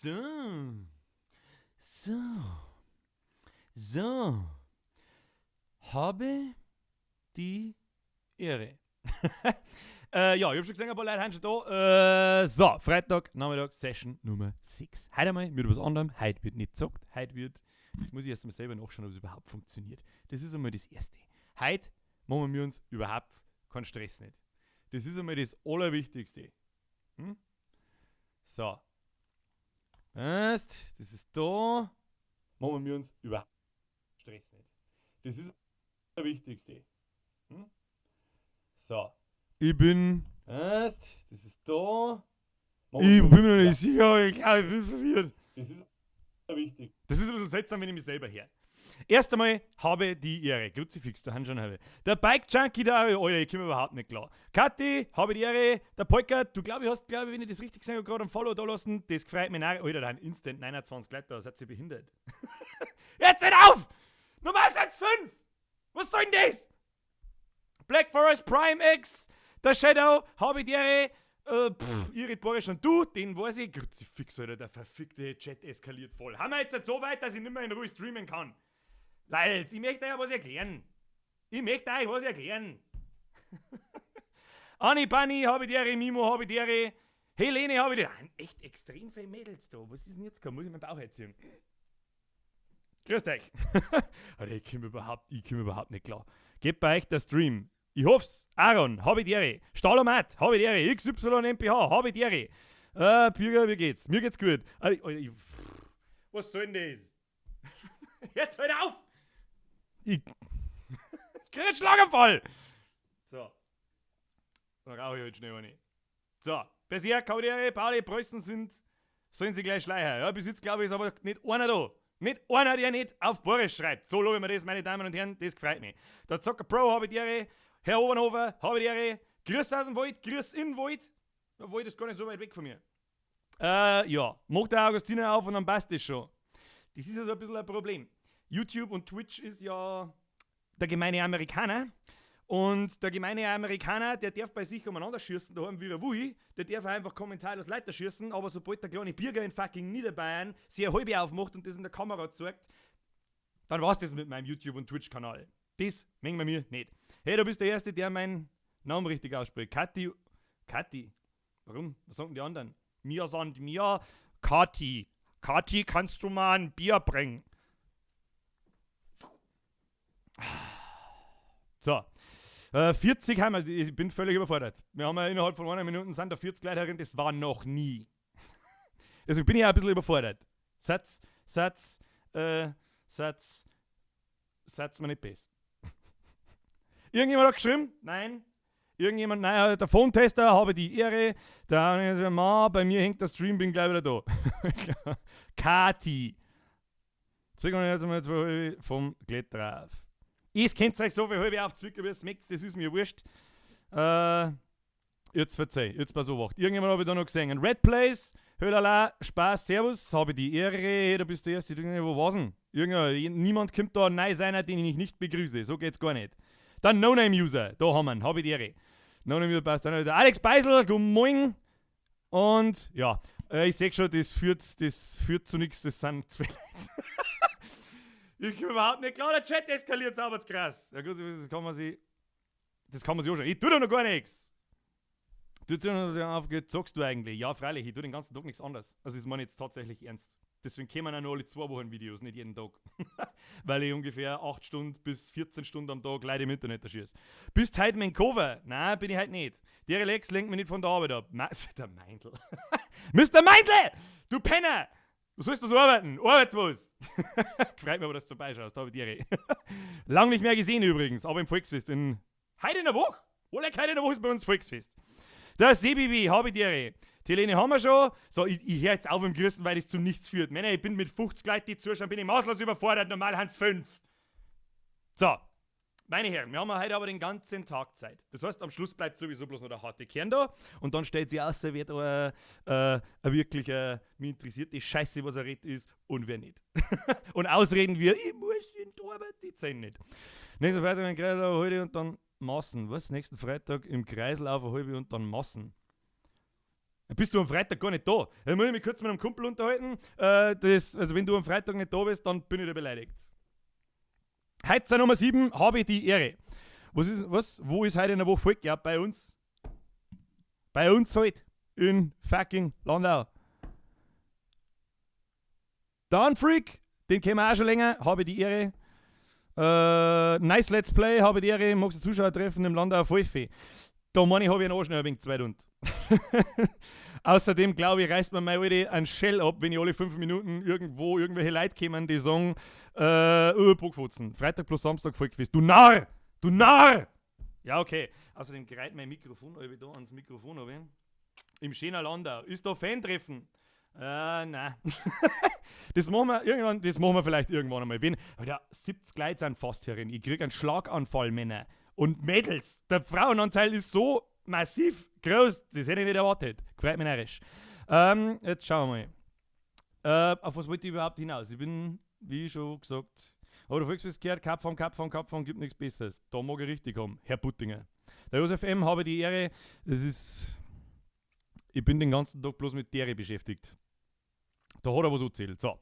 So. So. So. Habe die Ehre. Ja, ich hab schon gesehen, ein paar Leute sind schon da. So, Freitag, Nachmittag, Session Nummer 6. Heute einmal mit was anderem. Heute wird nicht gezockt. Heute wird. Jetzt muss ich erst einmal selber nachschauen, ob es überhaupt funktioniert. Das ist einmal das Erste. Heute machen wir uns überhaupt keinen Stress nicht. Das ist einmal das Allerwichtigste. So. Erst, das ist da. Machen wir uns überhaupt Stress nicht. Das ist das Wichtigste. So. Ich bin. Erst, das ist da. Ich bin mir noch nicht sicher, aber ich glaube, ich bin verwirrt. Das ist wichtig. Das ist ein bisschen seltsam, wenn ich mich selber her. Erst einmal habe die Ehre. Kruzifix, da haben schon halbe. Der Bike Junkie, der Alter, ich komme überhaupt nicht klar. Kathi, habe die Ehre. Der Polka, du glaube ich hast, glaube ich, wenn ich das richtig gesehen habe, gerade ein Follow da lassen. Das freut mich nach. Alter, da sind instant 29 Leute da, seid ihr behindert? Jetzt seid auf! Normal sind's 5! Was soll denn das? Black Forest Prime X, der Shadow, habe die Ehre. Pff, Irit Boris und du, den weiß ich. Kruzifix, Alter, der verfickte Chat eskaliert voll. Haben wir jetzt so weit, dass ich nicht mehr in Ruhe streamen kann? Leute, ich möchte euch ja was erklären. Ich möchte euch was erklären. Anni Bunny, habe die Ehre, Mimo, habe die Ehre. Helene, habe die Ehre. Echt extrem viele Mädels da. Was ist denn jetzt? Muss ich meinen Bauch herziehen? Grüßt euch. Alter, ich komm überhaupt nicht klar. Geht bei euch der Stream. Ich hoff's. Aaron, habe die Ehre. Stalomat, habe die Ehre. XYMPH, habe die Ehre. Bürger, wie geht's? Mir geht's gut. Alter, Alter, was soll denn das? Jetzt hört auf! Ich krieg einen Schlaganfall! So. Dann rauche ich halt schnell eine. So. Berserk, habe die Ehre, Pauli, Preußen sind, sollen sie gleich schleichen. Ja, bis jetzt glaube ich, ist aber nicht einer da. Nicht einer, der nicht auf Boris schreibt. So lobe ich mir das, meine Damen und Herren, das freut mich. Der Zocker Pro, habe die Ehre. Herr Obernhofer, habe die Ehre. Grüß aus dem Wald, grüß in den Wald. Der Wald ist gar nicht so weit weg von mir. Ja, macht der Augustiner auf und dann passt das schon. Das ist ja so ein bisschen ein Problem. YouTube und Twitch ist ja der gemeine Amerikaner. Und der gemeine Amerikaner, der darf bei sich umeinander schießen, da haben wir er will, der darf einfach kommentarlos Leute schießen, aber sobald der kleine Bürger in fucking Niederbayern sich eine halbe aufmacht und das in der Kamera zeigt, dann war's das mit meinem YouTube- und Twitch-Kanal. Das mengen wir mir nicht. Hey, du bist der Erste, der meinen Namen richtig ausspricht. Kathi, Kathi. Warum? Was sagen die anderen? Mir sind mir Kathi. Kathi, kannst du mal ein Bier bringen? So. 40 haben wir, ich bin völlig überfordert. Wir haben ja innerhalb von einer Minute sind da 40 Leute herin, das war noch nie. Deswegen bin ich auch ein bisschen überfordert. Satz, Satz, Satz, Satz mir nicht besser. Irgendjemand hat geschrieben? Nein. Irgendjemand? Nein, der Phone-Tester, habe die Ehre. Der Mann, bei mir hängt der Stream, bin gleich wieder da. Kati. Zeig mal jetzt mal zwei vom Kletterer auf. Ich könnt euch so viel halbe aufzwicken, wie es mögt, das ist mir wurscht. Jetzt verzeih, jetzt pass auf. Irgendjemand habe ich da noch gesehen. Ein Red Place, Hölala, Spaß, Servus, habe die Ehre, da bist du der Erste, wo war's denn? Niemand kommt da nein seiner, den ich nicht begrüße, so geht's gar nicht. Dann No-Name-User, da haben wir ihn, habe ich die Ehre. No-Name-User passt dann wieder. Alex Beisel, guten Morgen. Und ja, ich seh schon, das führt zu nichts, das sind zwei Leute. Ich komme überhaupt nicht klar, der Chat eskaliert sauber krass. Ja gut, das kann man sich anschauen. Ich tue da noch gar nichts. Du hast ja noch aufgehört, zockst du eigentlich? Ja, freilich, ich tue den ganzen Tag nichts anderes. Also das meine ich jetzt tatsächlich ernst. Deswegen kämen auch nur alle 2 Wochen Videos, nicht jeden Tag. Weil ich ungefähr 8 Stunden bis 14 Stunden am Tag Leute im Internet erschieße. Bist heute mein Cover? Nein, bin ich heute nicht. Der Relax lenkt mich nicht von der Arbeit ab. Der Meindl. Mister Meindl! Du Penner! Du sollst was arbeiten. Arbeit was! Freut mich aber, dass du vorbeischaust. Da hab ich die Ehre. Lang nicht mehr gesehen übrigens, aber im Volksfest. In heute in der Woche? Oder heute in der Woche ist bei uns Volksfest. Der Sebibi, hab ich die Ehre. Die Helene haben wir schon. So, ich hör jetzt auf im Grüßen, weil das zu nichts führt. Männer, ich bin mit 50 Leuten, die zuschauen, bin ich maßlos überfordert. Normal haben's 5. So, meine Herren, wir haben heute aber den ganzen Tag Zeit. Das heißt, am Schluss bleibt sowieso bloß noch der harte Kern da. Und dann stellt sich aus, wer da wirklich mich interessiert, die Scheiße, was er redet ist und wer nicht. Und Ausreden wie, ich muss in die Arbeit, die zählen nicht. Nächsten Freitag im Kreisel auf eine halbe und dann Massen. Was? Nächsten Freitag im Kreisel auf eine halbe und dann Massen. Dann bist du am Freitag gar nicht da. Dann muss ich mich kurz mit einem Kumpel unterhalten. Also wenn du am Freitag nicht da bist, dann bin ich da beleidigt. Heizer Nummer 7, habe ich die Ehre. Was ist, was? Wo ist heute in der Woche Volk? Ja, bei uns. Bei uns halt. In fucking Landau. Dan Freak, den kennen wir auch schon länger, habe ich die Ehre. Nice Let's Play, habe ich die Ehre. Magst du Zuschauer treffen im Landau Vollfee? Da meine ich, habe ich einen Arsch noch ein wenig zweit und. Außerdem, glaube ich, reißt mir meine Alte einen Shell ab, wenn ich alle 5 Minuten irgendwo irgendwelche Leute kommen, die sagen, oh, Bockfotzen, Freitag plus Samstag Volkfest. Du Narr! Du Narr! Ja, okay. Außerdem gerät mein Mikrofon da ans Mikrofon runter. Im schönen Landau. Ist da Fan-Treffen? Nein. Das machen wir irgendwann, das machen wir vielleicht irgendwann einmal. Wenn, Alter, 70 Leute sind fast herin. Ich krieg einen Schlaganfall, Männer. Und Mädels. Der Frauenanteil ist so massiv groß, das hätte ich nicht erwartet. Gefreut mich narrisch. Jetzt schauen wir mal. Auf was wollte ich überhaupt hinaus? Ich bin, wie schon gesagt, aber du Volksfest gehört, Kapfahren, Kapfahren, Kapfahren, gibt nichts Besseres. Da mag ich richtig haben, Herr Buttinger. Der Josef M. habe die Ehre, das ist, ich bin den ganzen Tag bloß mit Dere beschäftigt. Da hat er was erzählt. So.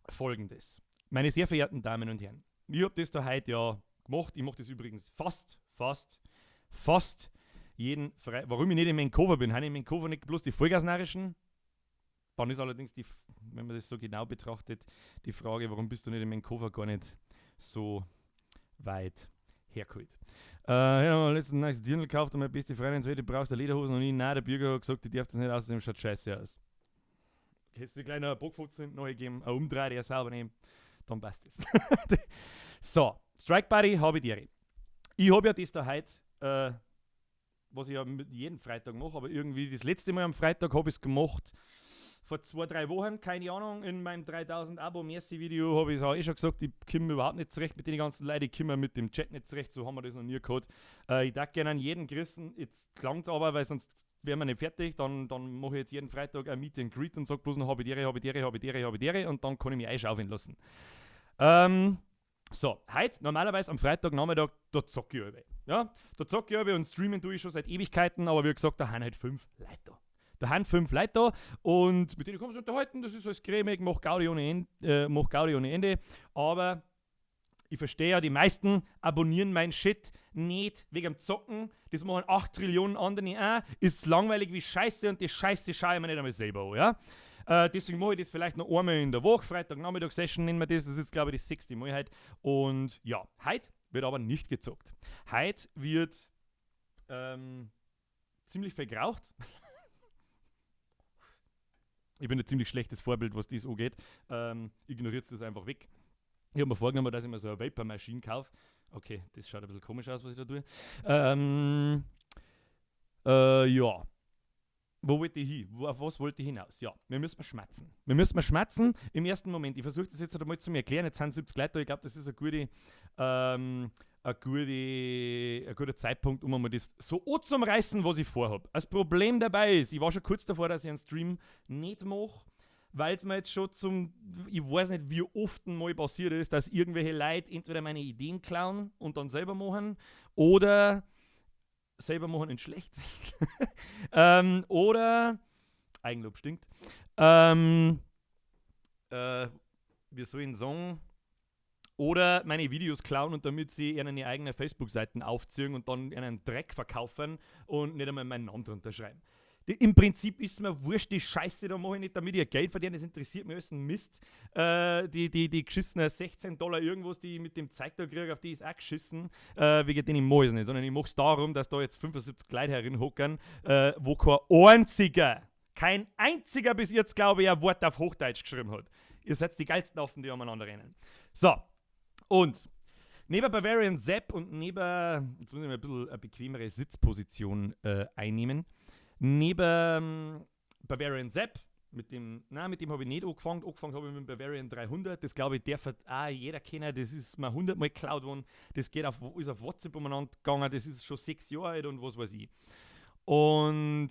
Folgendes. Meine sehr verehrten Damen und Herren, ich habe das da heute ja gemacht. Ich mache das übrigens fast, fast, fast jeden Freitag. Warum ich nicht in meinem Koffer bin? Habe ich in meinem Koffer nicht bloß die Vollgasnarischen? Dann ist allerdings die, wenn man das so genau betrachtet, die Frage, warum bist du nicht in meinem Koffer, gar nicht so weit hergeholt. Ich habe mir letztens ein neues Dirndl gekauft und meine beste Freundin sagt, du brauchst eine Lederhosen und ich, nein, der Bürger hat gesagt, die darf das nicht, außerdem schaut scheiße aus. Hättest du gleich noch eine Bockfotzen neu geben, eine Umdreh, die sauber nehmen, dann passt es. So, Strike Buddy habe ich dir. Ich habe ja das da heute, was ich ja jeden Freitag mache, aber irgendwie das letzte Mal am Freitag habe ich es gemacht, vor 2, 3 Wochen, keine Ahnung, in meinem 3000 Abo Merci Video habe ich es auch eh schon gesagt, ich komme überhaupt nicht zurecht mit den ganzen Leuten, ich komme mit dem Chat nicht zurecht, so haben wir das noch nie gehabt. Ich darf gerne an jeden grüßen, jetzt klang's aber, weil sonst wären wir nicht fertig, dann mache ich jetzt jeden Freitag ein Meet and Greet und sage bloß noch habe ich Ehre, habe ich Ehre, habe ich Ehre, habe ich Ehre und dann kann ich mich einschaufeln lassen. So, heute, normalerweise am Freitagnachmittag, da zocke ich alle. Ja, da zocke ich alle und streamen tue ich schon seit Ewigkeiten, aber wie gesagt, da haben halt fünf Leute da. Da haben fünf Leute da und mit denen kann man sich unterhalten, das ist alles cremig, macht Gaudi ohne Ende, macht Gaudi ohne Ende, aber ich verstehe ja, die meisten abonnieren mein Shit nicht wegen dem Zocken. Das machen 8 Trillionen andere auch. Ist langweilig wie Scheiße und die Scheiße schaue ich mir nicht einmal selber an. Ja? Deswegen mache ich das vielleicht noch einmal in der Woche. Freitagnachmittag-Session nennen wir das. Das ist jetzt, glaube ich, das sechste Mal heute. Und ja, heute wird aber nicht gezockt. Heute wird ziemlich viel geraucht. Ich bin ein ziemlich schlechtes Vorbild, was das angeht. Ignoriert das einfach weg. Ich habe mir vorgenommen, dass ich mir so eine Vapor-Maschine kaufe. Okay, das schaut ein bisschen komisch aus, was ich da tue. Ja. Wo wollte ich hin? Auf was wollte ich hinaus? Ja, wir müssen schmatzen. Wir müssen schmatzen im ersten Moment. Ich versuche das jetzt einmal zu mir erklären. Jetzt sind 70 Leute da. Ich glaube, das ist ein guter Zeitpunkt, um einmal das so anzureißen, was ich vorhabe. Das Problem dabei ist, ich war schon kurz davor, dass ich einen Stream nicht mache, weil es mir jetzt schon zum, ich weiß nicht, wie oft mal passiert ist, dass irgendwelche Leute entweder meine Ideen klauen und dann selber machen oder selber machen in schlecht. Oder Eigenlob stinkt. Wir sollen sagen, oder meine Videos klauen und damit sie ihre eigene Facebook-Seiten aufziehen und dann einen Dreck verkaufen und nicht einmal meinen Namen drunter schreiben. Im Prinzip ist mir wurscht, die Scheiße, da mache ich nicht, damit ich Geld verdiene, das interessiert mich alles ein Mist. Die geschissenen 16 Dollar irgendwas, die ich mit dem Zeug da kriege, auf die ist auch geschissen, wegen denen mache ich es nicht, sondern ich mache es darum, dass da jetzt 75 Leute herinhocken, wo kein einziger bis jetzt, glaube ich, ein Wort auf Hochdeutsch geschrieben hat. Ihr seid die geilsten Affen, die umeinander rennen. So, und neben Bavarian Sepp und neben, jetzt muss ich mir ein bisschen eine bequemere Sitzposition einnehmen, neben Bavarian Sepp, mit dem, nein, mit dem habe ich nicht angefangen. Angefangen habe ich mit dem Bavarian 300. Das, glaube ich, darf auch jeder kennen. Das ist mir 100 Mal geklaut worden. Das ist auf WhatsApp umeinander gegangen. Das ist schon 6 Jahre alt und was weiß ich. Und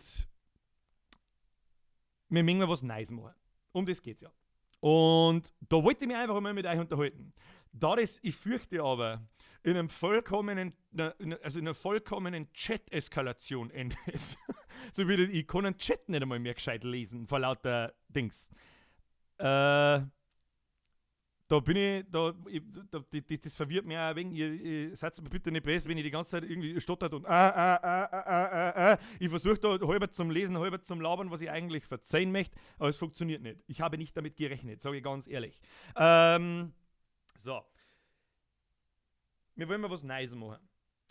wir mögen was Neues machen. Um das geht's ja. Und da wollte ich mich einfach mal mit euch unterhalten. Da das, ich fürchte aber, in einem vollkommenen, also in einer vollkommenen Chat-Eskalation endet. So wie ich kann den Chat nicht einmal mehr gescheit lesen vor lauter Dings. Da bin ich, da, ich, da, die, die, das verwirrt mich auch ein wenig. Ihr seid mir bitte nicht böse, wenn ich die ganze Zeit irgendwie stottert und Ich versuche da halber zum Lesen, halber zum Labern, was ich eigentlich verzeihen möchte, aber es funktioniert nicht. Ich habe nicht damit gerechnet, sage ich ganz ehrlich. So. Wir wollen mal was Neues machen.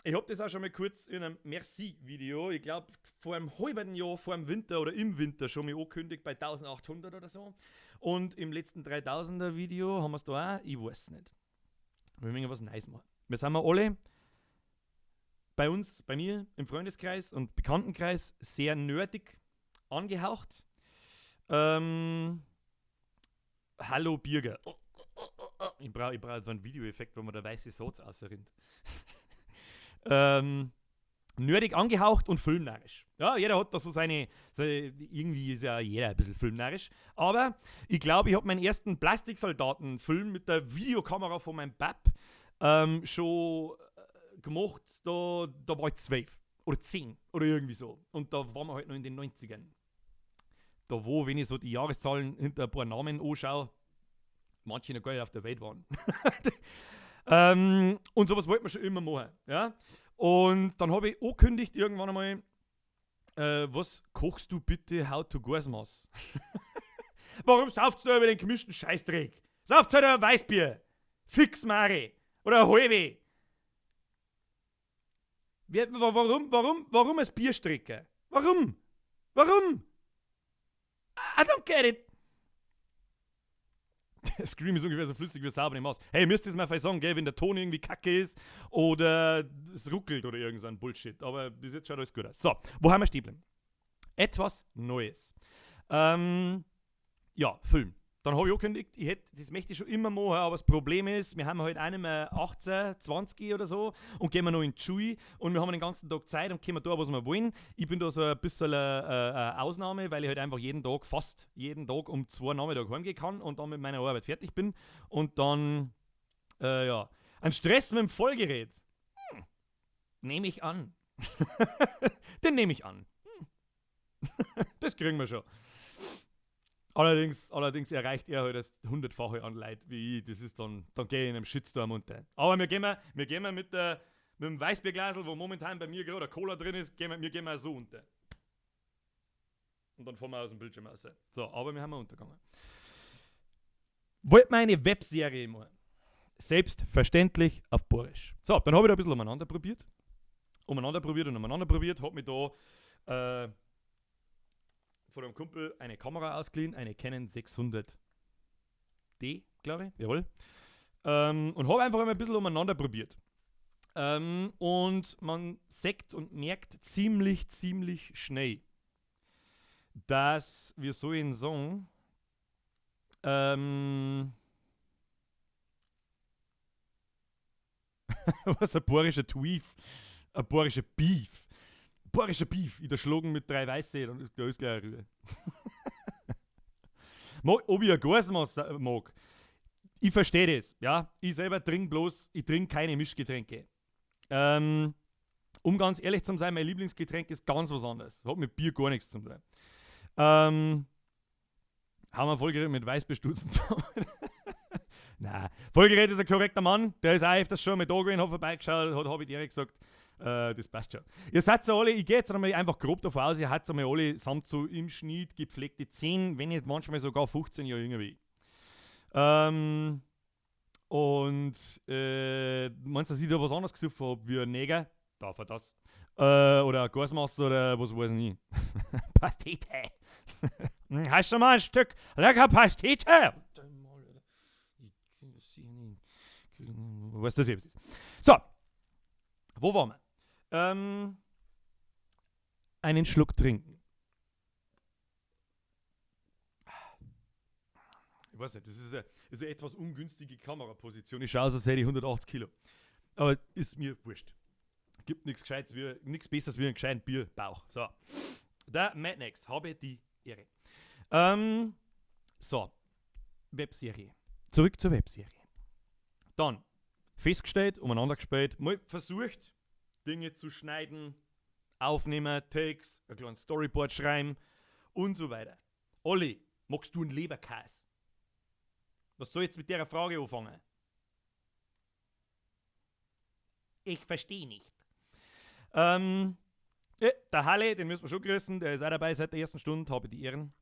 Ich hab das auch schon mal kurz in einem Merci-Video, ich glaub, vor einem halben Jahr, vor dem Winter oder im Winter schon mal angekündigt bei 1800 oder so. Und im letzten 3000er-Video haben wir's da auch, ich weiß nicht. Wir müssen was Neues machen. Wir sind wir alle bei uns, bei mir im Freundeskreis und Bekanntenkreis sehr nerdig angehaucht. Hallo Birger. Oh, oh, oh, oh, oh. Ich brauch so einen Videoeffekt, wo man der weiße Satz rausrinnt. Nerdig angehaucht und filmnarrisch. Ja, jeder hat da so seine, irgendwie ist ja jeder ein bisschen filmnarrisch. Aber ich glaube, ich hab meinen ersten Plastiksoldatenfilm mit der Videokamera von meinem Bab schon gemacht. Da war ich 12 oder 10 oder irgendwie so. Und da waren wir halt noch in den 90ern. Da wo, wenn ich so die Jahreszahlen hinter ein paar Namen anschaue, manche noch gar nicht auf der Welt waren. Und sowas wollte man schon immer machen. Ja? Und dann habe ich angekündigt irgendwann einmal, was kochst du bitte How to Gasmass? Warum saufst du über den gemischten Scheißdreck? Sauft halt ein Weißbier! Fix Mare! Oder ein halbe! Warum ein Bierstrecker? Warum? Warum? I don't get it! Der Scream ist ungefähr so flüssig wie sauber im Maus. Hey, müsst ihr es mal vielleicht sagen, gell, wenn der Ton irgendwie kacke ist oder es ruckelt oder irgend so ein Bullshit. Aber bis jetzt schaut alles gut aus. So, wo haben wir stehen geblieben? Etwas Neues. Ja, Film. Dann hab ich angekündigt, das möchte ich schon immer machen, aber das Problem ist, wir haben halt auch nicht mehr 18, 20 oder so und gehen wir noch in die Schule und wir haben den ganzen Tag Zeit und können da, was wir wollen. Ich bin da so ein bisschen eine Ausnahme, weil ich halt einfach jeden Tag, fast jeden Tag um 2 Nachmittag heimgehen kann und dann mit meiner Arbeit fertig bin und dann ja, ein Stress mit dem Vollgerät. Nehme ich an. Den nehme ich an. Das kriegen wir schon. Allerdings erreicht er halt das 100-fache an Leid wie ich. Das ist dann, dann gehe ich in einem Shitstorm unter. Aber wir gehen mal, wir gehen mal mit der, mit dem Weißbierglasl, wo momentan bei mir gerade eine Cola drin ist, gehen wir, wir gehen mal so unter. Und dann fahren wir aus dem Bildschirm raus. So, aber wir haben mal untergegangen. Wollt man eine Webserie machen? Selbstverständlich auf Boarisch. So, dann habe ich da ein bisschen umeinander probiert. Umeinander probiert und umeinander probiert. Hab mich da von einem Kumpel eine Kamera ausgeliehen, eine Canon 600D, glaube ich, jawohl. Und hab einfach einmal ein bisschen umeinander probiert. Und man sieht und merkt ziemlich, ziemlich schnell, dass wir so in Song was ein boarischer Tweef, ein boarischer Beef. Boarischer Beef, ich da schlagen mit 3 Weiße, dann ist, da ist gleich eine Rübe. Mag, ob ich ein Gasmass mag, ich verstehe das, ja. Ich selber trink bloß, ich trink keine Mischgetränke. Um ganz ehrlich zu sein, mein Lieblingsgetränk ist ganz was anderes. Hat mit Bier gar nichts zu tun. Haben wir Vollgerät mit Weißbierstutzen zusammen? Nein. Vollgerät ist ein korrekter Mann, der ist auch öfters schon mit da gewesen, hat vorbeigeschaut, hab ich direkt gesagt, das passt schon. Ihr seid ja alle, ich geh jetzt einmal einfach grob davon aus, ihr habt einmal alle samt so im Schnitt gepflegte 10, wenn nicht manchmal sogar 15 Jahre jünger wie ich. Und meinst du, dass ich da was anderes gesoffen hab wie ein Neger? Darf er das? Oder ein Gasmasse oder was weiß ich nicht. Pastete. Hast du mal ein Stück lecker Pastete? Was das eben ist. So, wo waren wir? Einen Schluck trinken. Ich weiß nicht, das ist eine etwas ungünstige Kameraposition. Ich schaue aus, als hätte ich 180 Kilo. Aber ist mir wurscht. Gibt nichts Gescheites, wie, nichts Besseres wie einen gescheiten Bierbauch. So. Der Mad Max, habe die Ehre. So. Webserie. Zurück zur Webserie. Dann festgestellt, umeinander gespielt, mal versucht, Dinge zu schneiden, Aufnehmen, Takes, ein kleines Storyboard schreiben und so weiter. Olli, magst du einen Leberkäse? Was soll ich jetzt mit der Frage anfangen? Ich verstehe nicht. Ja, der Halle, den müssen wir schon grüßen, der ist auch dabei seit der ersten Stunde, habe die Ehren.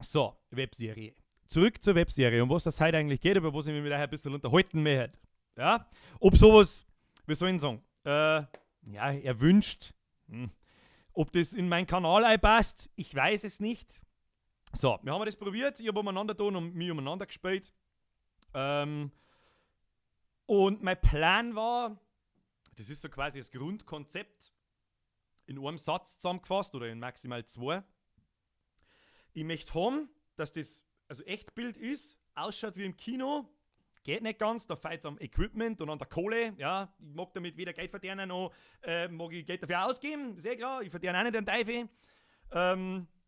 So, Webserie. Zurück zur Webserie, um was das heute eigentlich geht, über was ich mich mit euch ein bisschen unterhalten möchte. Ja? Ob sowas, wie soll ich sagen, ja, erwünscht, ob das in meinen Kanal einpasst, ich weiß es nicht. So, wir haben das probiert, ich habe umeinander da und mich umeinander gespielt. Und mein Plan war, das ist so quasi das Grundkonzept, in einem Satz zusammengefasst oder in maximal zwei. Ich möchte haben, dass das also Echtbild ist, ausschaut wie im Kino, geht nicht ganz, da fehlt es am Equipment und an der Kohle, ja, ich mag damit weder Geld verdienen noch mag ich Geld dafür ausgeben, sehr klar, ich verdiene auch nicht den Teufel.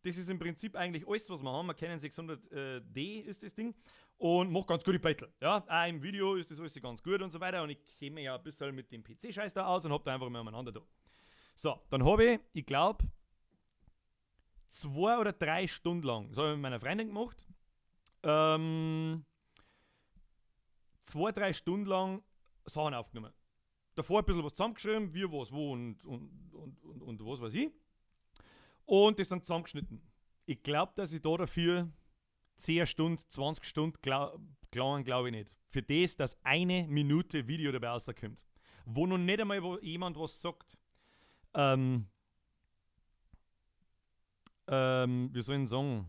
Das ist im Prinzip eigentlich alles, was wir haben. Wir kennen 600D ist das Ding und macht ganz gute Beutel. Ja, auch im Video ist das alles ganz gut und so weiter und ich kenne mich ja ein bisschen mit dem PC-Scheiß da aus und hab da einfach mal umeinander da. So, dann habe ich, ich glaube, 2 oder 3 Stunden lang, das habe ich mit meiner Freundin gemacht, 2, 3 Stunden lang Sachen aufgenommen. Davor ein bisschen was zusammengeschrieben, wie, was, wo und was weiß ich. Und das dann zusammengeschnitten. Ich glaub, dass ich da dafür 10 Stunden, 20 Stunden gelangen, glaub ich nicht. Für das, dass eine Minute Video dabei rauskommt. Wo noch nicht einmal jemand was sagt. Wie soll ich denn sagen?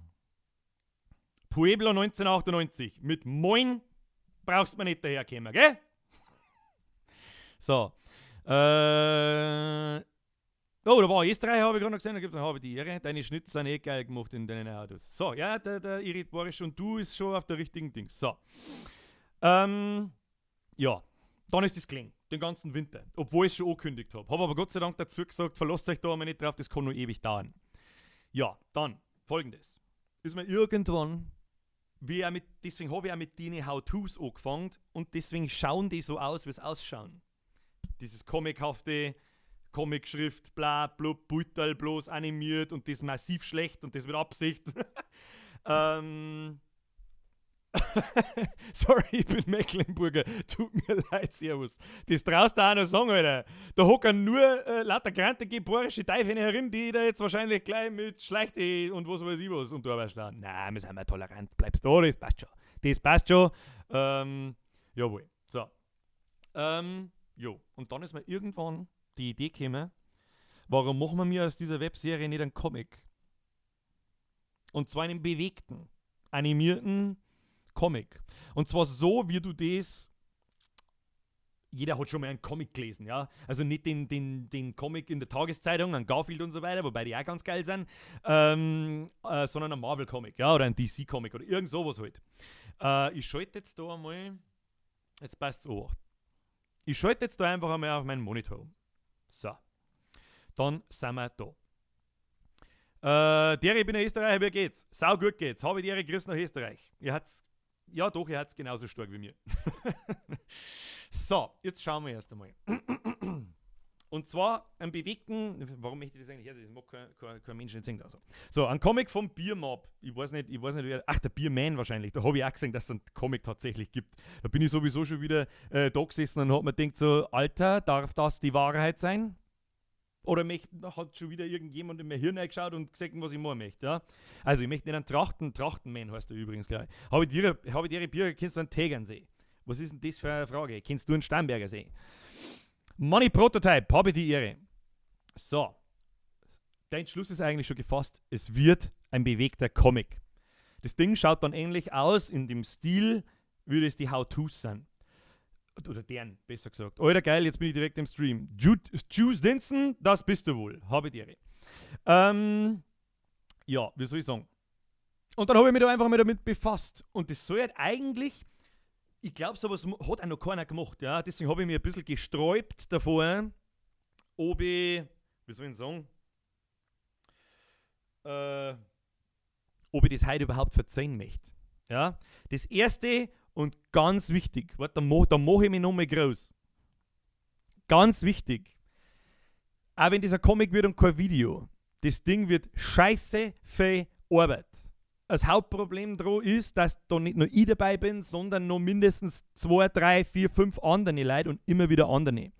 Pueblo 1998. Mit Moin brauchst du mir nicht daherkommen, gell? So. Oh, da war Österreich, habe ich gerade noch gesehen, da gibt's noch, habe ich die Ehre. Deine Schnitte sind eh geil gemacht in deinen Autos. So, ja, der Irit Boris und du ist schon auf der richtigen Ding. So. Ja, dann ist das gelingen, den ganzen Winter. Obwohl ich es schon angekündigt hab. Hab aber Gott sei Dank dazu gesagt, verlasst euch da einmal nicht drauf, das kann nur ewig dauern. Ja, dann folgendes. Ist mir irgendwann, wie auch mit, deswegen hab ich auch mit denen How-Tos angefangen und deswegen schauen die so aus, wie sie ausschauen. Dieses comichafte Comicschrift, bla, blub, Beutel bloß animiert und das massiv schlecht und das mit Absicht. Sorry, ich bin Mecklenburger. Tut mir leid, servus. Das traust du auch noch sagen, Alter. Da hocken nur lauter grantige bayerische Teufel herin, die da jetzt wahrscheinlich gleich mit Schleichte und was weiß ich was und da schlagen. Nein, wir sind mal tolerant. Bleibst da, das passt schon. Das passt schon. Jawohl. So. Jo. Und dann ist mir irgendwann die Idee gekommen, warum machen wir mir aus dieser Webserie nicht einen Comic? Und zwar einen bewegten, animierten Comic. Und zwar so, wie du das... Jeder hat schon mal einen Comic gelesen, ja. Also nicht den Comic in der Tageszeitung, einen Garfield und so weiter, wobei die auch ganz geil sind, sondern einen Marvel-Comic, ja, oder einen D C-Comic oder irgend sowas halt. Ich schalte jetzt da einmal... Jetzt passt's auch. Ich schalte jetzt da einfach einmal auf meinen Monitor um. So. Dann sind wir da. Dere, ich bin in Österreich, wie geht's? Sau gut geht's. Habe die Ehre, grüß nach Österreich. Ihr habt's, ja doch, ihr habt's genauso stark wie mir. So, jetzt schauen wir erst einmal. Und zwar einen bewegten, warum möchte ich das eigentlich her? Das mag kein Mensch nicht sehen. Also. So, ein Comic vom Biermob. Ich weiß nicht, wer, ach, der Bierman wahrscheinlich. Da habe ich auch gesehen, dass es einen Comic tatsächlich gibt. Da bin ich sowieso schon wieder da gesessen und hab mir gedacht so, Alter, darf das die Wahrheit sein? Oder hat schon wieder irgendjemand in mein Hirn eingeschaut und gesagt, was ich machen möchte. Ja? Also ich möchte nicht einen Trachtenman heißt der übrigens gleich. Habe ich dir, hab ich dir Bier, kennst du einen Tegernsee? Was ist denn das für eine Frage? Kennst du einen Starnberger See? Money Prototype, habe ich die Ehre. So. Dein Entschluss ist eigentlich schon gefasst. Es wird ein bewegter Comic. Das Ding schaut dann ähnlich aus, in dem Stil würde es die How-Tos sein. Oder deren, besser gesagt. Alter, geil, jetzt bin ich direkt im Stream. Juice Dinson, das bist du wohl. Habe die Ehre. Ja, wie soll ich sagen? Und dann habe ich mich da einfach mal damit befasst. Und das soll halt eigentlich, ich glaub, sowas hat auch noch keiner gemacht. Ja? Deswegen habe ich mich ein bisschen gesträubt davor, ob ich, wie soll ich denn sagen, ob ich das heute überhaupt verzeihen möchte. Ja? Das erste und ganz wichtig, warte, da mach ich mich nochmal groß. Ganz wichtig, Auch wenn dieser Comic wird und kein Video, das Ding wird scheiße viel Arbeit. Das Hauptproblem dran ist, dass da nicht nur ich dabei bin, sondern noch mindestens 2, 3, 4, 5 andere Leute und immer wieder andere.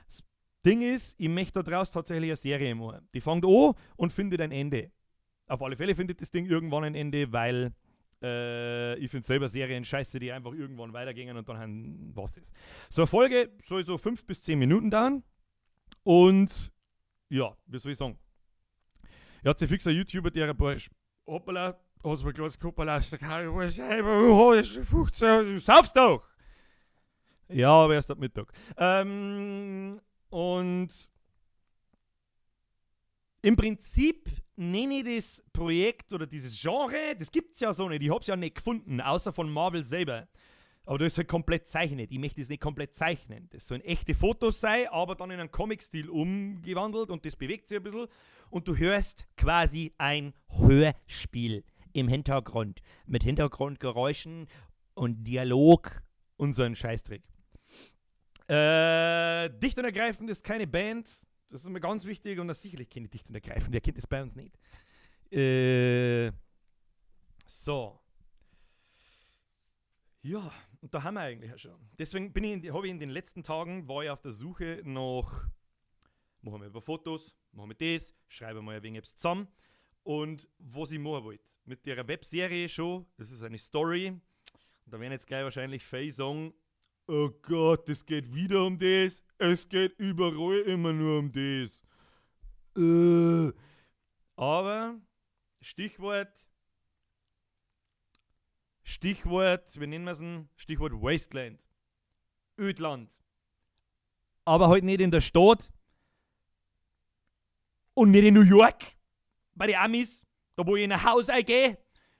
Das Ding ist, ich möchte da draus tatsächlich eine Serie machen. Die fängt an und findet ein Ende. Auf alle Fälle findet das Ding irgendwann ein Ende, weil ich finde selber Serien scheiße, die einfach irgendwann weitergehen und dann was das. So eine Folge soll so 5 bis 10 Minuten dauern. Und ja, wie soll ich sagen? Ja, hat sich fix ein YouTuber, der ein paar hoppala, hat's mir gleich hoppala, du saufst doch! Ja, aber erst ab Mittag. Und im Prinzip nenne ich das Projekt oder dieses Genre, das gibt's ja so nicht, ich hab's ja nicht gefunden, außer von Marvel selber. Aber das ist halt komplett zeichnet. Ich möchte es nicht komplett zeichnen. Das sollen echte Fotos sein, aber dann in einen Comic-Stil umgewandelt und das bewegt sich ein bisschen. Und du hörst quasi ein Hörspiel im Hintergrund. Mit Hintergrundgeräuschen und Dialog und so ein Scheißdreck. Dicht und Ergreifend ist keine Band. Das ist mir ganz wichtig und das sicherlich keine Dicht und Ergreifend. Wer kennt das bei uns nicht? So. Ja, und da haben wir eigentlich auch schon. Deswegen bin ich in, habe ich in den letzten Tagen, war ich auf der Suche nach, machen wir ein paar Fotos, machen wir das, schreiben wir ein wenig etwas zusammen. Und was ich machen wollte, mit der Webserie schon, das ist eine Story, und da werden jetzt gleich wahrscheinlich viele sagen, oh Gott, es geht wieder um das, es geht überall immer nur um das. Aber Stichwort, wir nennen es ein Stichwort Wasteland. Ödland. Aber halt nicht in der Stadt und nicht in New York, bei den Amis, da wo ich in ein Haus eingehe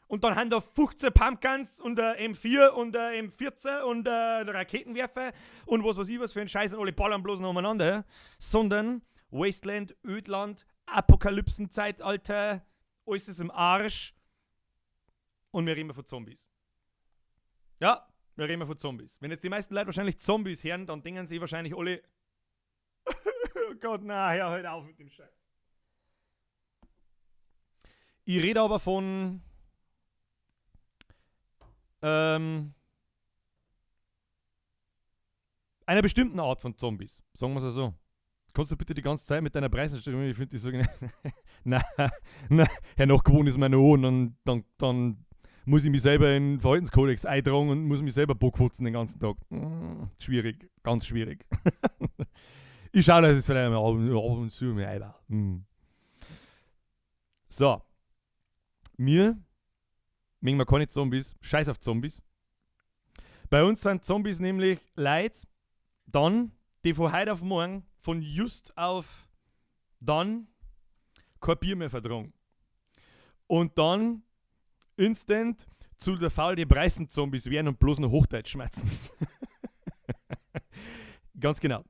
und dann haben da 15 Pumpguns und ein M4 und ein M14 und ein Raketenwerfer und was weiß ich was für ein Scheiß und alle ballern bloß noch umeinander, sondern Wasteland, Ödland, Apokalypsen-Zeitalter, alles ist im Arsch und wir reden von Zombies. Ja, wir reden von Zombies. Wenn jetzt die meisten Leute wahrscheinlich Zombies hören, dann denken sie wahrscheinlich alle, oh Gott, na, hör halt auf mit dem Scheiß. Ich rede aber von einer bestimmten Art von Zombies, sagen wir es so. Kannst du bitte die ganze Zeit mit deiner Preisenstellung, ich finde die so nein, nein, Herr Nachgewohnt ist mir noch und dann muss ich mich selber in den Verhaltenskodex eintragen und muss mich selber bockfutzen den ganzen Tag. Schwierig, ganz schwierig. Ich schaue, dass es vielleicht mal ab und zu mir einbaue. So. Mir mögen wir keine Zombies. Scheiß auf Zombies. Bei uns sind Zombies nämlich Leute, dann, die von heute auf morgen, von just auf dann, kein Bier mehr vertragen. Und dann instant zu der Faul die Preisen-Zombies werden und bloß noch Hochdeutsch schmerzen. Ganz genau.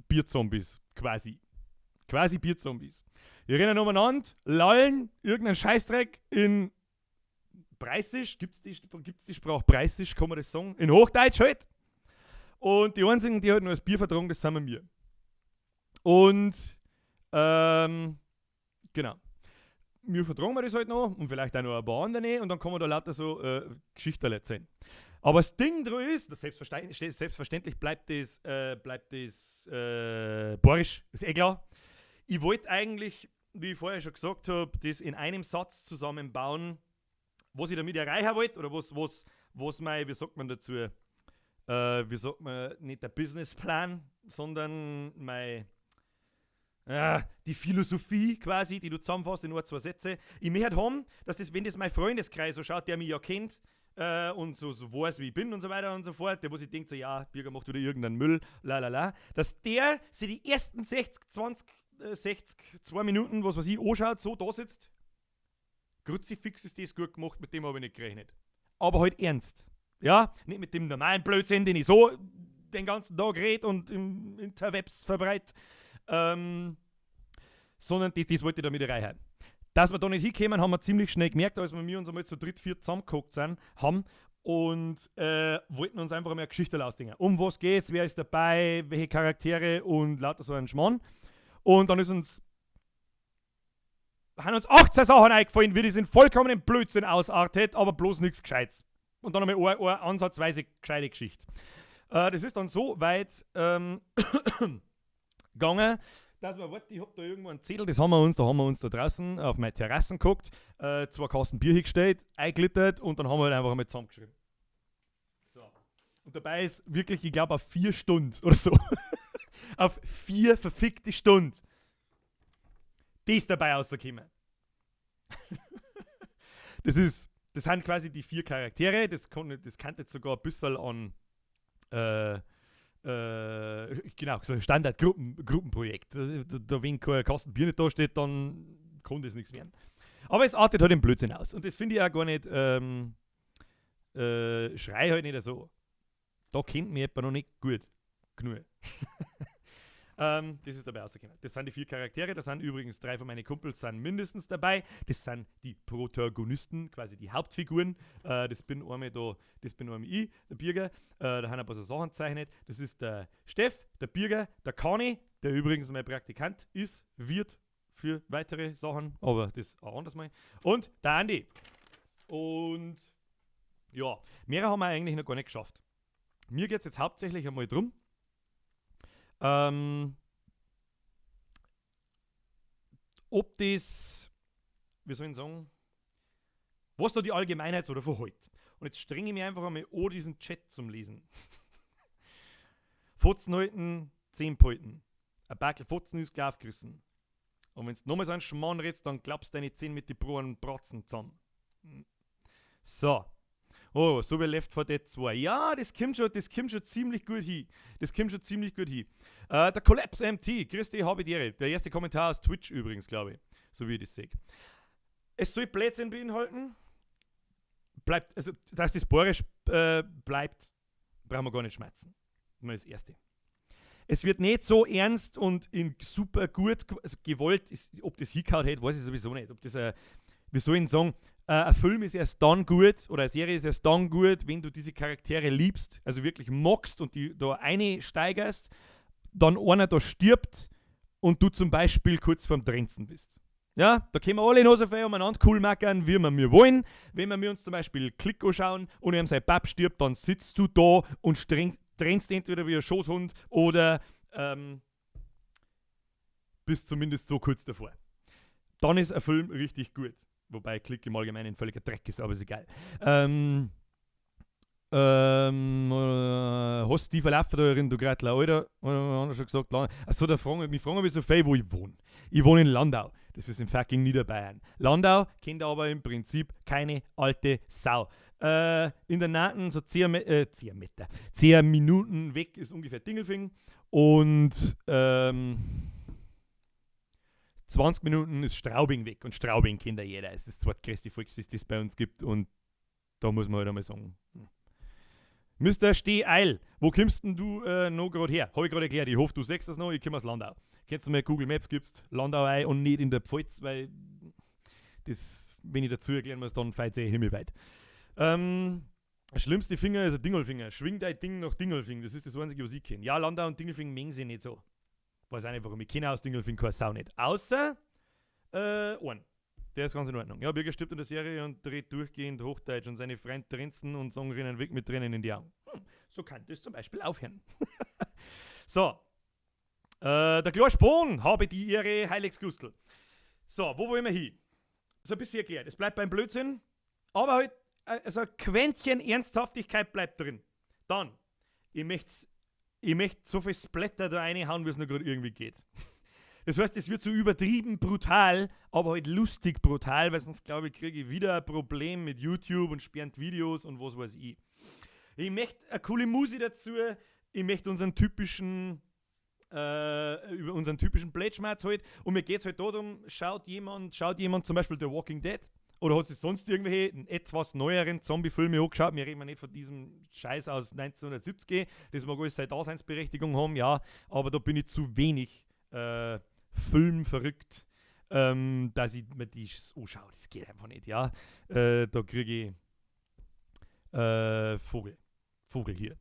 Bierzombies, quasi. Quasi Bierzombies. Die rennen umeinander, lallen irgendeinen Scheißdreck in Preißisch, gibt's die Sprache Preißisch, kann man das sagen? In Hochdeutsch halt. Und die einzigen, die halt nur das Bier vertragen, das sind wir. Und, genau. Wir vertragen wir das halt noch und vielleicht auch noch ein paar andere und dann kann man da lauter so Geschichten erzählen. Aber das Ding dran ist, das selbstverständlich bleibt das bayerisch, ist eh klar. Ich wollte eigentlich, wie ich vorher schon gesagt habe, das in einem Satz zusammenbauen, was ich damit erreichen wollte oder was mein, wie sagt man dazu, wie sagt man, nicht der Businessplan, sondern mein, die Philosophie quasi, die du zusammenfasst in nur 2 Sätze. Ich möchte haben, dass das, wenn das mein Freundeskreis so schaut, der mich ja kennt und so weiß, wie ich bin und so weiter und so fort, der wo sich denkt, so ja, Birger macht wieder irgendeinen Müll, la la la, dass der sich die ersten 60, 20, 60, 2 Minuten, was weiß ich, anschaut, so da sitzt, Kruzifix ist das gut gemacht, mit dem habe ich nicht gerechnet. Aber halt ernst. Ja, nicht mit dem normalen Blödsinn, den ich so den ganzen Tag rede und im Interwebs verbreit, sondern das wollte ich damit erreichen. Dass wir da nicht hinkommen, haben wir ziemlich schnell gemerkt, als wir uns einmal zu dritt, viert zusammengeguckt sind, haben und wollten uns einfach einmal eine Geschichte ausdenken. Um was geht's, wer ist dabei, welche Charaktere und lauter so einen Schmarrn. Und dann haben uns 18 Sachen eingefallen, wie das in vollkommenen Blödsinn ausartet, aber bloß nichts Gescheites. Und dann einmal eine ansatzweise gescheite Geschichte. Das ist dann so weit gegangen, dass wir, warte, ich hab da irgendwo einen Zettel, das haben wir uns, da haben wir uns da draußen auf meine Terrassen geguckt, zwei Kasten Bier hingestellt, einglittert und dann haben wir halt einfach einmal zusammengeschrieben. So. Und dabei ist wirklich, ich glaube, auf 4 Stunden oder so. Auf 4 verfickte Stunden. Die ist dabei rausgekommen. Das sind quasi die 4 Charaktere, das kann jetzt sogar ein bisschen an genau, so ein Standard-Gruppenprojekt. Da, wenn kein Kasten Bier nicht da steht, dann kann das nichts werden. Aber es artet halt den Blödsinn aus. Und das finde ich auch gar nicht, schrei halt nicht so. Da kennt mich jemand noch nicht gut genug. Das ist dabei rausgekommen. Das sind die 4 Charaktere, das sind übrigens 3 von meinen Kumpels sind mindestens dabei. Das sind die Protagonisten, quasi die Hauptfiguren. Das bin einmal da, das bin einmal ich, der Birger. Da haben ein paar so Sachen gezeichnet. Das ist der Steff, der Birger, der Kani, der übrigens mein Praktikant ist, wird für weitere Sachen, aber das auch anders mal. Und der Andi. Und ja, mehr haben wir eigentlich noch gar nicht geschafft. Mir geht's jetzt hauptsächlich einmal drum, ob das, wie soll ich sagen, was da die Allgemeinheit so davon hält. Und jetzt strenge ich mich einfach einmal an, diesen Chat zum Lesen. Fotzen halten, 10 halten. Ein Backel Fotzen ist gleich aufgerissen. Und wenn du nochmal so einen Schmarrn redst, dann klappst deine 10 mit den Broren Bratzen zusammen. So. Oh, so wie Left 4 Dead 2. Ja, das kommt schon ziemlich gut hin. Das kommt schon ziemlich gut hin. Der Collapse MT, Christi, habe die Ehre. Der erste Kommentar aus Twitch übrigens, glaube ich. So wie ich das sehe. Es soll Blödsinn beinhalten. Bleibt, also, dass das Bohrisch bleibt, brauchen wir gar nicht schmerzen. Mal das Erste. Es wird nicht so ernst und in super gut, also gewollt, ist, ob das hingehauen hätte, weiß ich sowieso nicht. Ob das, wie soll ich sagen, ein Film ist erst dann gut oder eine Serie ist erst dann gut, wenn du diese Charaktere liebst, also wirklich magst und die da einsteigerst, dann einer da stirbt und du zum Beispiel kurz vorm Trenzen bist. Ja, da können wir alle noch so viel umeinander cool machen, wie wir wollen. Wenn wir uns zum Beispiel Click anschauen und ihm sein Bab stirbt, dann sitzt du da und trennst entweder wie ein Schoßhund oder bist zumindest so kurz davor. Dann ist ein Film richtig gut. Wobei Click im Allgemeinen völliger Dreck ist, aber ist egal. Hast du die verlaufen da drin, du Gratler, Alter? Oder schon gesagt, achso, da fragen mich fragen so viel, wo ich wohne. Ich wohne in Landau. Das ist in fucking Niederbayern. Landau kennt aber im Prinzip keine alte Sau. In der Nahen so 10 Minuten weg ist ungefähr Dingolfing und 20 Minuten ist Straubing weg und Straubing kennt ja jeder. Es ist das zweitgrößte Volksfest, das es bei uns gibt und da muss man halt einmal sagen. Mr. Steheil, wo kommst denn du noch gerade her? Habe ich gerade erklärt. Ich hoffe, du siehst das noch. Ich komme aus Landau. Kennst du mal Google Maps gibst, Landau ein und nicht in der Pfalz, weil das, wenn ich dazu erklären muss, dann fällt es eh himmelweit. Schlimmste Finger ist ein Dingolfinger. Schwing dein Ding nach Dingolfing. Das ist das Einzige, was ich kenne. Ja, Landau und Dingolfing mengen sie nicht so. Weiß auch nicht, warum. Ich kenne aus Dingolfing keine Sau nicht. Außer einen. Der ist ganz in Ordnung. Ja, Birger stirbt in der Serie und dreht durchgehend Hochdeutsch und seine Freunde trenzen und sagen rennen weg mit Tränen in die Augen. So kann das zum Beispiel aufhören. So. Der Klarspon habe die Ehre, Heiligsgustel. So, wo wollen wir hin? So ein bisschen erklärt. Es bleibt beim Blödsinn, aber halt, also ein Quäntchen Ernsthaftigkeit bleibt drin. Dann, ich möchte so viel Splatter da reinhauen, wie es noch gerade irgendwie geht. Das heißt, es wird so übertrieben brutal, aber halt lustig brutal, weil sonst, glaube ich, kriege ich wieder ein Problem mit YouTube und sperren Videos und was weiß ich. Ich möchte eine coole Musik dazu, ich möchte unseren typischen Plätschmerz halt. Und mir geht es halt darum, schaut jemand zum Beispiel The Walking Dead oder hat sich sonst irgendwelche etwas neueren Zombie-Filme angeschaut? Wir reden ja nicht von diesem Scheiß aus 1970, das mag alles seine Daseinsberechtigung haben, ja, aber da bin ich zu wenig filmverrückt, dass ich mir die anschaue. Das geht einfach nicht, ja. Da kriege ich Vogel. Vogel hier.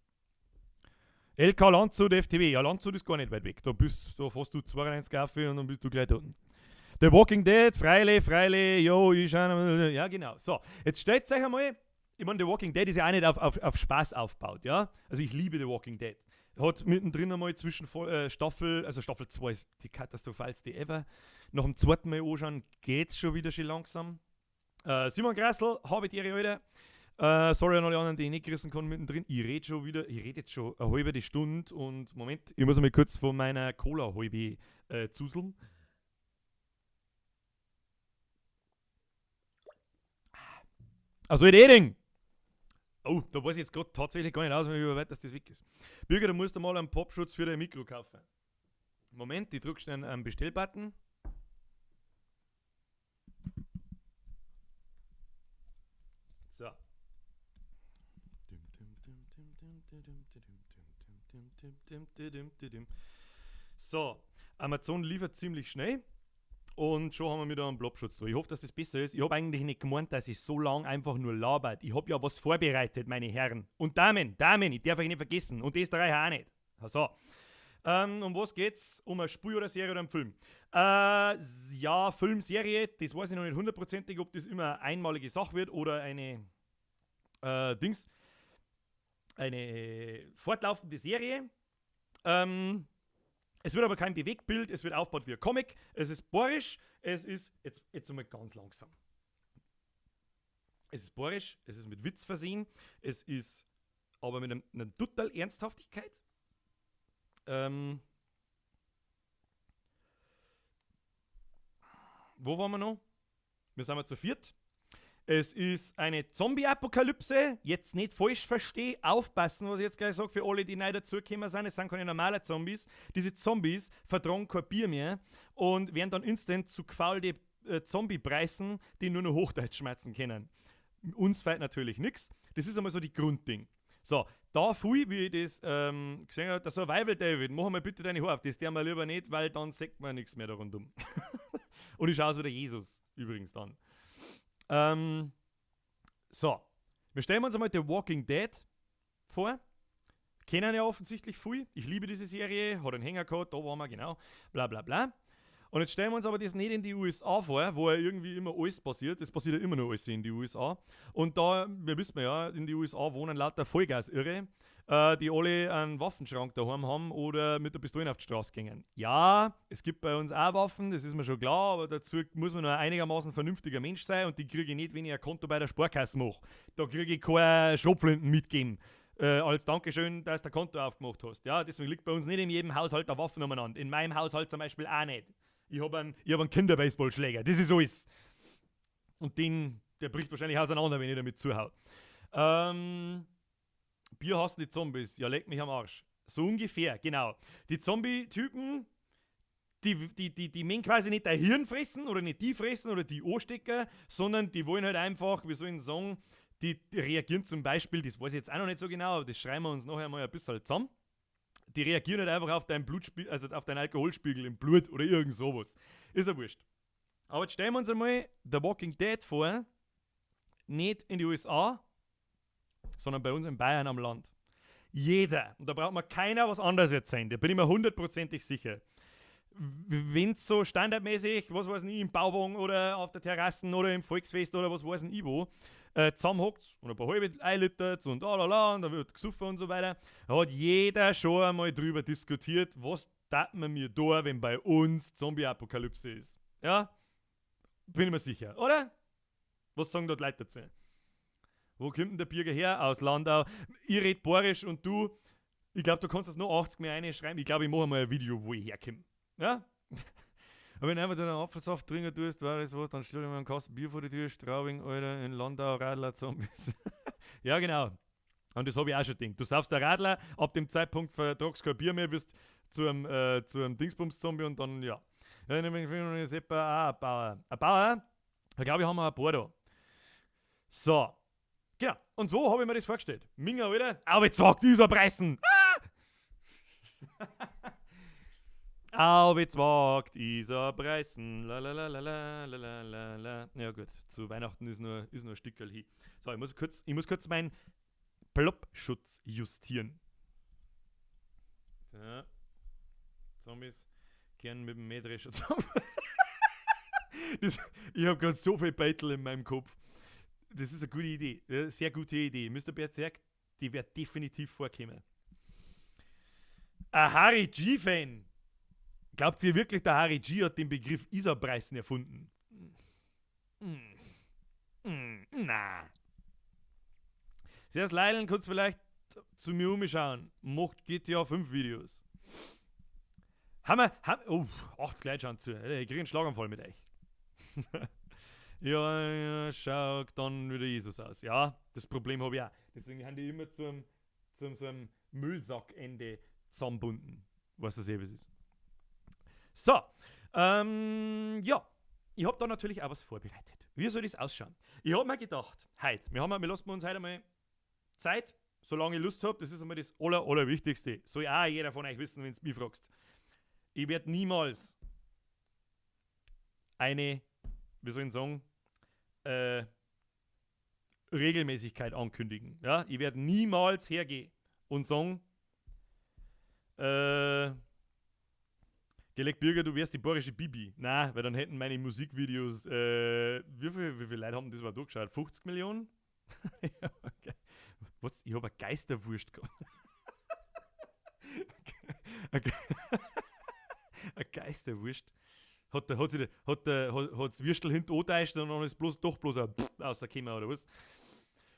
LK Landshut FTW. Ja, Landshut ist gar nicht weit weg. Da fährst du 92 Kaffee und dann bist du gleich da unten. The Walking Dead, Freile, Freile, yo, ich schau, ja, genau. So, jetzt stellt euch einmal, ich meine, The Walking Dead ist ja auch nicht auf Spaß aufgebaut, ja? Also ich liebe The Walking Dead. Hat mittendrin einmal zwischen Staffel, also Staffel 2 ist die katastrophalste ever. Nach dem zweiten Mal anschauen geht's schon wieder schön langsam. Simon Grassl, habe die Ehre, Alter. Sorry an alle anderen, die ich nicht grüßen kann mittendrin. Ich rede schon wieder, ich rede jetzt schon eine halbe Stunde und Moment, ich muss einmal kurz von meiner Cola-Halbe zuseln. Also in Eding! Oh, da weiß ich jetzt grad tatsächlich gar nicht aus, wie weit das weg ist. Bürger, du musst mal einen Popschutz für dein Mikro kaufen. Moment, ich drück schnell einen Bestellbutton. So. So, Amazon liefert ziemlich schnell. Und schon haben wir wieder einen Blobschutz da. Ich hoffe, dass das besser ist. Ich hab eigentlich nicht gemeint, dass ich so lang einfach nur labert. Ich hab ja was vorbereitet, meine Herren. Und Damen, Damen, ich darf euch nicht vergessen. Und Österreicher auch nicht. So. Um was geht's? Um ein Spiel oder Serie oder einen Film? Ja, Film, Serie, das weiß ich noch nicht hundertprozentig, ob das immer eine einmalige Sache wird oder eine Dings. Eine fortlaufende Serie. Es wird aber kein Bewegtbild, es wird aufgebaut wie ein Comic, es ist bohrisch, es ist, jetzt einmal ganz langsam. Es ist bohrisch, es ist mit Witz versehen, es ist aber mit einer total Ernsthaftigkeit. Wo waren wir noch? Wir sind mal zu viert. Es ist eine Zombie-Apokalypse. Jetzt nicht falsch verstehen, aufpassen, was ich jetzt gleich sag, für alle, die neu dazugekommen sind. Es sind keine normalen Zombies. Diese Zombies vertragen kein Bier mehr und werden dann instant zu gefaulte Zombie-Preisen, die nur noch Hochdeutsch schmerzen können. Uns fehlt natürlich nix. Das ist einmal so die Grundding. So, da viel, wie ich das gesehen habe, der Survival David, mach mal bitte deine Haare auf. Das der mal lieber nicht, weil dann sieht man nichts mehr da rundum. Und ich schaue so der Jesus übrigens dann. So, wir stellen uns einmal The Walking Dead vor. Kennen ja offensichtlich viel. Ich liebe diese Serie, hat einen Hänger gehabt, da waren wir, genau, bla bla bla. Und jetzt stellen wir uns aber das nicht in die USA vor, wo ja irgendwie immer alles passiert. Es passiert ja immer nur alles in die USA. Und da, wir wissen ja, in die USA wohnen lauter Vollgas-Irre, die alle einen Waffenschrank daheim haben oder mit der Pistole auf die Straße gehen. Ja, es gibt bei uns auch Waffen, das ist mir schon klar, aber dazu muss man nur ein einigermaßen vernünftiger Mensch sein und die kriege ich nicht, wenn ich ein Konto bei der Sparkasse mache. Da kriege ich keine Schrotflinten mitgeben. Als Dankeschön, dass du ein Konto aufgemacht hast. Ja, deswegen liegt bei uns nicht in jedem Haushalt eine Waffen umeinander. In meinem Haushalt zum Beispiel auch nicht. Ich hab einen Kinderbaseballschläger, das ist alles. Und der bricht wahrscheinlich auseinander, wenn ich damit zuhau. Bier hassen die Zombies, ja, leck mich am Arsch. So ungefähr, genau. Die Zombie-Typen, die mögen quasi nicht dein Hirn fressen oder nicht die fressen oder die anstecken, sondern die wollen halt einfach, wie soll ich sagen, die reagieren zum Beispiel, das weiß ich jetzt auch noch nicht so genau, aber das schreiben wir uns nachher mal ein bisschen zusammen. Die reagieren halt einfach auf deinen Blutspiegel, also auf deinen Alkoholspiegel im Blut oder irgend sowas. Ist ja wurscht. Aber jetzt stellen wir uns einmal The Walking Dead vor, nicht in die USA, sondern bei uns in Bayern am Land. Jeder, und da braucht man keiner was anderes erzählen, da bin ich mir hundertprozentig sicher. Wenn's so standardmäßig, was weiß ich, im Bauwagen oder auf der Terrasse oder im Volksfest oder was weiß ich wo, zusammenhockt und ein paar halbe einlitert und lalala und dann wird gesoffen und so weiter, hat jeder schon einmal drüber diskutiert, was tat man mir da, wenn bei uns Zombie-Apokalypse ist. Ja? Bin ich mir sicher, oder? Was sagen dort Leute dazu? Wo kommt denn der Birger her? Aus Landau. Ich red bayerisch und du, ich glaub, du kannst das noch 80 mehr reinschreiben. Ich glaub, ich mach mal ein Video, wo ich herkomme. Ja? Aber wenn du einfach dann einen Apfelsaft trinken tust, war das was, dann stell dir mal einen Kasten Bier vor die Tür, Straubing, Alter, in Landau, Radler, Zombies. Ja, genau. Und das hab ich auch schon gedacht. Du saufst der Radler, ab dem Zeitpunkt vertragst kein Bier mehr, wirst zu einem Dingsbums-Zombie und dann, ja. Ja, dann bin ich auch ein Bauer. Ein Bauer? Da glaub ich, haben wir ein paar da. So. Genau. Und so hab ich mir das vorgestellt. Minger, Alter. Aber jetzt sagt dieser Preisen. Ah! Auf jetzt wagt Isar Preisen. La, la, la, la, la, la, la, la. Ja gut, zu Weihnachten ist nur ein Stückerl hin. So, ich muss kurz meinen Plopschutz justieren. Ja. Zombies kehren mit dem Mähdrescher zusammen. Ich habe gerade so viel Beitel in meinem Kopf. Das ist eine gute Idee. Sehr gute Idee. Mr. Berserk, die wird definitiv vorkommen. Ein Harry G-Fan. Glaubt ihr wirklich, der Harry G hat den Begriff Isarpreisen erfunden? Na. Zuerst Leideln, kurz vielleicht zu mir umschauen. Macht GTA 5 Videos. Haben wir, haben, oh, 80 Leute schauen zu. Ich krieg einen Schlaganfall mit euch. Ja, ja, schaut dann wieder Jesus aus. Ja, das Problem habe ich auch. Deswegen haben die immer zum so einem Müllsackende zusammenbunden. Was das eben ist. So, ja, ich hab da natürlich auch was vorbereitet. Wie soll das ausschauen? Ich hab mir gedacht, heute, wir lassen uns heute einmal Zeit, solange ich Lust hab, das ist einmal das Allerwichtigste. Soll auch jeder von euch wissen, wenn's mich fragst. Ich werd niemals eine, wie soll ich sagen, Regelmäßigkeit ankündigen. Ja? Ich werd niemals hergehen und sagen, Gelegt Bürger, du wärst die bayerische Bibi. Nein, weil dann hätten meine Musikvideos, wie viele Leute haben das überhaupt durchgeschaut? 50 Millionen? Ja, okay. Was? Ich hab eine Geisterwurst gehabt. Okay. Eine Geisterwurst. Hat der, hat sich der, hat der, hat, hat's Würstel hinten angetäuscht und dann ist doch bloß ein Pfff rausgekommen, oder was?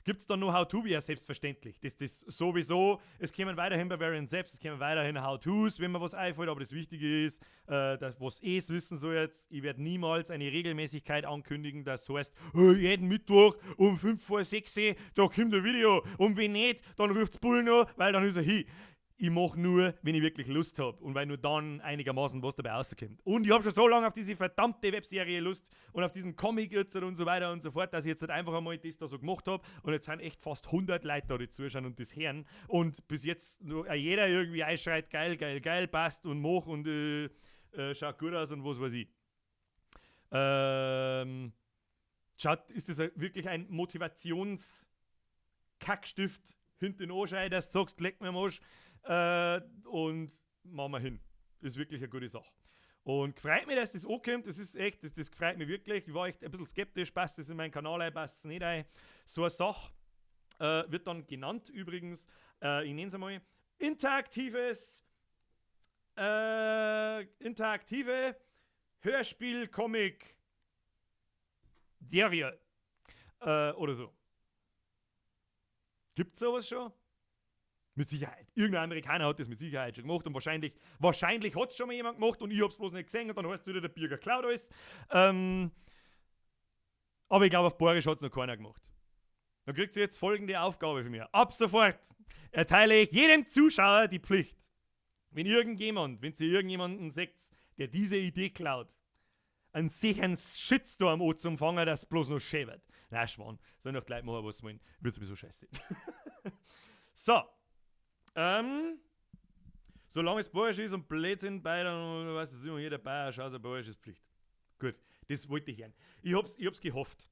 Gibt's dann noch How-To? Ja, selbstverständlich. Das, das sowieso. Es kommen weiterhin bei Varian selbst, es kommen weiterhin How-Tos, wenn mir was einfällt, aber das Wichtige ist, dass, was ihr wissen soll jetzt, ich werde niemals eine Regelmäßigkeit ankündigen, das heißt, oh, jeden Mittwoch um fünf vor sechs, da kommt ein Video und wenn nicht, dann ruft's Bullen an, weil dann ist er hin. Ich mach nur, wenn ich wirklich Lust hab und weil nur dann einigermaßen was dabei rauskommt. Und ich hab schon so lange auf diese verdammte Webserie Lust und auf diesen Comic jetzt und so weiter und so fort, dass ich jetzt halt einfach einmal das da so gemacht hab. Und jetzt sind echt fast 100 Leute da, die zuschauen und das hören. Und bis jetzt nur jeder irgendwie einschreit, geil, geil, geil, passt und mach und schaut gut aus und was weiß ich. Schaut, ist das wirklich ein Motivationskackstift hinter den Anschrei, dass du sagst, leck mir am Arsch. Und machen wir hin. Ist wirklich eine gute Sache. Und freut mich, dass das ankommt. Das ist echt, das freut mich wirklich. Ich war echt ein bisschen skeptisch, passt das in meinen Kanal ein, passt es nicht ein. So eine Sache wird dann genannt übrigens, ich nenne es einmal, interaktive Hörspiel-Comic-Serie. Oder so. Gibt's sowas schon? Mit Sicherheit. Irgendein Amerikaner hat das mit Sicherheit schon gemacht und wahrscheinlich hat's schon mal jemand gemacht und ich hab's bloß nicht gesehen und dann heißt es wieder, der Birger klaut alles. Aber ich glaub, auf Bayerisch hat's noch keiner gemacht. Dann kriegt ihr jetzt folgende Aufgabe von mir. Ab sofort erteile ich jedem Zuschauer die Pflicht, wenn ihr irgendjemanden seht, der diese Idee klaut, einen sicheren Shitstorm anzufangen, dass es bloß noch schön wird. Nein, Schwan. Sollen doch gleich machen, was sie wollen. Wird sowieso scheiße. So. Solange es bayerisch ist und Blödsinn bei, dann weiß es immer, jeder Bayer schaut, ein bayerisch ist Pflicht. Gut, das wollte ich hören. Ich hab's gehofft.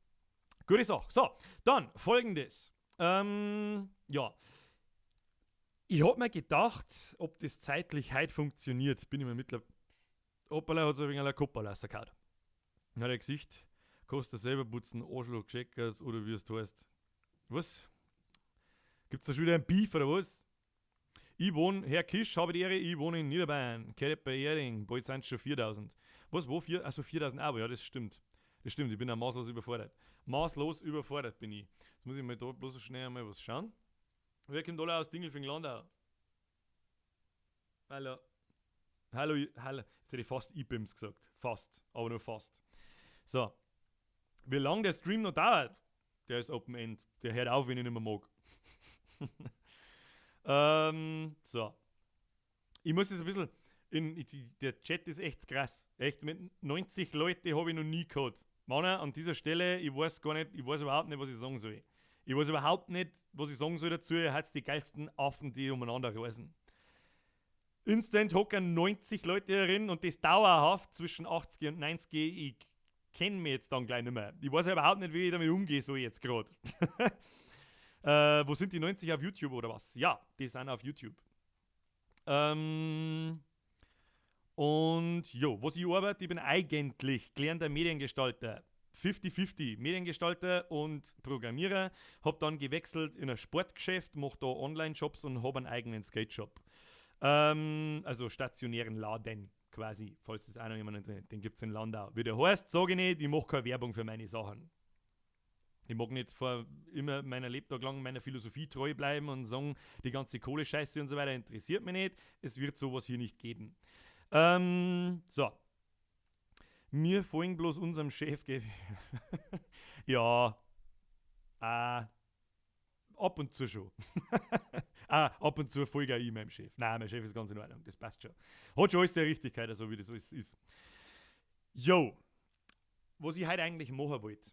Gute Sache. So, dann folgendes. Ja. Ich hab mir gedacht, ob das zeitlich heute funktioniert. Bin ich mir mittlerweile. Hoppala, hat so ein wenig eine Koppel rausgehauen. Dann hat er Gesicht, kostet selber putzen, Arschloch, Checkers oder wie es heißt. Was? Gibt's da schon wieder ein Beef oder was? Ich wohne, Herr Kisch, habe die Ehre, ich wohne in Niederbayern, Kerep bei Erding, bald sind's schon 4000. Was, wo? Vier, also 4000 aber, ja, das stimmt. Das stimmt, ich bin ja maßlos überfordert. Maßlos überfordert bin ich. Jetzt muss ich mal da bloß so schnell einmal was schauen. Wer kommt alle aus Dingolfing-Landau? Hallo. Hallo, hallo. Jetzt hätte ich fast IBIMS gesagt. Fast, aber nur fast. So. Wie lange der Stream noch dauert, der ist Open End. Der hört auf, wenn ich nicht mehr mag. So. Ich muss jetzt ein bisschen in, ich, die, der Chat ist echt krass. Echt, mit 90 Leute habe ich noch nie gehabt. Männer, an dieser Stelle, ich weiß gar nicht, ich weiß überhaupt nicht, was ich sagen soll. Ich weiß überhaupt nicht, was ich sagen soll dazu. Ihr habt die geilsten Affen, die umeinander reisen. Instant hocken 90 Leute herin und das dauerhaft zwischen 80 und 90. Ich kenn mich jetzt dann gleich nicht mehr. Ich weiß ja überhaupt nicht, wie ich damit umgehe, so jetzt grad. Wo sind die 90 auf YouTube oder was? Ja, die sind auf YouTube. Und jo, was ich arbeite, ich bin eigentlich gelernter Mediengestalter. 50-50, Mediengestalter und Programmierer. Hab dann gewechselt in ein Sportgeschäft, mach da Online-Shops und hab einen eigenen Skate-Shop. Also stationären Laden quasi, falls das auch noch jemand interessiert. Den gibt's in Landau. Wie der heißt, sage ich nicht, ich mach keine Werbung für meine Sachen. Ich mag nicht vor immer meiner Lebtag lang meiner Philosophie treu bleiben und sagen, die ganze Kohlescheiße und so weiter interessiert mich nicht. Es wird sowas hier nicht geben. So. Mir folgen bloß unserem Chef. Ja. Ab und zu schon. Ah, ab und zu folge auch ich meinem Chef. Nein, mein Chef ist ganz in Ordnung, das passt schon. Hat schon alles seine Richtigkeit, so wie das alles ist. Jo. Was ich heute eigentlich machen wollte.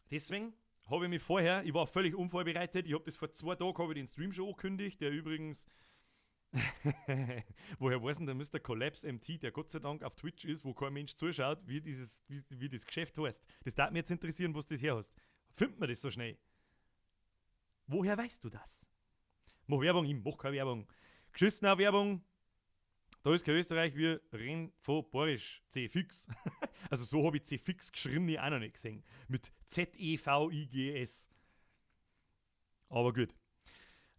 Deswegen habe ich mich vorher, ich war völlig unvorbereitet, ich habe das vor 2 Tagen, habe ich den Stream schon angekündigt, der übrigens, woher weiß denn der Mr. Collapse MT, der Gott sei Dank auf Twitch ist, wo kein Mensch zuschaut, wie das Geschäft heißt. Das darf mich jetzt interessieren, was das her heißt. Findet man das so schnell? Woher weißt du das? Mach Werbung, ich mach keine Werbung. Geschissen auf Werbung. Da ist kein Österreich, wir reden von Borisch. C-Fix. Also so hab ich C-Fix geschrieben, ich auch noch nicht gesehen. Mit Z-E-V-I-G-S. Aber gut.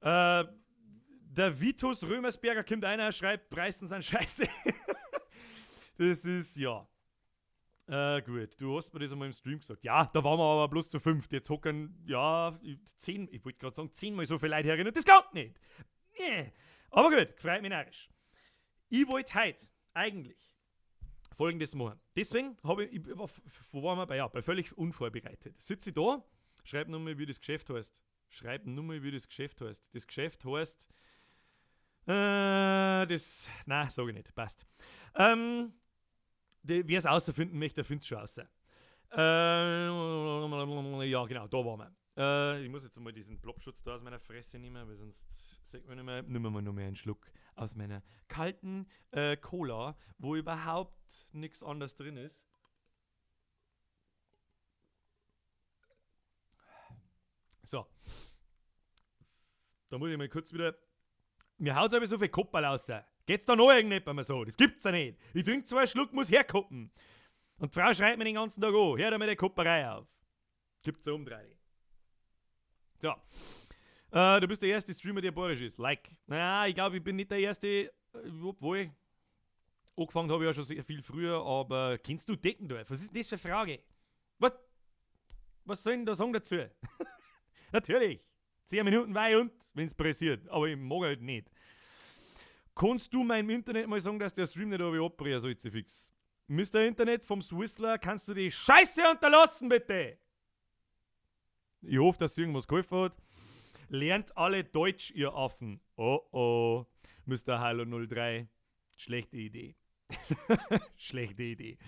Der Vitus Römersberger kommt einer, schreibt, Preisen sind scheiße. Das ist, ja. Gut, du hast mir das einmal im Stream gesagt. Ja, da waren wir aber bloß zu 5. Jetzt hocken, ja, 10, ich wollte gerade sagen, 10-mal so viele Leute herinnen. Das glaubt nicht. Nee. Aber gut, freut mich narrisch. Ich wollte heute eigentlich Folgendes machen. Deswegen habe ich, ich war, wo waren wir bei? Ja, bei völlig unvorbereitet. Sitze ich da, schreib nur mal, wie das Geschäft heißt. Schreib nur mal, wie das Geschäft heißt. Das Geschäft heißt, das, nein, sag ich nicht, passt. Wer es außerfinden möchte, der findet's schon außer. Ja, genau, da waren wir. Ich muss jetzt mal diesen Plopschutz da aus meiner Fresse nehmen, weil sonst sieht man nicht mehr. Nehmen wir mal noch mehr einen Schluck aus meiner kalten Cola, wo überhaupt nichts anderes drin ist. So. Da muss ich mal kurz wieder... Mir haut's aber so viel Kopperl raus. Geht's da noch irgendjemand mehr so? Das gibt's ja nicht. Ich trink 2 Schluck, muss herkoppen. Und die Frau schreit mir den ganzen Tag an. Hör da mit der Kopperei auf. Gibt's eine Umdrehung. So. Du bist der erste Streamer, der bayerisch ist. Like. Naja, ich glaub, ich bin nicht der erste, obwohl, angefangen habe ich ja schon sehr viel früher, aber kennst du Deckendorf? Was ist denn das für eine Frage? Was? Was soll ich denn da sagen dazu? Natürlich. 10 Minuten wei und, wenn's pressiert. Aber ich mag halt nicht. Kannst du meinem Internet mal sagen, dass der Stream nicht abbrechen soll, fix? Mister Internet vom Swissler, kannst du die Scheiße unterlassen, bitte? Ich hoffe, dass irgendwas geholfen hat. Lernt alle Deutsch, ihr Affen. Oh oh, Mister Hallo null drei. Schlechte Idee. Schlechte Idee.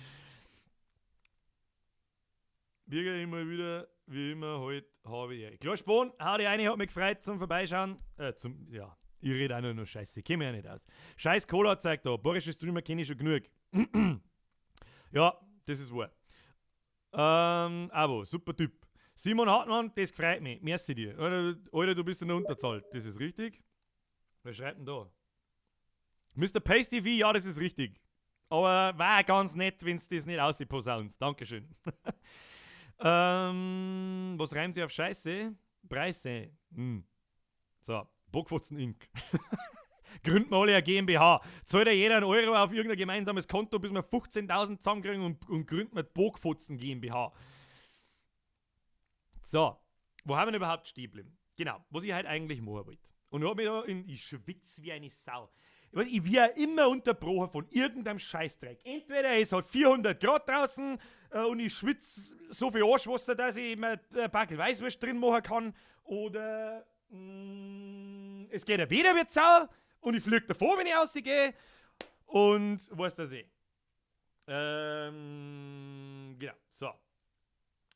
Wir immer wieder, wie immer, heute habe ich. Klar, Spohn, hau die eine, hat mich gefreut zum Vorbeischauen. Zum, ja, ich rede auch nur Scheiße, käme ja nicht aus. Scheiß Cola zeigt da, bayerische Streamer kenne ich schon genug. Ja, das ist wahr. Abo, super Typ. Simon Hartmann, das freut mich. Merci dir. Alter, Alter, du bist in der Unterzahl. Das ist richtig. Wer schreibt denn da? Mister Pace TV, ja, das ist richtig. Aber war ganz nett, wenn's das nicht ausposaunst. Dankeschön. Was reimt sich auf Scheiße? Preise. So, Bockfotzen Inc. Gründen wir alle eine GmbH. Zahlt ja jeder einen Euro auf irgendein gemeinsames Konto, bis wir 15.000 zusammenkriegen und gründen wir die Bockfotzen GmbH. So, wo haben wir denn überhaupt stehen geblieben? Genau, was ich heute eigentlich machen wollte. Und ich hab mich da in, ich schwitz wie eine Sau. Ich weiß, ich werde immer unterbrochen von irgendeinem Scheißdreck. Entweder es hat 400 Grad draußen und ich schwitz so viel Arschwasser, dass ich mir ein Backel Weißwurst drin machen kann. Oder es geht ja wieder mit Sau und ich flieg davor, wenn ich rausgehe. Und weiß das eh. Genau, so.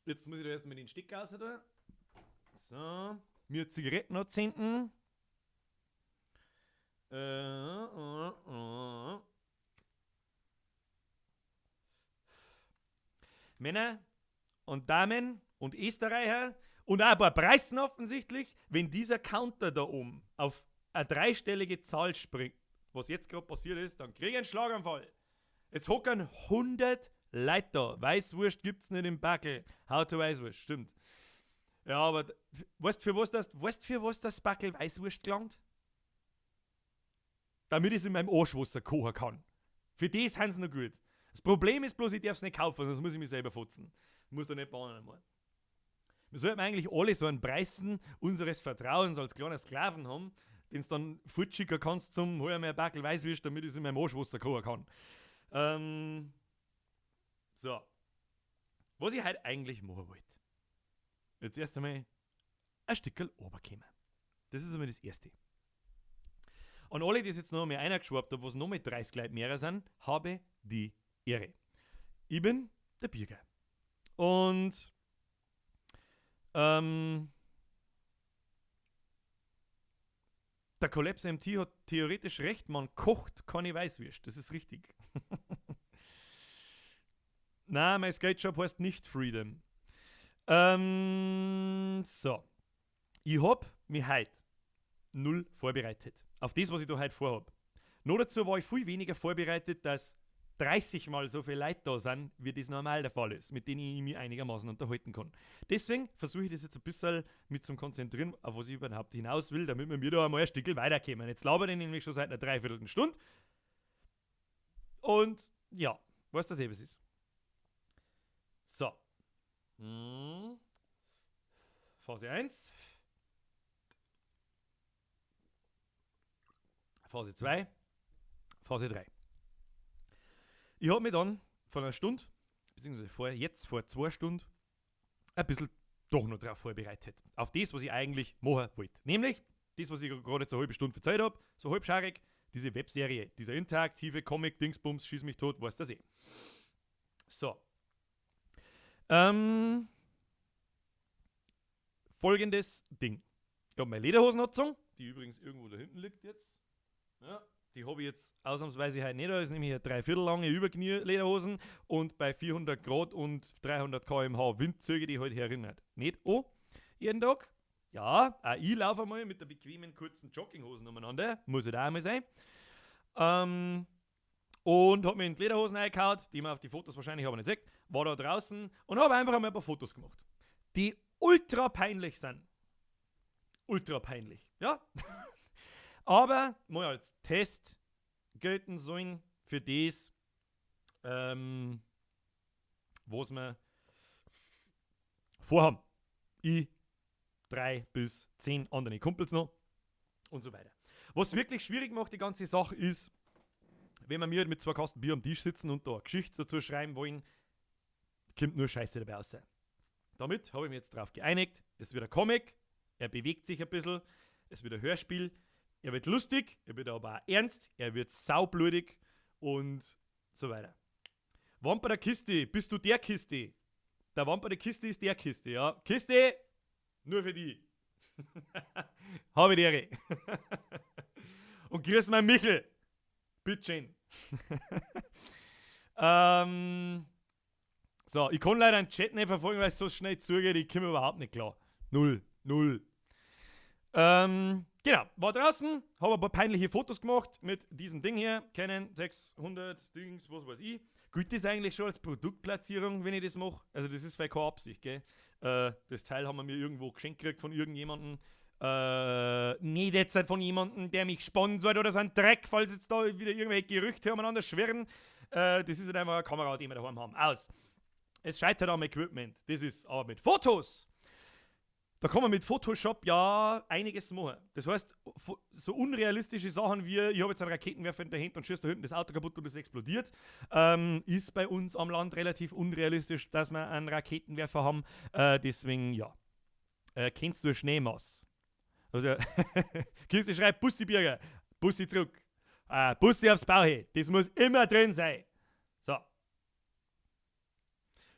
Jetzt muss ich da erstmal den Stecker raus tun. So. Mir Zigaretten anzünden. Männer und Damen und Österreicher und auch ein paar Preisen offensichtlich, wenn dieser Counter da oben auf eine dreistellige Zahl springt. was jetzt gerade passiert ist, dann krieg ich einen Schlaganfall. Jetzt hocken 100 Leute da. Weißwurst gibt's nicht im Backel. How to Weißwurst, stimmt. Ja, aber weißt für was das, weißt für was das Backel Weißwurst gelangt? Damit ich es in meinem Arschwasser kochen kann. Für das sind sie noch gut. Das Problem ist bloß, ich darf es nicht kaufen, sonst muss ich mich selber fotzen. Muss da nicht bauen einmal. Wir sollten eigentlich alle so einen Preisen unseres Vertrauens als kleiner Sklaven haben, den du dann fortschicken kannst zum hol mir ein Backel Weißwurst, damit ich es in meinem Arschwasser kochen kann. So. Was ich heute eigentlich machen wollte. Jetzt erst einmal ein Stückchen runterkommen. Das ist einmal das Erste. Und alle, die es jetzt noch mehr eingeschwappt haben, was noch mit 30 Leuten mehr sind, habe die Ehre. Ich bin der Birger. Und der Collapse MT hat theoretisch recht, man kocht keine Weißwürst. Das ist richtig. Nein, mein Skate-Shop heißt nicht Freedom. So. Ich hab mich heute null vorbereitet. Auf das, was ich da heute vorhab. Nur dazu war ich viel weniger vorbereitet, dass 30 Mal so viele Leute da sind, wie das normal der Fall ist, mit denen ich mich einigermaßen unterhalten kann. Deswegen versuche ich das jetzt ein bisschen mit zum Konzentrieren, auf was ich überhaupt hinaus will, damit wir mir da einmal ein Stückchen weiterkommen. Jetzt labere ich nämlich schon seit einer Dreiviertelstunde. Und ja, weißt du, was es ist. So. Phase 1. Phase 2. Phase 3. Ich hab mich dann vor einer Stunde, beziehungsweise jetzt vor 2 Stunden, ein bisschen doch noch drauf vorbereitet. Auf das, was ich eigentlich machen wollte. Nämlich das, was ich gerade jetzt eine halbe Stunde erzählt hab, so halbscharig, diese Webserie, dieser interaktive Comic-Dingsbums, schieß mich tot, weißt das eh. So. Folgendes Ding. Ich hab meine Lederhosen angezogen, die übrigens irgendwo da hinten liegt jetzt. Ja, die hab ich jetzt ausnahmsweise heute nicht da, ist nämlich eine dreiviertel lange Überknie-Lederhosen und bei 400 Grad und 300 Kilometer pro Stunde Windzüge, die halt herinnert. Nicht an, jeden Tag. Ja, auch ich laufe einmal mit der bequemen kurzen Jogginghosen umeinander, muss halt auch einmal sein. Und hab mir in die Lederhosen reingehauen, die man auf die Fotos wahrscheinlich aber nicht sieht, war da draußen und hab einfach einmal ein paar Fotos gemacht, die ultra peinlich sind. Ultra peinlich, ja. Aber mal als Test gelten sollen für das, was wir vorhaben. Ich, 3 bis 10 andere Kumpels noch und so weiter. Was wirklich schwierig macht, die ganze Sache ist, wenn wir mir mit 2 Kasten Bier am Tisch sitzen und da eine Geschichte dazu schreiben wollen, kommt nur Scheiße dabei raus. Damit habe ich mich jetzt drauf geeinigt, es wird ein Comic, er bewegt sich ein bisschen, es wird ein Hörspiel, er wird lustig, er wird aber auch ernst, er wird saublutig und so weiter. Wampa der Kiste, bist du der Kiste? Der Wampa der Kiste ist der Kiste, ja. Kiste, nur für die. Habe die Ehre. Und grüß mein Michel. Bitteschön. So, ich kann leider den Chat nicht verfolgen, weil es so schnell zugeht. Ich komme überhaupt nicht klar. 0, 0. Genau, war draußen, hab ein paar peinliche Fotos gemacht mit diesem Ding hier. Canon 600 Dings, was weiß ich. Gilt das eigentlich schon als Produktplatzierung, wenn ich das mach? Also das ist vielleicht keine Absicht, gell? Das Teil haben wir mir irgendwo geschenkt gekriegt von irgendjemandem. Nicht jetzt halt von jemandem, der mich sponsort oder so ein Dreck, falls jetzt da wieder irgendwelche Gerüchte umeinander schwirren. Das ist halt einfach eine Kamera, die wir daheim haben. Aus. Es scheitert am Equipment. Das ist aber mit Fotos. Da kann man mit Photoshop ja einiges machen. Das heißt, so unrealistische Sachen wie, ich habe jetzt einen Raketenwerfer in der Hand und schießt da hinten das Auto kaputt und es explodiert, ist bei uns am Land relativ unrealistisch, dass wir einen Raketenwerfer haben. Deswegen, ja. Kennst du eine Schneemasse? Also, Kirsti schreibt, Bussi Birger, Bussi zurück. Bussi aufs Bauch, das muss immer drin sein. So.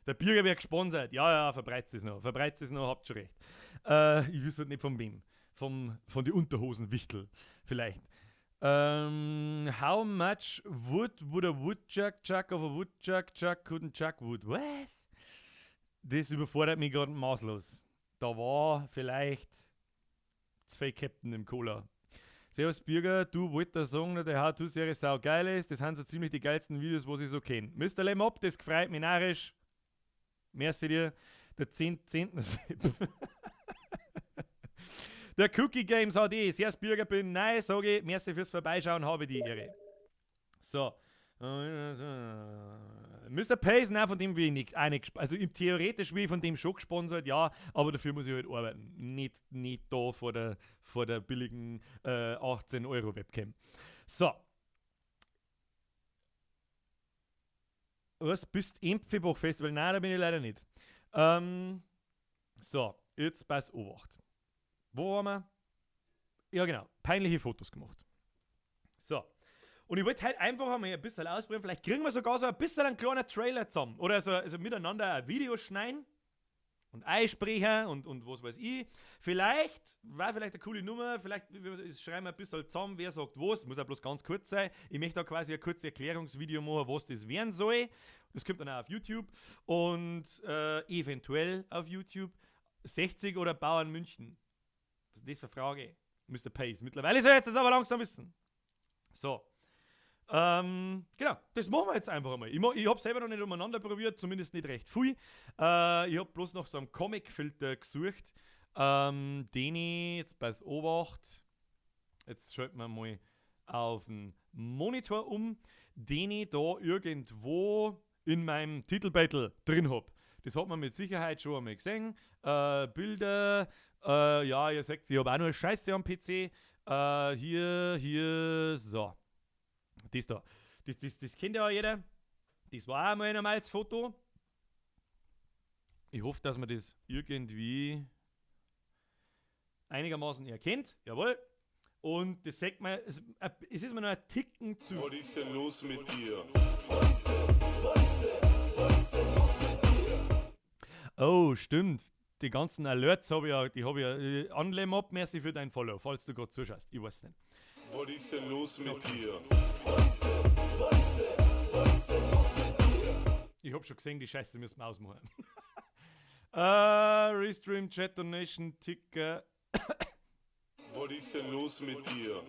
Der Birger wird gesponsert. Ja, ja, verbreitet es noch. Verbreitet es noch, habt schon recht. Ich wüsste halt nicht von wem. Von die Unterhosenwichtel vielleicht. How much wood would a woodchuck chuck of a woodchuck chuck couldn't chuck wood? Was? Das überfordert mich gerade maßlos. Da war vielleicht 2 Captain im Cola. Servus Birger, du wolltest sagen, dass der How-To-Serie sau geil ist. Das sind so ziemlich die geilsten Videos, was ich so kenne. Mr. Lemop, das freut mich narrisch. Merci dir. Der 10. 10. Der Cookie Games HD. Servus Birger, bin nein, sage ich. Merci fürs Vorbeischauen, habe die Ehre. So. Mr. Pace, nein, von dem will ich nicht, auch nicht, also theoretisch will ich von dem schon gesponsert, ja, aber dafür muss ich halt arbeiten. Nicht da vor der billigen 18 Euro Webcam. So. Was bist Empfibach Festival? Nein, da bin ich leider nicht. So, jetzt pass Obacht. Wo waren wir? Ja, genau. Peinliche Fotos gemacht. So. Und ich wollte halt einfach einmal ein bisschen ausprobieren. Vielleicht kriegen wir sogar so ein bisschen einen kleinen Trailer zusammen. Oder so, also miteinander ein Video schneiden und einsprechen und was weiß ich. Vielleicht, war vielleicht eine coole Nummer, vielleicht schreiben wir ein bisschen zusammen, wer sagt was. Muss auch bloß ganz kurz sein. Ich möchte da quasi ein kurzes Erklärungsvideo machen, was das werden soll. Das kommt dann auch auf YouTube und eventuell auf YouTube. 60 oder Bauern München? Was ist das für eine Frage? Mr. Pace. Mittlerweile soll ich jetzt das aber langsam wissen. So. Genau, das machen wir jetzt einfach einmal. Ich habe selber noch nicht umeinander probiert, zumindest nicht recht viel. Ich habe bloß noch so einen Comic-Filter gesucht, den ich jetzt bei Obacht, jetzt schalten wir mal auf den Monitor um, den ich da irgendwo in meinem Titelbattle drin hab. Das hat man mit Sicherheit schon einmal gesehen. Bilder, ja, ihr seht, ich habe auch nur Scheiße am PC. Hier, so. Das da. Das kennt ja auch jeder. Das war auch mal ein normales Foto. Ich hoffe, dass man das irgendwie einigermaßen erkennt. Jawohl. Und das sagt man, es ist mir noch ein Ticken zu. Was ist denn los mit dir? Was ist denn los mit dir? Oh, stimmt. Die ganzen Alerts habe ich ja, die habe ich ja Anlem ab, merci für dein Follow, falls du gerade zuschaust. Ich weiß nicht. Was ist denn los mit dir? Was ist denn los mit dir? Ich hab schon gesehen, die Scheiße müssen wir ausmachen. Restream, Chat Donation, Ticker. Was ist denn los mit dir?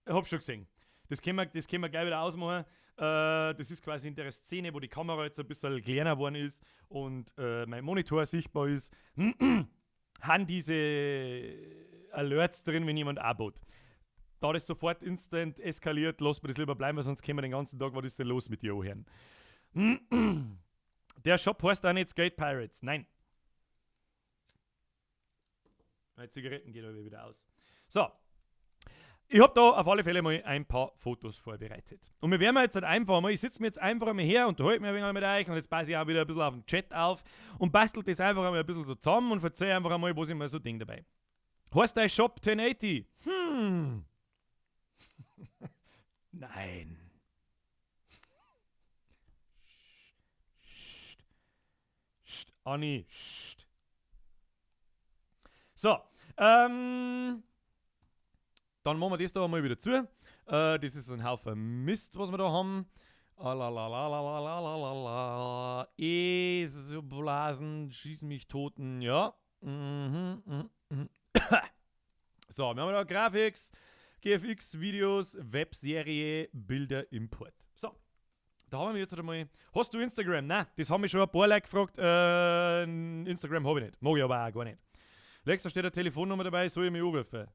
Ich hab schon gesehen. Das können wir gleich wieder ausmachen. Das ist quasi in der Szene, wo die Kamera jetzt ein bisschen kleiner geworden ist und mein Monitor sichtbar ist, haben diese Alerts drin, wenn jemand abbaut. Da das sofort instant eskaliert, lass mir das lieber bleiben, weil sonst können wir den ganzen Tag, was ist denn los mit dir anhören. Der Shop heißt auch nicht Skate Pirates. Nein. Meine Zigaretten gehen aber wieder aus. So. Ich hab da auf alle Fälle mal ein paar Fotos vorbereitet. Und wir werden jetzt halt einfach mal, ich sitze mir jetzt einfach mal her und unterhalte mich ein wenig mit euch und jetzt passe ich auch wieder ein bisschen auf den Chat auf und bastel das einfach einmal ein bisschen so zusammen und verzeih einfach einmal, was ich mir so denke dabei. Heißt dein Shop 1080? Nein. Psst, Anni, psst. So, dann machen wir das da mal wieder zu. Das ist ein Haufen Mist, was wir da haben. Alalalalalalalalala. So Blasen, schieß mich toten, ja. So, wir haben da Graphics, GFX, Videos, Webserie, Bilder, Import. So, da haben wir jetzt einmal. Hast du Instagram? Nein, das haben mich schon ein paar Leute gefragt. Instagram habe ich nicht. Mag ich aber auch gar nicht. Lex, da steht eine Telefonnummer dabei, soll ich mich anrufen?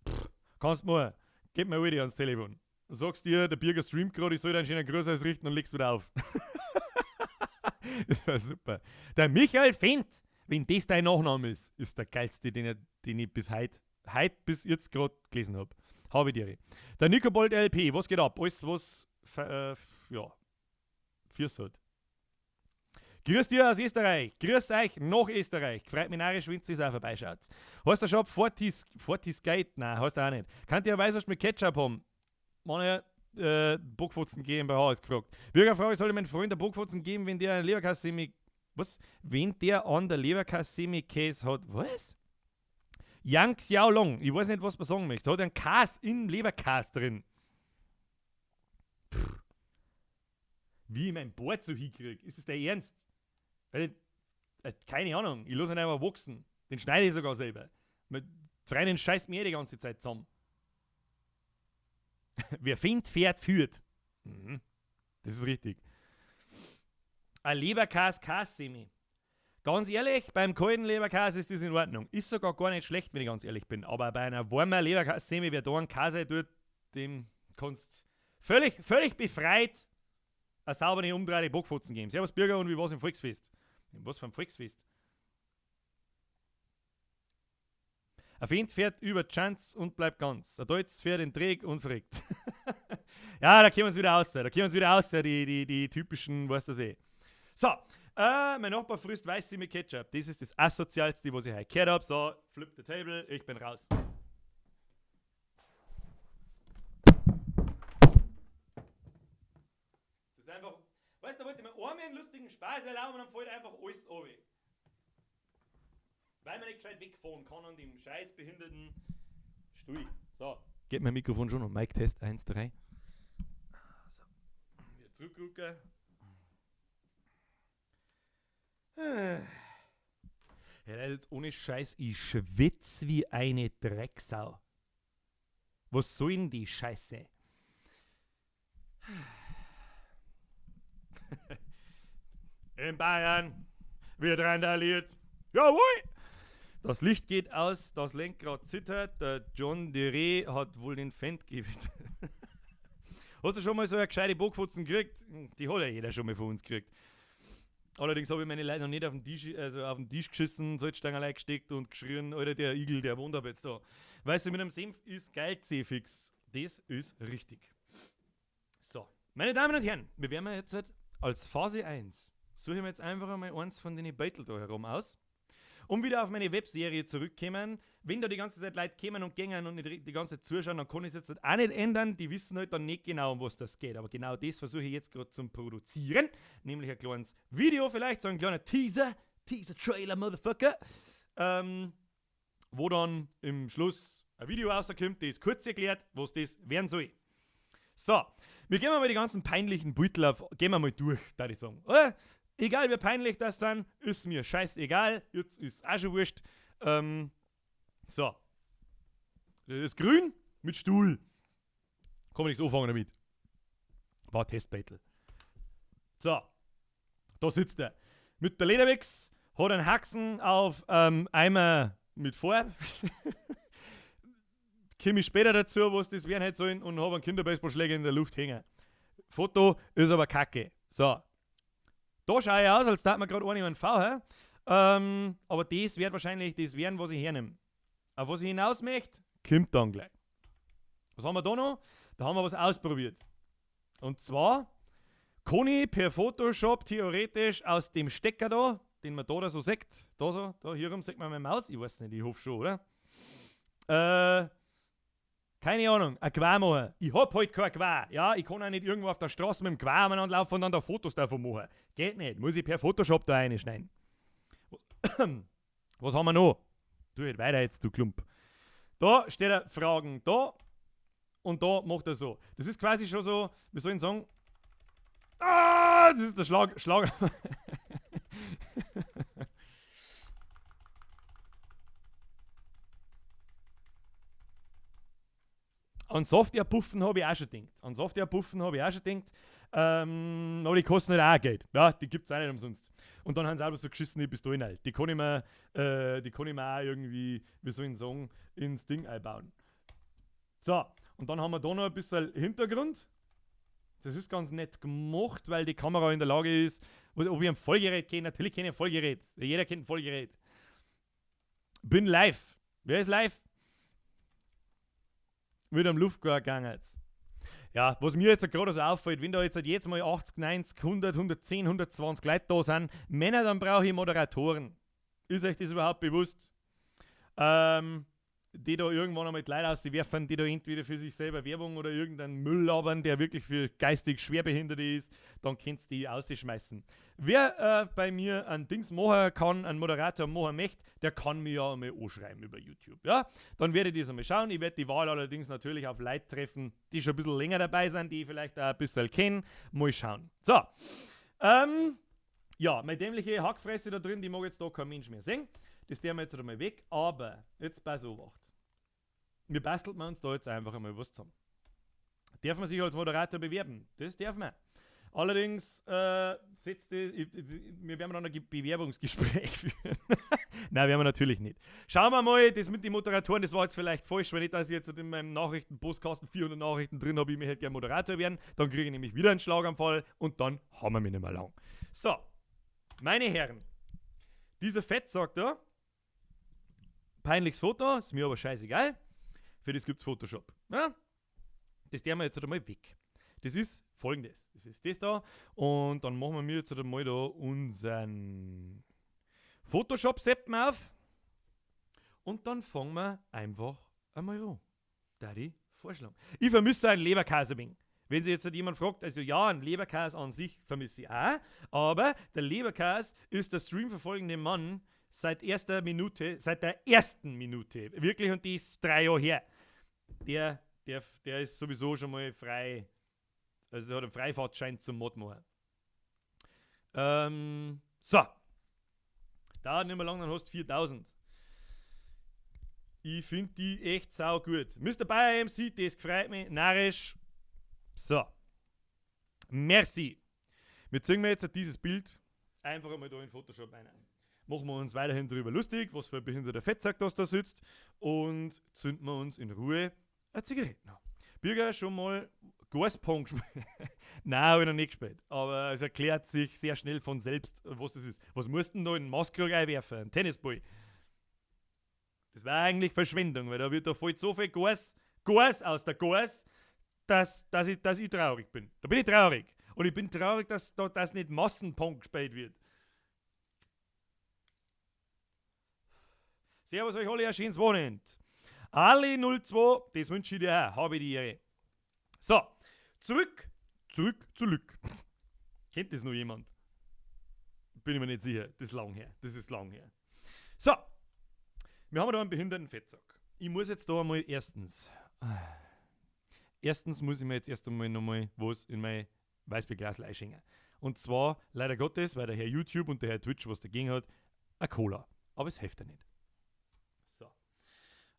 Pff, kannst mal. Gib mir wieder ans Telefon. Sagst dir, der Birger streamt gerade, ich soll dir einen schönen Gruß ausrichten und legst wieder auf. Das war super. Der Michael Fendt, wenn das dein Nachname ist, ist der geilste, den ich bis heut bis jetzt grad gelesen hab. Habe ich dir. Der Nicobold LP, was geht ab? Alles, was ja, fürs hat. Grüß dir aus Österreich. Grüß euch nach Österreich. Freut mich narrisch, wenn ihr auch vorbeischaut. Heißt der Shop 40 Skate? Nein, heißt er auch nicht. Könnt ihr Weißwurst mit Ketchup haben? Mann, Bockfotzen GmbH ist gefragt. Bürgerfrage, soll ich meinem Freund der Bockfotzen geben, wenn der einen Leberkäse-Semi... Was? Wenn der an der Leberkäse-Semi-Käse hat... Was? Yang Xiaolong. Ich weiß nicht, was man sagen möchte. Hat einen Käse im Leberkäse drin. Pff. Wie ich mein Bart so hinkrieg. Ist das der Ernst? Weil ich, keine Ahnung. Ich lasse ihn einfach wachsen. Den schneide ich sogar selber. Die Freundin scheißt mir eh die ganze Zeit zusammen. Wer findet, fährt, führt. Mhm. Das ist richtig. Ein Leberkäse, Kässemi. Ganz ehrlich, beim kalten Leberkäse ist das in Ordnung. Ist sogar gar nicht schlecht, wenn ich ganz ehrlich bin. Aber bei einer warmen Leberkäse, wer da einen Käse tut, dem kannst völlig, völlig befreit eine saubere umdrehte Bockfotzen geben. Servus Bürger und wie war's im Volksfest? Was für ein Volksfest? Ein Feind fährt über Chance und bleibt ganz. Ein Deutsch fährt in Dreck und verreckt. Ja, da kommen wir wieder raus. Da kommen wir wieder raus, die typischen, weißt du das eh. So, mein Nachbar frisst Weiße mit Ketchup. Das ist das Asozialste, was ich heute gehört hab. So, flip the table, ich bin raus. Das ist einfach, weißt du, da wollte ich mir einmal einen lustigen Spaß erlauben und dann fällt einfach alles runter. Weil man nicht gescheit wegfahren kann an dem scheiß behinderten Stuhl. So, geht mein Mikrofon schon noch. Mic Test 1, 3. So, wieder zurückrücken. Ja, jetzt ohne Scheiß, ich schwitz wie eine Drecksau. Was soll denn die Scheiße? In Bayern wird randaliert. Jawohl! Das Licht geht aus, das Lenkrad zittert, der John Deere hat wohl den Fendt gewidmet. Hast du schon mal so eine gescheite Bockfotzen gekriegt? Die hat ja jeder schon mal von uns gekriegt. Allerdings habe ich meine Leute noch nicht auf den Tisch, also auf den Tisch geschissen, Salzstangerl gesteckt und geschrien, Alter, der Igel, der wohnt ab jetzt da. Weißt du, mit einem Senf ist geil, C-Fix. Das ist richtig. So, meine Damen und Herren, wir werden jetzt halt als Phase 1, suche ich mir jetzt einfach einmal eins von den Beutel da herum aus, um wieder auf meine Webserie zurückzukommen. Wenn da die ganze Zeit Leute kommen und gängen und nicht die ganze Zeit zuschauen, dann kann ich es jetzt halt auch nicht ändern. Die wissen halt dann nicht genau, um was das geht. Aber genau das versuche ich jetzt gerade zum Produzieren. Nämlich ein kleines Video vielleicht, so ein kleiner Teaser. Teaser-Trailer, Motherfucker. Wo dann im Schluss ein Video rauskommt, das kurz erklärt, was das werden soll. So, wir gehen mal die ganzen peinlichen Beutel auf, gehen wir mal durch, da ich sagen. Oder? Egal wie peinlich das dann, ist mir scheißegal. Jetzt ist auch schon wurscht. So. Das ist grün mit Stuhl. Kann man nichts anfangen damit. War Testbattle. So. Da sitzt er. Mit der Lederwichs, hat einen Haxen auf Eimer mit Farbe. Komme ich später dazu, was das werden hätte sollen, und habe einen Kinderbaseballschläger in der Luft hängen. Foto ist aber kacke. So. Da schaue ich aus, als tat mir gerade eine in V, hä? Aber das wird wahrscheinlich das werden, was ich hernehme. Auf was ich hinaus möchte, kommt dann gleich. Was haben wir da noch? Da haben wir was ausprobiert. Und zwar kann ich per Photoshop theoretisch aus dem Stecker da, den man da so sieht, da so, da hier rum sieht man meine Maus, ich weiß nicht, ich hoffe schon, oder? Keine Ahnung, ein Quer machen. Ich hab halt kein Quer. Ja, ich kann auch nicht irgendwo auf der Straße mit dem Quer umeinander laufen und dann da Fotos davon machen. Geht nicht, muss ich per Photoshop da reinschneiden. Was haben wir noch? Du halt weiter jetzt, du Klump. Da steht er Fragen da und da macht er so. Das ist quasi schon so, wie soll ich sagen? Ah, das ist der Schlag. An Software-Puffen habe ich auch schon gedacht. An Software-Puffen habe ich auch schon gedacht. Aber die kosten halt auch Geld. Ja, die gibt's auch nicht umsonst. Und dann haben sie auch so geschissene Pistolen halt. Die kann ich mir, auch irgendwie, wie soll ich sagen, ins Ding einbauen. So, und dann haben wir da noch ein bisschen Hintergrund. Das ist ganz nett gemacht, weil die Kamera in der Lage ist, ob ich ein Vollgerät kenne. Natürlich kenne ich ein Vollgerät. Jeder kennt ein Vollgerät. Bin live. Wer ist live? Mit einem Luftgewehr gegangen jetzt. Ja, was mir jetzt gerade so auffällt, wenn da jetzt halt jetzt mal 80, 90, 100, 110, 120 Leute da sind, Männer, dann brauche ich Moderatoren. Ist euch das überhaupt bewusst? Die da irgendwann einmal die Leute auswerfen, die da entweder für sich selber Werbung oder irgendeinen Müll labern, der wirklich für geistig Schwerbehinderte ist, dann könnt ihr die ausschmeißen. Wer bei mir ein Dings machen kann, einen Moderator machen möchte, der kann mir ja einmal anschreiben über YouTube. Ja? Dann werde ich das einmal schauen. Ich werde die Wahl allerdings natürlich auf Leute treffen, die schon ein bisschen länger dabei sind, die ich vielleicht auch ein bisschen kenne. Mal schauen. So. Ja, meine dämliche Hackfresse da drin, die mag jetzt da kein Mensch mehr sehen. Das tun wir jetzt einmal weg, aber jetzt pass auf. Wir basteln uns da jetzt einfach einmal was zusammen. Darf man sich als Moderator bewerben? Das darf man. Allerdings setzt die, wir werden dann ein Bewerbungsgespräch führen. Nein, werden wir natürlich nicht. Schauen wir mal, das mit den Moderatoren, das war jetzt vielleicht falsch, weil nicht, dass ich jetzt in meinem Nachrichtenpostkasten 400 Nachrichten drin habe, ich möchte gerne Moderator werden. Dann kriege ich nämlich wieder einen Schlaganfall und dann haben wir mich nicht mehr lang. So, meine Herren, dieser Fettsack da, peinliches Foto, ist mir aber scheißegal, für das gibt's Photoshop. Ja? Das tun wir jetzt einmal weg. Das ist folgendes. Das ist das da. Und dann machen wir jetzt einmal da unseren Photoshop-Seppen auf. Und dann fangen wir einfach einmal an. Da die vorschlagen. Ich vermisse einen Leberkäse ein wenig. Wenn sich jetzt jemand fragt, also ja, einen Leberkäse an sich vermisse ich auch. Aber der Leberkäse ist der streamverfolgende Mann seit erster Minute, seit der ersten Minute. Wirklich, und die ist 3 Jahre her. Der ist sowieso schon mal frei. Also der hat einen Freifahrtschein zum Mod machen. So. Dauert nicht mehr lang, dann hast du 4000. Ich find die echt sau gut. Mr. Bayer MC, das freut mich. Narrisch. So. Merci. Wir ziehen mir jetzt dieses Bild einfach einmal da in Photoshop rein. Machen wir uns weiterhin darüber lustig, was für ein behinderter Fettsack das da sitzt. Und zünden wir uns in Ruhe eine Zigarette an. Bürger schon mal Gaspong gespielt? Nein, hab ich noch nicht gespielt. Aber es erklärt sich sehr schnell von selbst, was das ist. Was musst du denn da in den Maßkrug einwerfen? Einen Tennisball? Das war eigentlich Verschwendung, weil da wird da voll so viel Gas aus der Gas, dass ich traurig bin. Da bin ich traurig. Und ich bin traurig, dass da das nicht Massenpong gespielt wird. Servus euch alle, ein schönes Wochenende. Ali 02, das wünsche ich dir auch. Habe ich die Ehre. So, zurück zu Lück. Kennt das noch jemand? Bin ich mir nicht sicher. Das ist lang her. So, wir haben da einen behinderten Fettsack. Ich muss jetzt da einmal erstens muss ich mir jetzt erst einmal nochmal was in mein Weißbierglas einschenken. Und zwar, leider Gottes, weil der Herr YouTube und der Herr Twitch was dagegen hat, eine Cola. Aber es hilft ja nicht. So.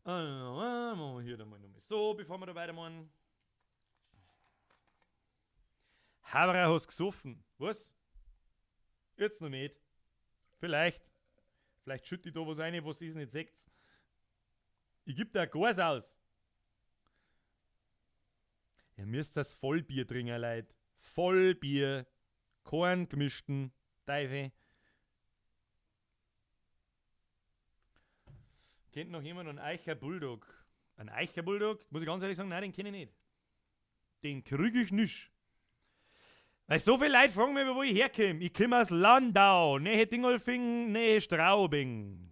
Machen wir hier dann mal nochmal so, bevor wir da weitermachen. Haberer hast gesoffen. Was? Jetzt noch nicht. Vielleicht. Vielleicht schütte ich da was rein, was ihr nicht seht. Ich geb da ein Gas aus. Ihr müsst das Vollbier trinken, Leute. Vollbier. Keinen gemischten Teufel. Kennt noch jemand einen Eicher Bulldog? Ein Eicher Bulldog? Muss ich ganz ehrlich sagen, nein, den kenne ich nicht. Den krieg ich nicht. Weil so viele Leute fragen mich, wo ich herkomme. Ich komme aus Landau, Nähe Dingolfing, Nähe Straubing.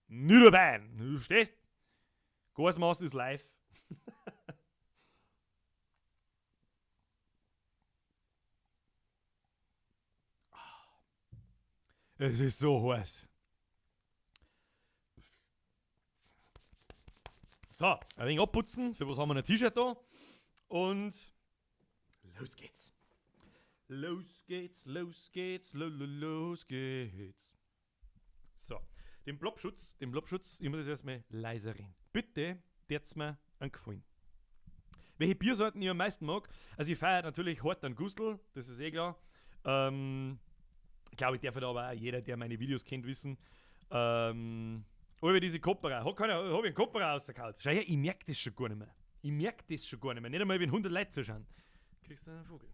Niederbayern. Du verstehst? Gasmaß ist live. Es ist so heiß. So, ein wenig abputzen. Für was haben wir ein T-Shirt da? Und los geht's. Los geht's, los geht's, los geht's. So, den Blobschutz, ich muss jetzt erstmal leiser reden. Bitte, tät's mir einen Gefallen. Welche Biersorten ich am meisten mag? Also ich feiere natürlich hart einen Gustl, das ist eh klar. Glaube ich, darf da aber auch jeder, der meine Videos kennt, wissen. Aber diese Kopperer, hab ich einen Kopperer rausgehauen. Schau her, ich merke das schon gar nicht mehr. Nicht einmal, wenn 100 Leute zuschauen. Kriegst du einen Vogel.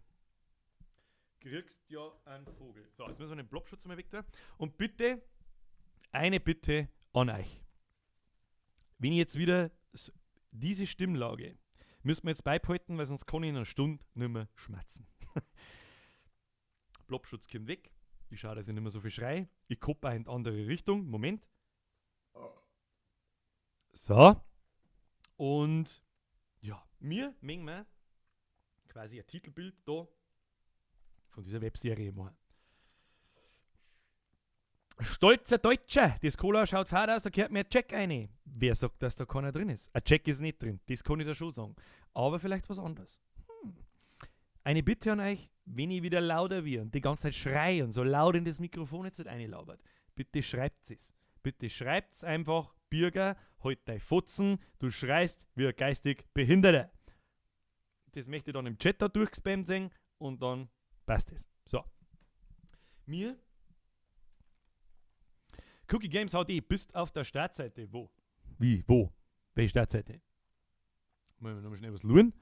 Ja einen Vogel. So, jetzt müssen wir den Blobschutz mal weg tun. Und bitte, eine Bitte an euch. Wenn ich jetzt wieder diese Stimmlage, müssen wir jetzt beibehalten, weil sonst kann ich in einer Stunde nicht mehr schmerzen. Blobschutz kommt weg. Ich schaue, dass ich nicht mehr so viel schrei. Ich koppe auch in die andere Richtung. Moment. So. Und ja, mir mengen wir quasi ein Titelbild da von dieser Webserie machen. Stolzer Deutscher, das Cola schaut fad aus, da gehört mir ein Jack rein. Wer sagt, dass da keiner drin ist? Ein Jack ist nicht drin, das kann ich da schon sagen. Aber vielleicht was anderes. Eine Bitte an euch, wenn ich wieder lauter wird und die ganze Zeit schrei und so laut in das Mikrofon jetzt nicht reinlabert, bitte schreibt es. Bitte schreibt's einfach, Birger, halt dein Fotzen, du schreist wie ein geistig Behinderter. Das möchte ich dann im Chat da durchgespammt sehen und dann passt es. So. Mir Cookie Games HD, bist auf der Startseite. Wo? Wie? Wo? Welche Startseite? Muss ich nochmal schnell was schauen?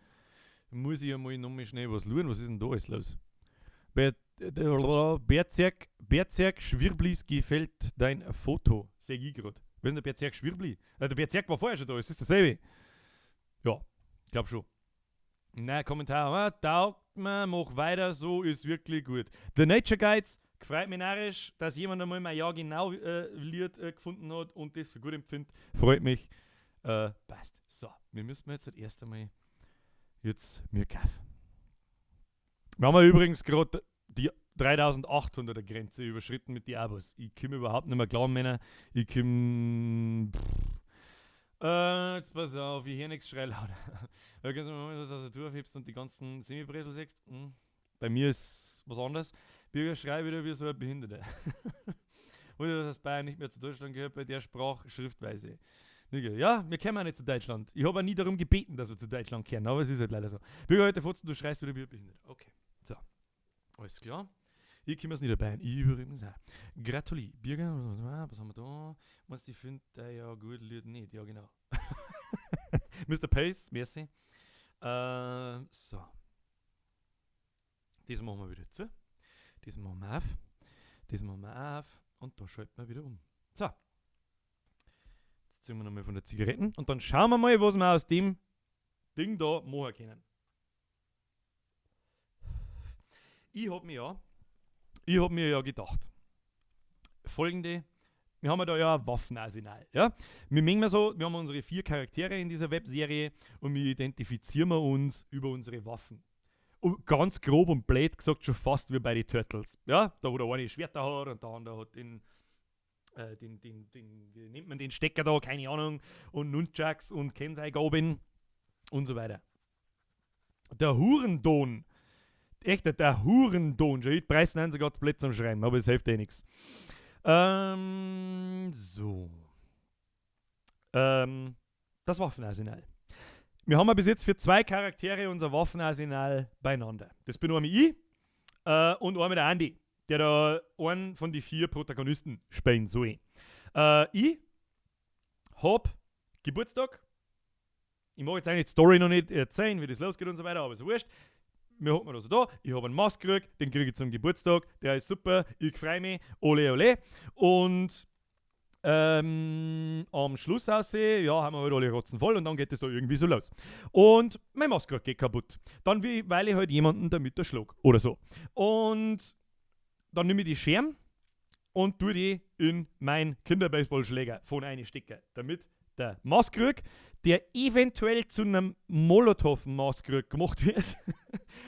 Muss ich einmal nochmal schnell was schauen? Was ist denn da alles los? Berzerk, Berzerk Schwirblis gefällt dein Foto. Seh ich grad. Wer ist denn der Berzerk Schwirbli? Der Berzerk war vorher schon da, ist das dasselbe? Ja, glaub schon. Na, Kommentar, taugt mir, mach weiter so, ist wirklich gut. The Nature Guides, freut mich narrisch, dass jemand einmal mein Ja genau Lied gefunden hat und das für gut empfindet. Freut mich. Passt. So, wir müssen jetzt das erste Mal jetzt mir kaufen. Wir haben ja übrigens gerade die 3800er Grenze überschritten mit den Abos. Ich komme überhaupt nicht mehr klar, Männer. Ich komme. Jetzt pass auf, ich höre nichts, schrei lauter. Da kannst du mal dass du Tastatur aufhebst und die ganzen Semi-Bresel siehst. Hm. Bei mir ist was anderes. Birger schrei wieder wie so ein Behinderter. Oder dass Bayern nicht mehr zu Deutschland gehört bei der Sprachschriftweise. Ja, wir kommen auch nicht zu Deutschland. Ich habe auch nie darum gebeten, dass wir zu Deutschland kehren, aber es ist halt leider so. Bürger heute Fotzen, du schreist wieder wie ein Behindert. Okay, so. Alles klar. Ich komme aus Niederbayern. Ich übrigens auch. Gratuliere. Birger, was haben wir da? Meinst du, ich finde ja gut, Lied nicht. Ja, genau. Mr. Pace, merci. So. Das machen wir wieder zu. Das machen wir auf. Das machen wir auf. Und da schalten wir wieder um. So. Jetzt ziehen wir nochmal von der Zigaretten. Und dann schauen wir mal, was wir aus dem Ding da machen können. Ich hab mir ja gedacht, folgende, wir haben ja da ja ein Waffenarsenal, ja? Wir mengen so, wir haben unsere 4 Charaktere in dieser Webserie und wir identifizieren uns über unsere Waffen. Und ganz grob und blöd gesagt schon fast wie bei den Turtles, ja? Da wo der eine Schwerter hat und der andere hat den, wie nennt man den Stecker da, keine Ahnung, und Nunchucks und Kensei-Gobin und so weiter. Der Hurendon, echt, der Hurendon, schon heute preisen einen sogar das zum Schreiben, aber es hilft eh nichts. So. Das Waffenarsenal. Wir haben ja bis jetzt für 2 Charaktere unser Waffenarsenal beieinander. Das bin einmal ich und einmal der Andi, der da einen von den 4 Protagonisten spielen soll. Ich hab Geburtstag. Ich mag jetzt eigentlich die Story noch nicht erzählen, wie das losgeht und so weiter, aber ist wurscht. Wir hocken also da, ich hab einen Mask gekriegt, den krieg ich zum Geburtstag, der ist super, ich freu mich, ole ole. Und am Schluss aussehen, ja, haben wir halt alle Rotzen voll und dann geht es da irgendwie so los. Und mein Maske geht kaputt. Dann, weil ich halt jemanden damit erschlag oder so. Und dann nehme ich die Scheren und tue die in meinen Kinderbaseballschläger von einem Stecker, damit der Maskrug, der eventuell zu einem Molotow-Maskrug gemacht wird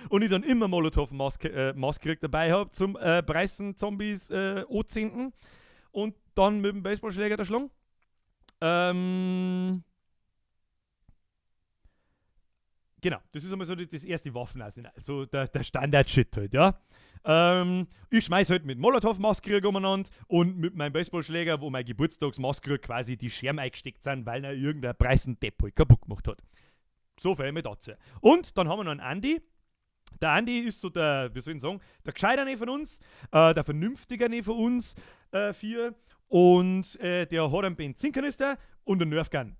und ich dann immer Molotow-Maskrug dabei habe zum Preisen Zombies anzünden und dann mit dem Baseballschläger da schlagen. Genau, das ist einmal so das erste Waffenarsenal, so der Standard-Shit halt, ja. Ich schmeiß halt mit Molotow-Maskrug umeinander und mit meinem Baseballschläger, wo mein Geburtstagsmaskrug quasi die Scherben eingesteckt sind, weil er irgendein Preisendepp halt kaputt gemacht hat. So viel mit dazu. Und dann haben wir noch einen Andi. Der Andi ist so der, wie soll ich sagen, der Gescheiterne von uns, der Vernünftigere von uns 4 und der hat einen Benzinkanister und einen Nerfgun.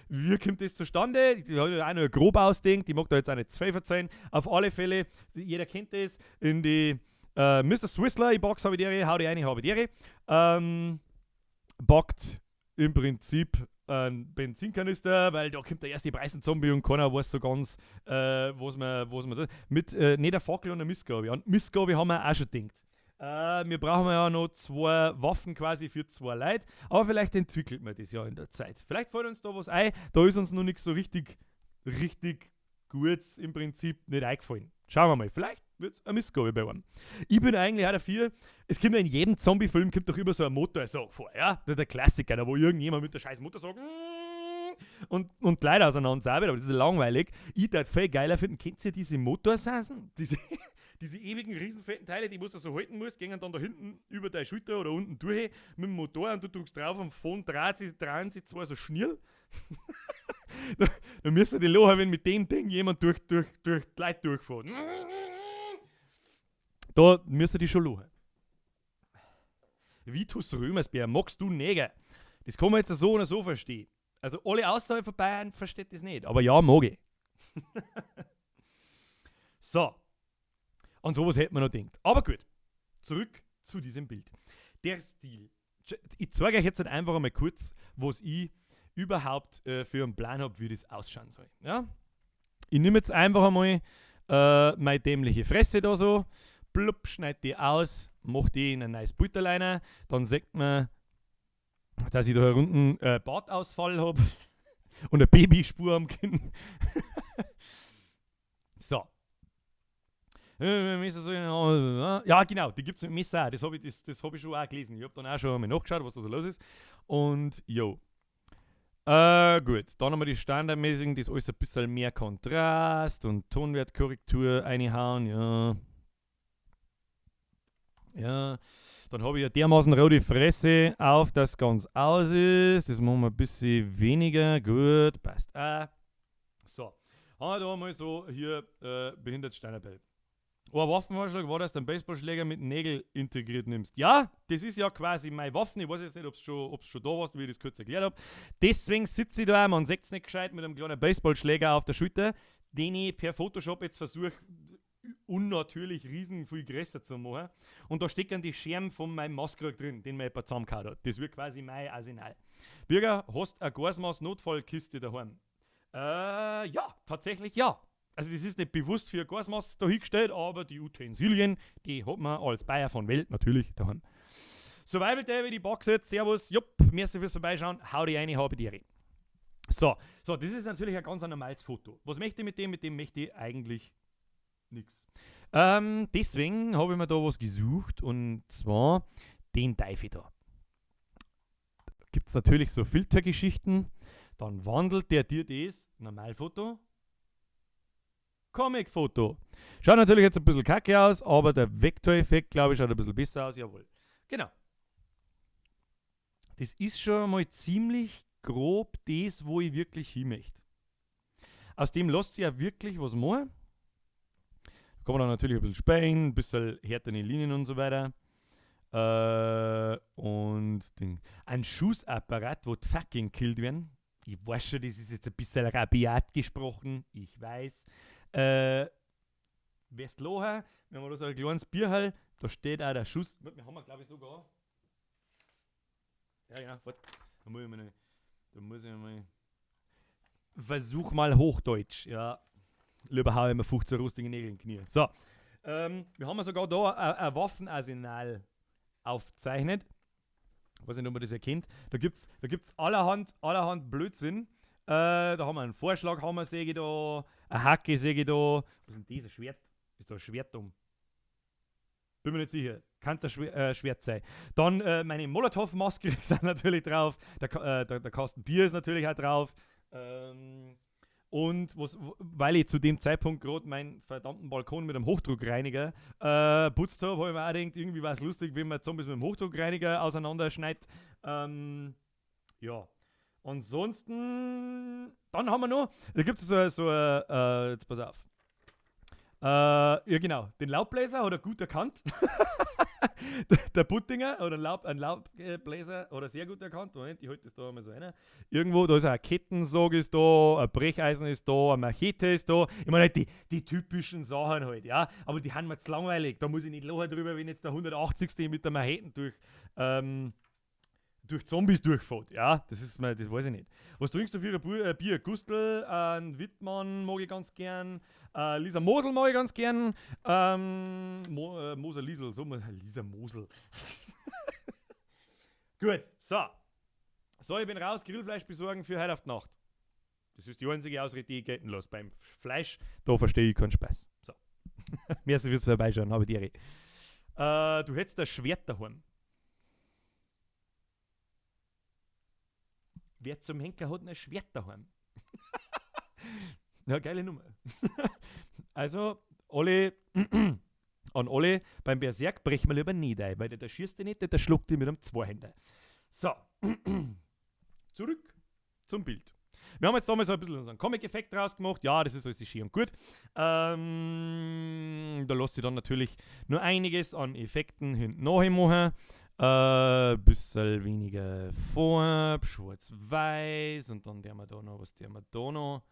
Wie kommt das zustande? Die hat ja auch nur grob ausdenkt, ich mag da jetzt auch nicht zwei verzeihen. Auf alle Fälle, jeder kennt das, in die Mr. Swissler, ich box habe ich die, hau die eine, habe ich die. Backt im Prinzip einen Benzinkanister, weil da kommt der erste Preisen-Zombie und keiner weiß so ganz, was man da. Mit nicht der Fackel und der Mistgabe. Und Mistgabe haben wir auch schon gedacht. Wir brauchen ja noch 2 Waffen quasi für 2 Leute, aber vielleicht entwickelt man das ja in der Zeit. Vielleicht fällt uns da was ein, da ist uns noch nichts so richtig, richtig gut im Prinzip nicht eingefallen. Schauen wir mal, vielleicht wird es eine Missgabe bei einem. Ich bin eigentlich auch dafür, es kommt ja in jedem Zombie-Film kommt doch immer so ein Motorsog vor, ja? Der Klassiker, da wo irgendjemand mit der scheiß Motorsog und Leute auseinander, aber das ist langweilig. Ich würde viel geiler finden, kennt ihr diese Motorsasen? Diese ewigen riesenfetten Teile, die du so halten musst, gehen dann da hinten über deine Schulter oder unten durch mit dem Motor und du drückst drauf und vorn drehen sie zwar so schnell. Da müsst ihr die lachen, wenn mit dem Ding jemand durch die Leute durchfährt. Da müsst ihr die schon lachen. Vitus Römersbär, magst du Neger? Das kann man jetzt so oder so verstehen. Also alle außerhalb von Bayern versteht das nicht. Aber ja, mag ich. So. An sowas hätte man noch gedacht. Aber gut. Zurück zu diesem Bild. Der Stil. Ich zeige euch jetzt halt einfach einmal kurz, was ich überhaupt für einen Plan habe, wie das ausschauen soll. Ja? Ich nehme jetzt einfach einmal meine dämliche Fresse da so, plupp, schneid die aus, mach die in ein neues Butterleiner, dann sieht man, dass ich da unten Bartausfall hab und eine Babyspur am Kinn. So. Ja, genau, die gibt es mit Messer auch. Das habe ich, das hab ich schon auch gelesen. Ich habe dann auch schon einmal nachgeschaut, was da so los ist. Und jo. Gut, dann haben wir die standardmäßigen, das alles ein bisschen mehr Kontrast und Tonwertkorrektur reinhauen, ja. Ja, dann habe ich ja dermaßen rote Fresse auf, dass ganz aus ist. Das machen wir ein bisschen weniger. Gut, passt auch. So, haben wir da mal so hier behindert Steinerbell. Ein Waffenvorschlag war, dass du einen Baseballschläger mit Nägel integriert nimmst. Ja, das ist ja quasi meine Waffen. Ich weiß jetzt nicht, ob es schon da warst, wie ich das kurz erklärt habe. Deswegen sitze ich da, man sieht es nicht gescheit, mit einem kleinen Baseballschläger auf der Schulter, den ich per Photoshop jetzt versuche, unnatürlich riesen viel größer zu machen. Und da stecken die Scherben von meinem Maskrug drin, den mir jemand zusammengehauen hat. Das wird quasi mein Arsenal. Birger, hast du eine Gasmaß-Notfallkiste daheim? Ja, tatsächlich ja. Also das ist nicht bewusst für Gasmaß dahingestellt, aber die Utensilien, die hat man als Bayer von Welt natürlich daheim. Survival David, die Box jetzt, servus, jupp, merci fürs Vorbeischauen, hau die rein, habe die Ehre. So, das ist natürlich ein ganz normales Foto. Was möchte ich mit dem? Mit dem möchte ich eigentlich nichts. Deswegen habe ich mir da was gesucht und zwar den Teufel da. Da gibt es natürlich so Filtergeschichten, dann wandelt der dir das Normalfoto. Comic-Foto. Schaut natürlich jetzt ein bisschen kacke aus, aber der Vektoreffekt, glaube ich, schaut ein bisschen besser aus. Jawohl. Genau. Das ist schon mal ziemlich grob das, wo ich wirklich hin möchte. Aus dem lässt sich ja wirklich was machen. Da kann man dann natürlich ein bisschen spähen, ein bisschen härtere Linien und so weiter. Und ein Schussapparat, wo die fucking killed werden. Ich weiß schon, das ist jetzt ein bisschen rabiat gesprochen. Ich weiß. Westloha, wenn wir da so ein kleines Bierhall, da steht auch der Schuss. Wir haben wir, glaube ich, sogar. Ja, ja, warte. Da muss ich mal. Versuch mal Hochdeutsch, ja. Lieber hau ich mir 15 rostigen Nägel in die Knie. So. Wir haben sogar da ein Waffenarsenal aufgezeichnet. Ich weiß nicht, ob man das erkennt. Da gibt's allerhand Blödsinn. Da haben wir einen Vorschlaghammer, sehe ich da, eine Hacke sehe ich da. Was ist denn das? Ein Schwert? Ist da ein Schwert um? Bin mir nicht sicher. Kann das Schwert sein. Dann meine Molotow-Maske ist natürlich drauf. Der Kasten Bier ist natürlich auch drauf. Und was, weil ich zu dem Zeitpunkt gerade meinen verdammten Balkon mit einem Hochdruckreiniger putzt habe, habe ich mir auch gedacht, irgendwie war es lustig, wenn man Zombies mit dem Hochdruckreiniger auseinanderschneidet. Ja. Ansonsten, dann haben wir noch, da gibt es jetzt pass auf. Ja genau, den Laubbläser hat er gut erkannt. Der Puttinger oder ein Laubbläser hat er sehr gut erkannt. Moment, ich halte das da mal so rein. Irgendwo, da ist ein Kettensog ist da, ein Brecheisen ist da, eine Machete ist da. Ich meine halt die typischen Sachen halt, ja. Aber die haben mir zu langweilig. Da muss ich nicht lachen drüber, wenn jetzt der 180. mit der Machete durch Zombies durchfährt. Ja, das ist mir, das weiß ich nicht. Was trinkst du für ein Bier? Gustl, Wittmann mag ich ganz gern, Lisa Mosel mag ich ganz gern, Moser Liesel, so Lisa Mosel. Gut, so. So, ich bin raus, Grillfleisch besorgen für heute auf die Nacht. Das ist die einzige Ausrede, die ich gelten lasse. Beim Fleisch, da verstehe ich keinen Spaß. So. Merci fürs Vorbeischauen, habe ich die Ehre. Du hättest das Schwert daheim. Wer zum Henker hat ein Schwert daheim? Ja, geile Nummer. Also, alle An alle, beim Berserk brechen wir lieber nicht ein, weil der schießt dich nicht, der schluckt dich mit einem Zweihänder. So, zurück zum Bild. Wir haben jetzt damals so ein bisschen so einen Comic-Effekt draus gemacht. Ja, das ist alles schön und gut. Da lässt sich dann natürlich nur einiges an Effekten hinten nachmachen. Bisschen weniger Farbe, schwarz-weiß und dann der wir da noch, was der wir da noch?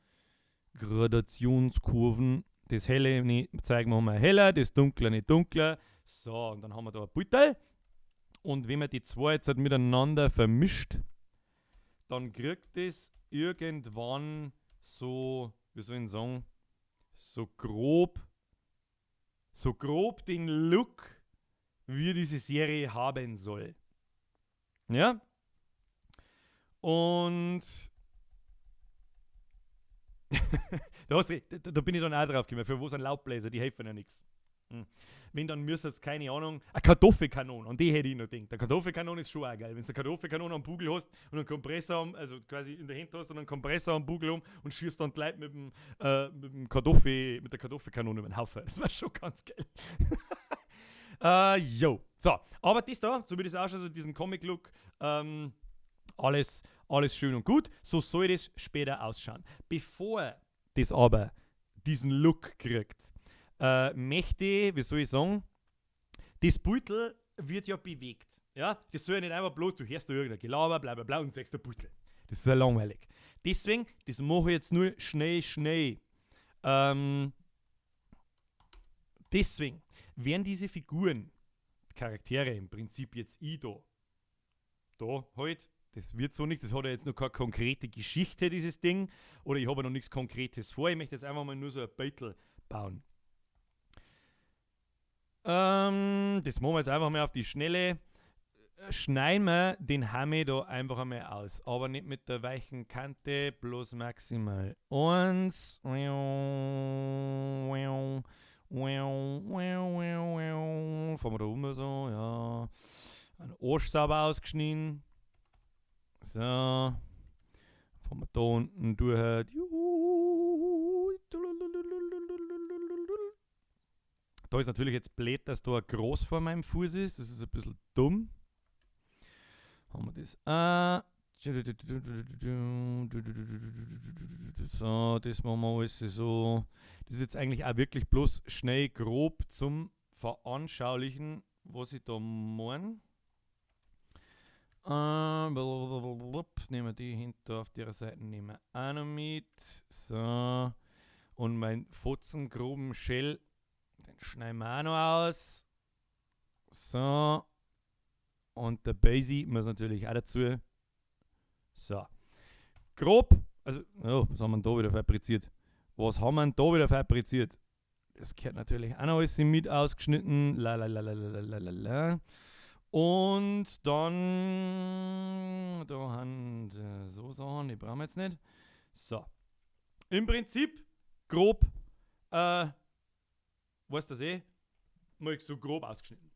Gradationskurven. Das Helle nicht, zeigen wir mal heller, das Dunkle nicht dunkler. So, und dann haben wir da ein Beutel. Und wenn man die zwei jetzt halt miteinander vermischt, dann kriegt das irgendwann so, wie soll ich sagen, so grob den Look, wie diese Serie haben soll. Ja? Und da bin ich dann auch drauf gekommen, für wo sind Laubbläser, die helfen ja nichts. Wenn, dann müsste jetzt, keine Ahnung, eine Kartoffelkanone, an die hätte ich noch gedacht. Eine Kartoffelkanone ist schon auch geil. Wenn du eine Kartoffelkanone am Bugel hast und einen Kompressor, also quasi in der Hand hast und einen Kompressor am Bugel um und schießt dann die Leute mit der Kartoffelkanone über den Haufen. Das war schon ganz geil. Jo. So, aber das da, so wie das ausschaut, also diesen Comic-Look, alles schön und gut. So soll das später ausschauen. Bevor das aber diesen Look kriegt, möchte ich, wie soll ich sagen, das Beutel wird ja bewegt. Ja? Das soll ja nicht einfach bloß, du hörst da irgendein Gelaber, bla bla bla und sagst der Beutel. Das ist ja langweilig. Deswegen, das mache ich jetzt nur schnell, schnell. Deswegen werden diese Figuren, Charaktere im Prinzip jetzt ich da halt, das wird so nichts, das hat ja jetzt noch keine konkrete Geschichte, dieses Ding, oder ich habe ja noch nichts Konkretes vor, ich möchte jetzt einfach mal nur so ein Beutel bauen. Das machen wir jetzt einfach mal auf die Schnelle. Schneiden wir den Hammer da einfach einmal aus. Aber nicht mit der weichen Kante, bloß maximal 1. Fahren wir da um so, ja. Ein Arsch sauber ausgeschnitten. So. Fahren wir da unten durch. Da ist natürlich jetzt blöd, dass da ein Groß vor meinem Fuß ist. Das ist ein bisschen dumm. Haben wir das auch. So, das machen wir alles so. Das ist jetzt eigentlich auch wirklich bloß schnell grob zum Veranschaulichen, was ich da meine. Nehmen wir die hinter auf der Seite, nehmen wir auch noch mit. So. Und mein fotzengroben Shell, den schneiden wir auch noch aus. So. Und der Basie muss natürlich auch dazu. So. Grob. Also, oh, was haben wir denn da wieder fabriziert? Was haben wir denn da wieder fabriziert? Das gehört natürlich auch noch alles mit ausgeschnitten. La la la la la la la la. Und dann, da haben so Sachen, die brauchen wir jetzt nicht. So. Im Prinzip, grob, weißt du das eh? Mal so grob ausgeschnitten.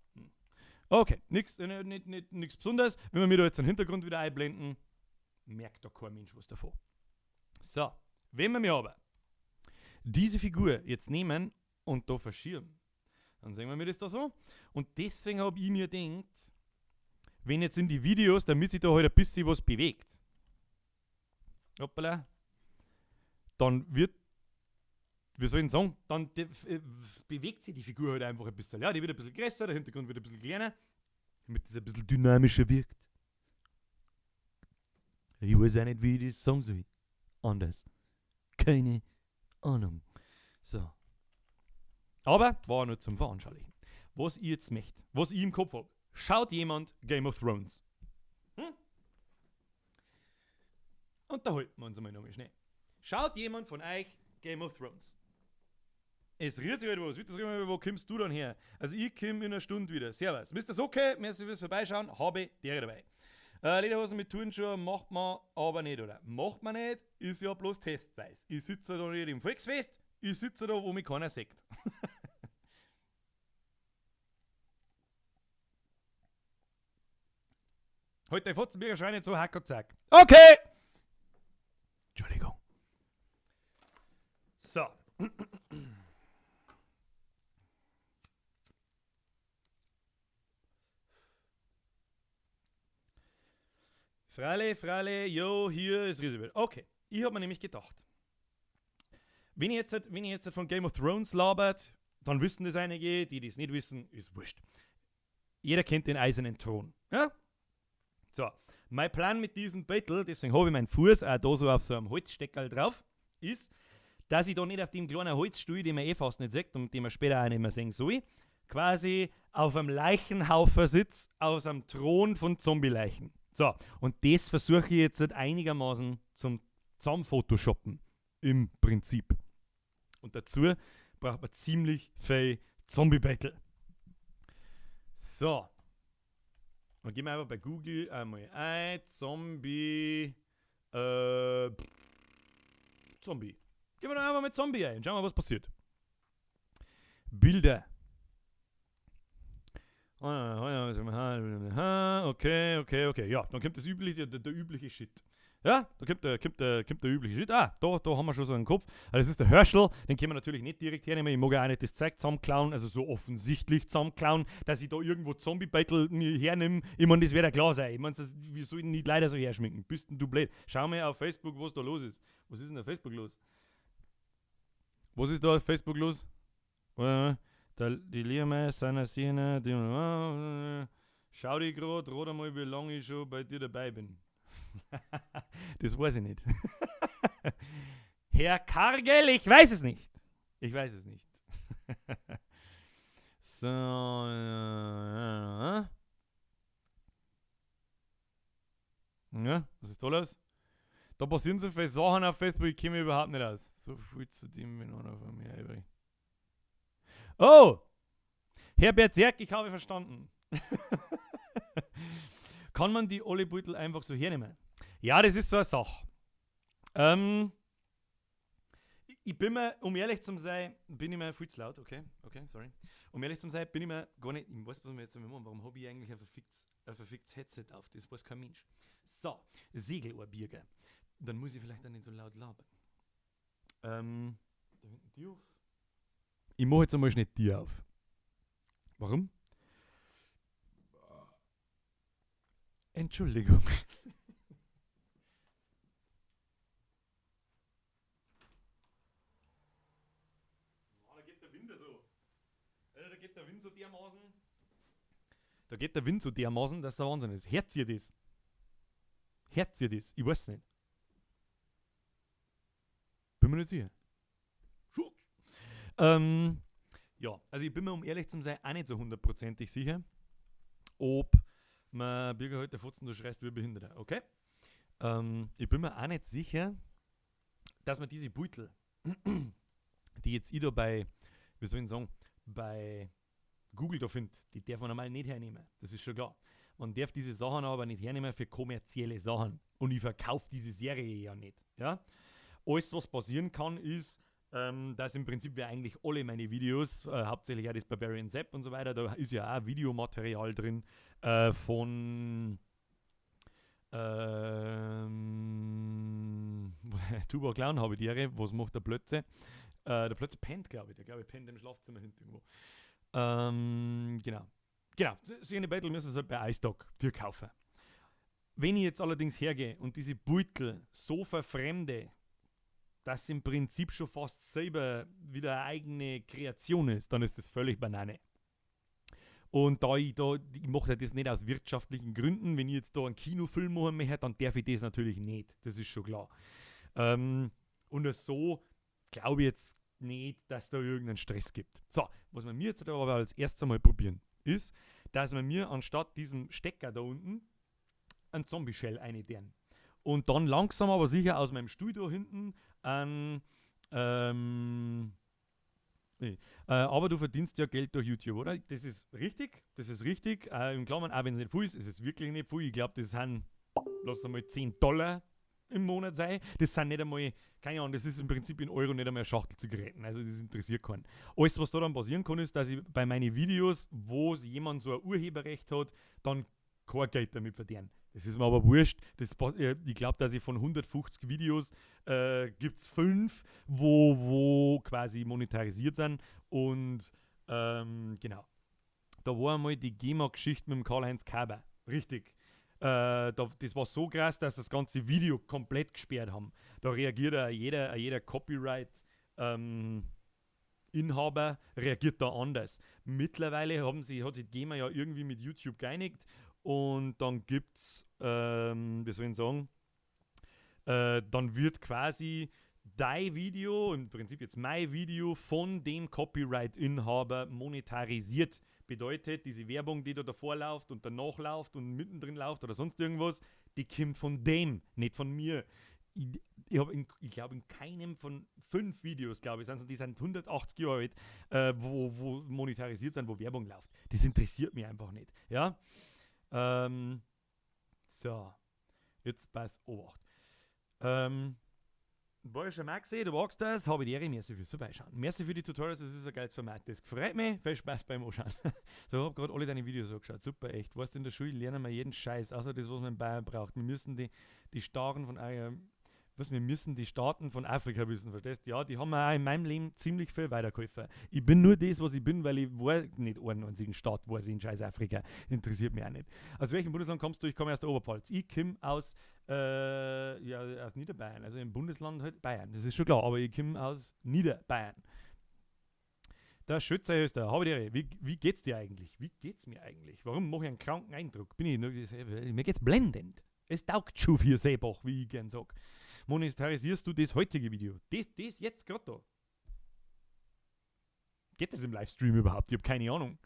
Okay, nichts Besonderes. Wenn wir mir da jetzt den Hintergrund wieder einblenden, merkt da kein Mensch was davon. So, wenn wir mir aber diese Figur jetzt nehmen und da verschieben, dann sehen wir mir das da so. Und deswegen habe ich mir gedacht, wenn jetzt in die Videos, damit sich da halt ein bisschen was bewegt, hoppala, dann wird, wie soll ich denn sagen, dann bewegt sich die Figur halt einfach ein bisschen. Ja, die wird ein bisschen größer, der Hintergrund wird ein bisschen kleiner, damit das ein bisschen dynamischer wirkt. Ich weiß auch nicht, wie ich das sagen soll. Anders. Keine Ahnung. So. Aber war nur zum Veranschaulichen. Was ich jetzt möchte, was ich im Kopf habe. Schaut jemand Game of Thrones? Hm? Und da halten wir uns einmal nochmal schnell. Schaut jemand von euch Game of Thrones? Es rührt sich halt was. Wo kommst du dann her? Also ich komme in einer Stunde wieder. Servus. Mr. Socke, merci fürs Vorbeischauen. Habe dere dabei. Lederhosen mit Turnschuhen macht man aber nicht, oder? Macht man nicht, ist ja bloß testweise. Ich sitze da nicht im Volksfest, ich sitze da, wo mich keiner sieht. Heute der Fotzenbürger schreit nicht so, hack und zack. Okay! Entschuldigung. So. Freile, Freile, yo, hier ist Riesebild. Okay, ich habe mir nämlich gedacht, wenn ich jetzt von Game of Thrones labert, dann wissen das einige, die das nicht wissen, ist wurscht. Jeder kennt den Eisernen Thron. Ja? So, mein Plan mit diesem Battle, deswegen habe ich meinen Fuß auch da so auf so einem Holzsteckerl drauf, ist, dass ich da nicht auf dem kleinen Holzstuhl, den man eh fast nicht sieht und den man später auch nicht mehr sehen soll, quasi auf einem Leichenhaufen sitze, auf einem Thron von Zombie-Leichen. So, und das versuche ich jetzt halt einigermaßen zum Zusammenphotoshoppen. Im Prinzip. Und dazu braucht man ziemlich viel Zombie-Battle. So. Dann gehen wir einfach bei Google einmal ein. Zombie. Zombie. Gehen wir dann einfach mit Zombie ein. Schauen wir mal, was passiert. Bilder. Okay. Ja, dann kommt das übliche, der übliche Shit. Ja, da kommt der übliche Shit. Ah, da haben wir schon so einen Kopf. Also das ist der Herschel, den können wir natürlich nicht direkt hernehmen. Ich mag ja auch nicht das Zeug zusammenklauen, also so offensichtlich zusammenklauen, dass ich da irgendwo Zombie-Battle mir hernehme. Ich meine, das wird ja klar sein. Ich meine, wir sollten nicht leider so herschminken. Bist denn du blöd? Schau mal auf Facebook, was da los ist. Was ist denn auf Facebook los? Was ist da auf Facebook los? Die Liame, seiner Szene, die. Schau dich grad, rat einmal, wie lange ich schon bei dir dabei bin. Das weiß ich nicht. Herr Kargel, ich weiß es nicht. Ich weiß es nicht. So. Ja, was ist da los? Da passieren so viele Sachen auf Facebook, ich kenne mich überhaupt nicht aus. So viel zu dem, wenn einer von mir übrig. Oh! Herr Berserk, ich habe verstanden. Kann man die Olle Beutel einfach so hernehmen? Ja, das ist so eine Sache. Ich bin mir, um ehrlich zu sein, bin ich mir viel zu laut, okay, sorry. Um ehrlich zu sein, bin ich mir gar nicht, ich weiß, was wir jetzt machen, warum habe ich eigentlich ein verficktes Headset auf? Das weiß kein Mensch. So, Segelohrbirger. Dann muss ich vielleicht auch nicht so laut labern. Da hinten die auf. Ich mache jetzt einmal schnell die auf. Warum? Entschuldigung. Oh, da geht der Wind so. Da geht der Wind so dermaßen. Da geht der Wind so dermaßen, dass der Wahnsinn ist. Hört ihr das? Hört ihr das? Ich weiß nicht. Bin mir nicht sicher. Schutz. Ja, also ich bin mir, um ehrlich zu sein, auch nicht so hundertprozentig sicher, ob man Birger heute Fotzen, du schreist wie Behinderter, okay? Ich bin mir auch nicht sicher, dass man diese Beutel, die jetzt ich da bei, wie soll ich sagen, bei Google da findet, die darf man normal nicht hernehmen. Das ist schon klar. Man darf diese Sachen aber nicht hernehmen für kommerzielle Sachen. Und ich verkaufe diese Serie ja nicht. Ja? Alles, was passieren kann, ist, dass im Prinzip wir eigentlich alle meine Videos, hauptsächlich auch das Barbarian Sepp und so weiter, da ist ja auch Videomaterial drin von Tuba Clown habe ich die Ehre, was macht der Plötze? Der Plötze pennt, glaube ich. Der glaube ich pennt im Schlafzimmer hinten irgendwo. Genau. Genau, so eine Battle müssen sie halt bei iStock dir kaufen. Wenn ich jetzt allerdings hergehe und diese Beutel so verfremde, dass im Prinzip schon fast selber wieder eine eigene Kreation ist, dann ist das völlig Banane. Und da ich mache das nicht aus wirtschaftlichen Gründen, wenn ich jetzt da einen Kinofilm machen möchte, dann darf ich das natürlich nicht. Das ist schon klar. Und so glaube ich jetzt nicht, dass da irgendeinen Stress gibt. So, was wir mir jetzt aber als erstes einmal probieren, ist, dass wir mir anstatt diesem Stecker da unten einen Zombie-Shell einedern. Und dann langsam aber sicher aus meinem Stuhl da hinten an. Nee. Aber du verdienst ja Geld durch YouTube, oder? Das ist richtig, das ist richtig. In Klammern, auch wenn es nicht viel ist, es ist wirklich nicht viel. Ich glaube, das sind, lass einmal $10 im Monat sein. Das sind nicht einmal, keine Ahnung, das ist im Prinzip in Euro nicht einmal eine Schachtel Zigaretten. Also das interessiert keinen. Alles, was da dann passieren kann, ist, dass ich bei meinen Videos, wo jemand so ein Urheberrecht hat, dann kein Geld damit verdienen. Das ist mir aber wurscht. Das, ich glaube, dass ich von 150 Videos gibt es 5, wo quasi monetarisiert sind. Und genau. Da war einmal die GEMA-Geschichte mit dem Karl-Heinz Kaber. Richtig. Das war so krass, dass das ganze Video komplett gesperrt haben. Da reagiert auch jeder Copyright Inhaber reagiert da anders. Mittlerweile hat sich die GEMA ja irgendwie mit YouTube geeinigt und dann gibt's, wie soll ich sagen, dann wird quasi dein Video, im Prinzip jetzt mein Video, von dem Copyright-Inhaber monetarisiert. Bedeutet, diese Werbung, die da davor läuft und danach läuft und mittendrin läuft oder sonst irgendwas, die kommt von dem, nicht von mir. Ich glaube, in keinem von 5 Videos, glaube ich, die sind 180 Jahre alt, wo monetarisiert sind, wo Werbung läuft. Das interessiert mich einfach nicht. Ja? So, jetzt pass auf. Bayerischer Maxi, du magst das, habe ich die Ehre, merci fürs Vorbeischauen. Merci für die Tutorials, das ist ein geiles Format. Das freut mich, viel Spaß beim Anschauen. So, ich habe gerade alle deine Videos angeschaut. Super, echt. Weißt du, in der Schule lernen wir jeden Scheiß, außer das, was man in Bayern braucht. Wir müssen die Staaten von wir müssen die Staaten von Afrika wissen, verstehst du? Ja, die haben mir auch in meinem Leben ziemlich viel weitergeholfen. Ich bin nur das, was ich bin, weil ich war nicht einen einzigen Staat, war ich in scheiß Afrika. Interessiert mich auch nicht. Aus welchem Bundesland kommst du? Ich komme aus der Oberpfalz. Ich komme aus Niederbayern, also im Bundesland halt Bayern. Das ist schon klar, aber ich komme aus Niederbayern. Der Schützer ist da. Habe die Ehre. Wie geht's dir eigentlich? Wie geht's mir eigentlich? Warum mache ich einen kranken Eindruck? Mir geht's blendend. Es taugt schon für Seebach, wie ich gern sag. Monetarisierst du das heutige Video? Das jetzt gerade da. Geht das im Livestream überhaupt? Ich habe keine Ahnung.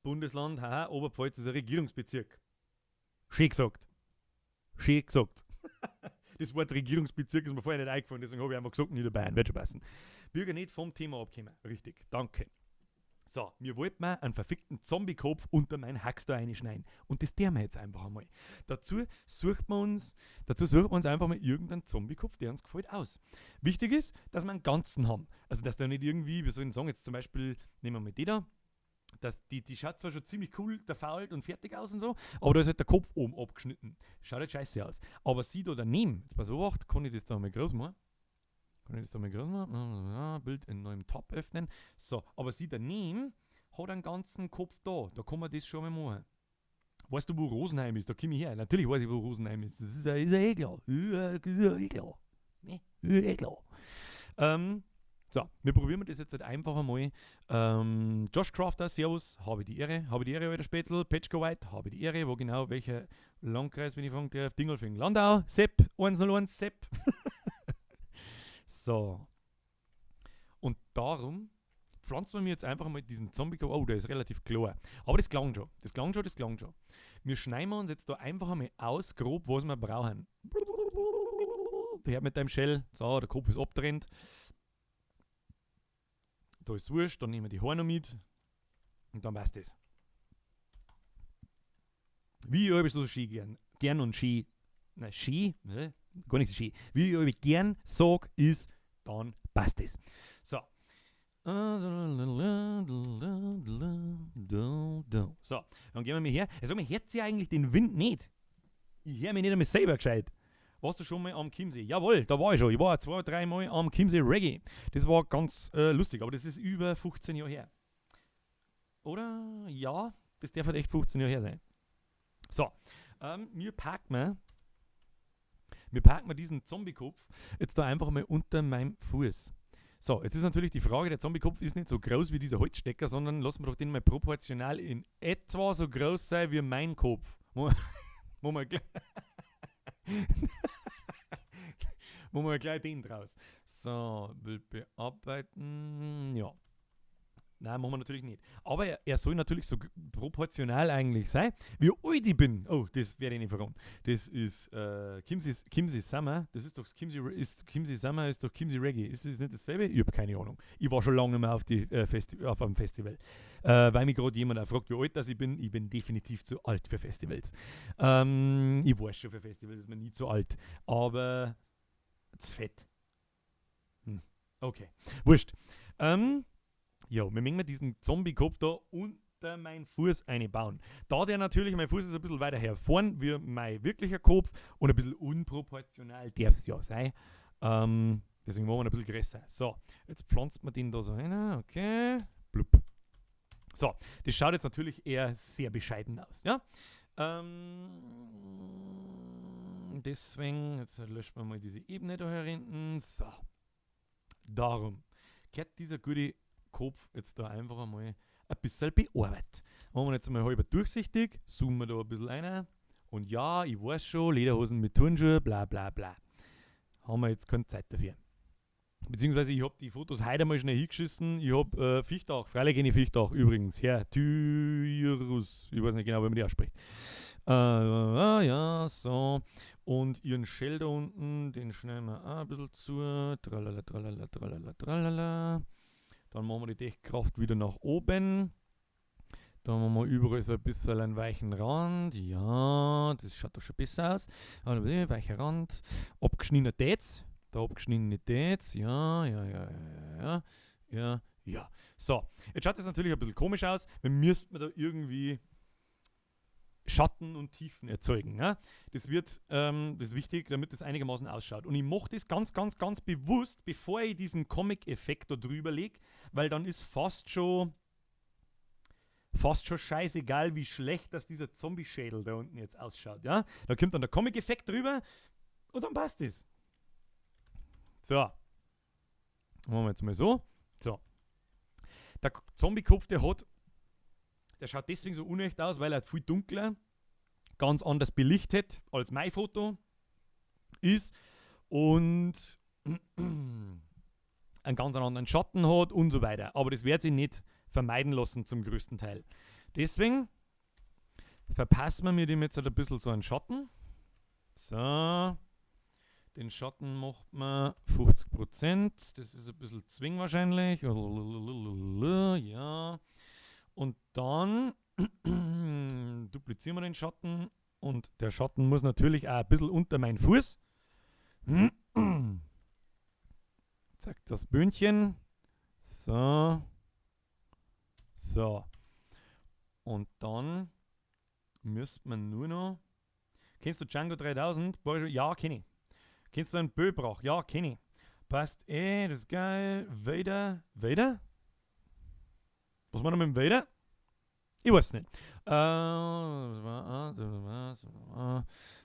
Bundesland, haha, Oberpfalz ist ein Regierungsbezirk. Schön gesagt. Schön gesagt. Das Wort Regierungsbezirk ist mir vorher nicht eingefallen, deswegen habe ich einfach gesagt, Niederbayern, wird schon passen. Bürger nicht vom Thema abkommen. Richtig, danke. So, mir wollten wir einen verfickten Zombie-Kopf unter meinen Hax da reinschneiden. Und das tun wir jetzt einfach einmal. Dazu sucht man uns einfach mal irgendeinen Zombie-Kopf, der uns gefällt, aus. Wichtig ist, dass wir einen ganzen haben. Also, dass da nicht irgendwie, wir sollen sagen, jetzt zum Beispiel, nehmen wir mal die da. Das, die schaut zwar schon ziemlich cool, verfault und fertig aus und so, aber da ist halt der Kopf oben abgeschnitten. Schaut halt scheiße aus. Aber sie da daneben, jetzt pass auf, kann ich das da mal groß machen? Bild in neuem Tab öffnen. So, aber sie daneben hat einen ganzen Kopf da. Da kann man das schon mal machen. Weißt du, wo Rosenheim ist? Da komme ich her. Natürlich weiß ich, wo Rosenheim ist. Das ist ja eh klar. Ne? Eh klar. So, wir probieren das jetzt halt einfach einmal. Josh Crafter, servus, habe die Ehre. Habe die Ehre, alter Spätzl. Petschko White, habe die Ehre. Wo genau, welcher Landkreis, wenn ich fragen darf? Dingolfing, Landau, Sepp, 101, Sepp. So. Und darum pflanzen wir mir jetzt einfach mal diesen Zombie-Kopf. Oh, der ist relativ klar. Aber das klang schon. Das klang schon, das klang schon. Wir schneiden uns jetzt da einfach einmal aus, grob, was wir brauchen. Der mit deinem Shell. So, der Kopf ist abgetrennt. Da ist wurscht, dann nehmen wir die Haare noch mit. Und dann passt das. Wie ich so schön gern. Gern und schön. Nein, schön, ne? Gar nichts schön. Wie ich gern sag, ist, dann passt es. So. So, dann gehen wir mal her. Ich sag mal, hört sie eigentlich den Wind nicht? Ich höre mich nicht einmal selber gescheit. Warst du schon mal am Chiemsee? Jawohl, da war ich schon. Ich war 2, 3 Mal am Chiemsee Reggae. Das war ganz lustig, aber das ist über 15 Jahre her. Oder? Ja, das darf halt echt 15 Jahre her sein. So, wir packen diesen Zombie-Kopf jetzt da einfach mal unter meinem Fuß. So, jetzt ist natürlich die Frage, der Zombie-Kopf ist nicht so groß wie dieser Holzstecker, sondern lassen wir doch den mal proportional in etwa so groß sein wie mein Kopf. Wo wir gleich den draus. So, Bild bearbeiten. Ja. Nein, machen wir natürlich nicht. Aber er soll natürlich so proportional eigentlich sein, wie alt ich bin. Oh, das werde ich nicht verraten. Das ist Chiemsee Summer. Das ist doch Chiemsee Summer, ist doch Chiemsee Reggae. Ist das nicht dasselbe? Ich habe keine Ahnung. Ich war schon lange nicht mehr auf, auf einem Festival. Weil mich gerade jemand auch fragt, wie alt das ich bin. Ich bin definitiv zu alt für Festivals. Ich weiß schon, für Festivals ist man nie zu alt. Aber zu fett. Okay. Wurscht. Ja, wir mögen diesen Zombie-Kopf da unter meinen Fuß einbauen. Da der natürlich, mein Fuß ist ein bisschen weiter hervorn wie mein wirklicher Kopf und ein bisschen unproportional darf es ja sein. Deswegen machen wir ihn ein bisschen größer. So, jetzt pflanzt man den da so rein. Okay. Blub. So, das schaut jetzt natürlich eher sehr bescheiden aus. Ja? Deswegen, jetzt löschen wir mal diese Ebene da hinten. So. Darum kehrt dieser gute Kopf jetzt da einfach einmal ein bisschen bearbeitet. Machen wir jetzt mal halber durchsichtig, zoomen wir da ein bisschen rein. Und ja, ich weiß schon, Lederhosen mit Turnschuhen, bla bla bla. Haben wir jetzt keine Zeit dafür. Beziehungsweise ich habe die Fotos heute mal schnell hingeschissen. Ich habe Viechtach, freilich kenne ich Viechtach übrigens, Herr Tyrus, ich weiß nicht genau, wie man die ausspricht. Ja, so. Und ihren Shell da unten, den schneiden wir auch ein bisschen zu. Tralala, tralala, tralala, tralala. Dann machen wir die Deckkraft wieder nach oben. Da haben wir überall so ein bisschen einen weichen Rand. Ja, das schaut doch schon besser aus. Weicher Rand. Abgeschnittener Täts. Da abgeschnittene Täts. Ja, ja, ja, ja, ja, ja, ja. So, jetzt schaut das natürlich ein bisschen komisch aus. Wir müssten da irgendwie Schatten und Tiefen erzeugen. Ja? Das das ist wichtig, damit das einigermaßen ausschaut. Und ich mache das ganz, ganz, ganz bewusst, bevor ich diesen Comic-Effekt da drüber lege, weil dann ist fast schon scheißegal, wie schlecht dass dieser Zombie-Schädel da unten jetzt ausschaut. Ja? Da kommt dann der Comic-Effekt drüber und dann passt es. So. Machen wir jetzt mal so. So. Der Zombie-Kopf, der schaut deswegen so unecht aus, weil er viel dunkler, ganz anders belichtet als mein Foto ist und einen ganz anderen Schatten hat und so weiter. Aber das wird sich nicht vermeiden lassen zum größten Teil. Deswegen verpassen wir dem jetzt halt ein bisschen so einen Schatten. So. Den Schatten macht man 50%. Das ist ein bisschen zwing wahrscheinlich. Ja. Und dann duplizieren wir den Schatten. Und der Schatten muss natürlich auch ein bisschen unter meinen Fuß. Zack, das Bündchen. So. So. Und dann müsste man nur noch... Kennst du Django 3000? Ja, kenne ich. Kennst du einen Böbrach? Ja, kenne ich. Passt eh, das ist geil. Vader? Vader? Was machen wir mit dem Vader? Ich weiß nicht.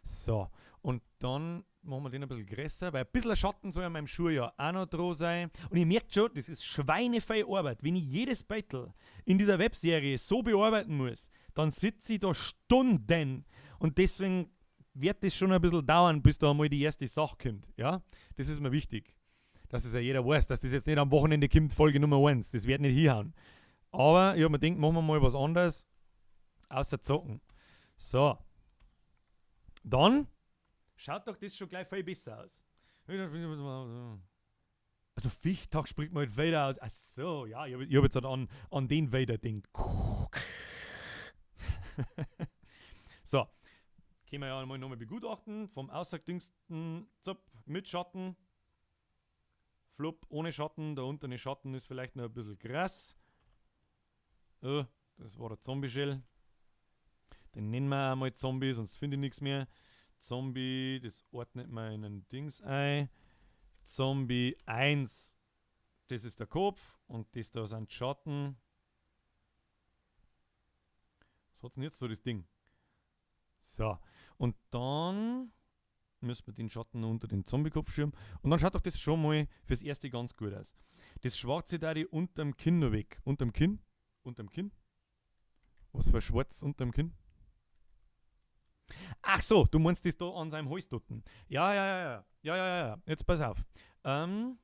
So. Und dann machen wir den ein bisschen größer, weil ein bisschen Schatten soll an meinem Schuh ja auch noch dran sein. Und ihr merkt schon, das ist schweinefeine Arbeit. Wenn ich jedes Battle in dieser Webserie so bearbeiten muss, dann sitze ich da Stunden. Und deswegen wird das schon ein bisschen dauern, bis da einmal die erste Sache kommt. Ja? Das ist mir wichtig. Dass es ja jeder weiß, dass das jetzt nicht am Wochenende kommt, Folge Nummer 1. Das wird nicht hinhauen. Aber ich habe mir gedacht, machen wir mal was anderes, außer zocken. So. Dann schaut doch das schon gleich viel besser aus. Also Viechtag spricht man halt Vader aus. Ach so, ja, ich hab jetzt halt an den Vader gedacht. So. Können wir ja mal nochmal begutachten. Vom aussagdüngsten Zop mit Schatten. Flupp, ohne Schatten. Da unten der Schatten ist vielleicht noch ein bisschen krass. Oh, das war der Zombie-Shell. Den nennen wir einmal Zombie, sonst finde ich nichts mehr. Zombie, das ordnet man in ein Dings ein. Zombie 1. Das ist der Kopf und das da sind Schatten. Was hat denn jetzt so das Ding? So, und dann müssen wir den Schatten unter den Zombie-Kopf schirmen. Und dann schaut doch das schon mal fürs Erste ganz gut aus. Das Schwarze da die unterm Kinn noch weg. Unterm Kinn? Unterm Kinn? Was für Schwarz unterm Kinn? Ach so, du meinst das da an seinem Hals dort. Ja, ja, ja, ja. Ja, ja, ja, ja. Jetzt pass auf. Wir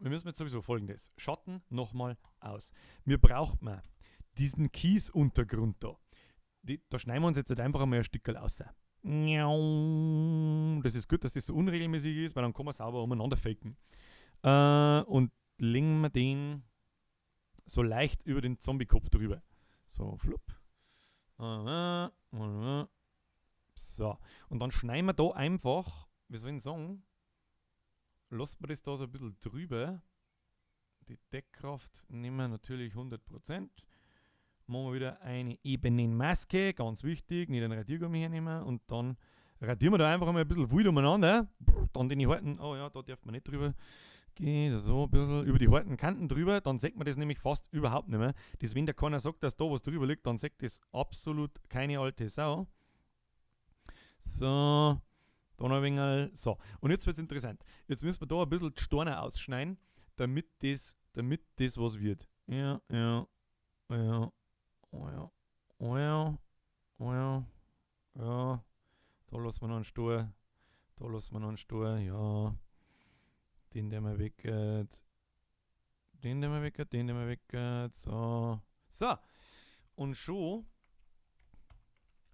müssen jetzt sowieso Folgendes. Schatten nochmal aus. Mir braucht man diesen Kiesuntergrund da. Da schneiden wir uns jetzt halt einfach einmal ein Stückchen raus. Das ist gut, dass das so unregelmäßig ist, weil dann kann man sauber umeinander faken. Und legen wir den so leicht über den Zombie-Kopf drüber. So, flupp. So. Und dann schneiden wir da einfach, wie soll ich denn sagen, lassen wir das da so ein bisschen drüber. Die Deckkraft nehmen wir natürlich 100%. Machen wir wieder eine ebene Maske, ganz wichtig, nicht einen Radiergummi hernehmen und dann Radieren wir da einfach mal ein bisschen wild umeinander. Dann den harten, oh ja, da darf man nicht drüber gehen, so ein bisschen über die harten Kanten drüber, dann sieht man das nämlich fast überhaupt nicht mehr. Das, wenn der keiner sagt, dass da was drüber liegt, dann sieht das absolut keine alte Sau. So, da noch ein wenig, so. Und jetzt wird's interessant. Jetzt müssen wir da ein bisschen die Steine ausschneiden, damit das was wird. Ja, ja, ja, oh ja, oh ja, oh ja, ja. Da lassen wir noch einen Stuhl. Da lassen wir noch einen Stuhl, ja. Den, der mal weg. Den, der mal weg, den, der mal weg. So. So. Und schon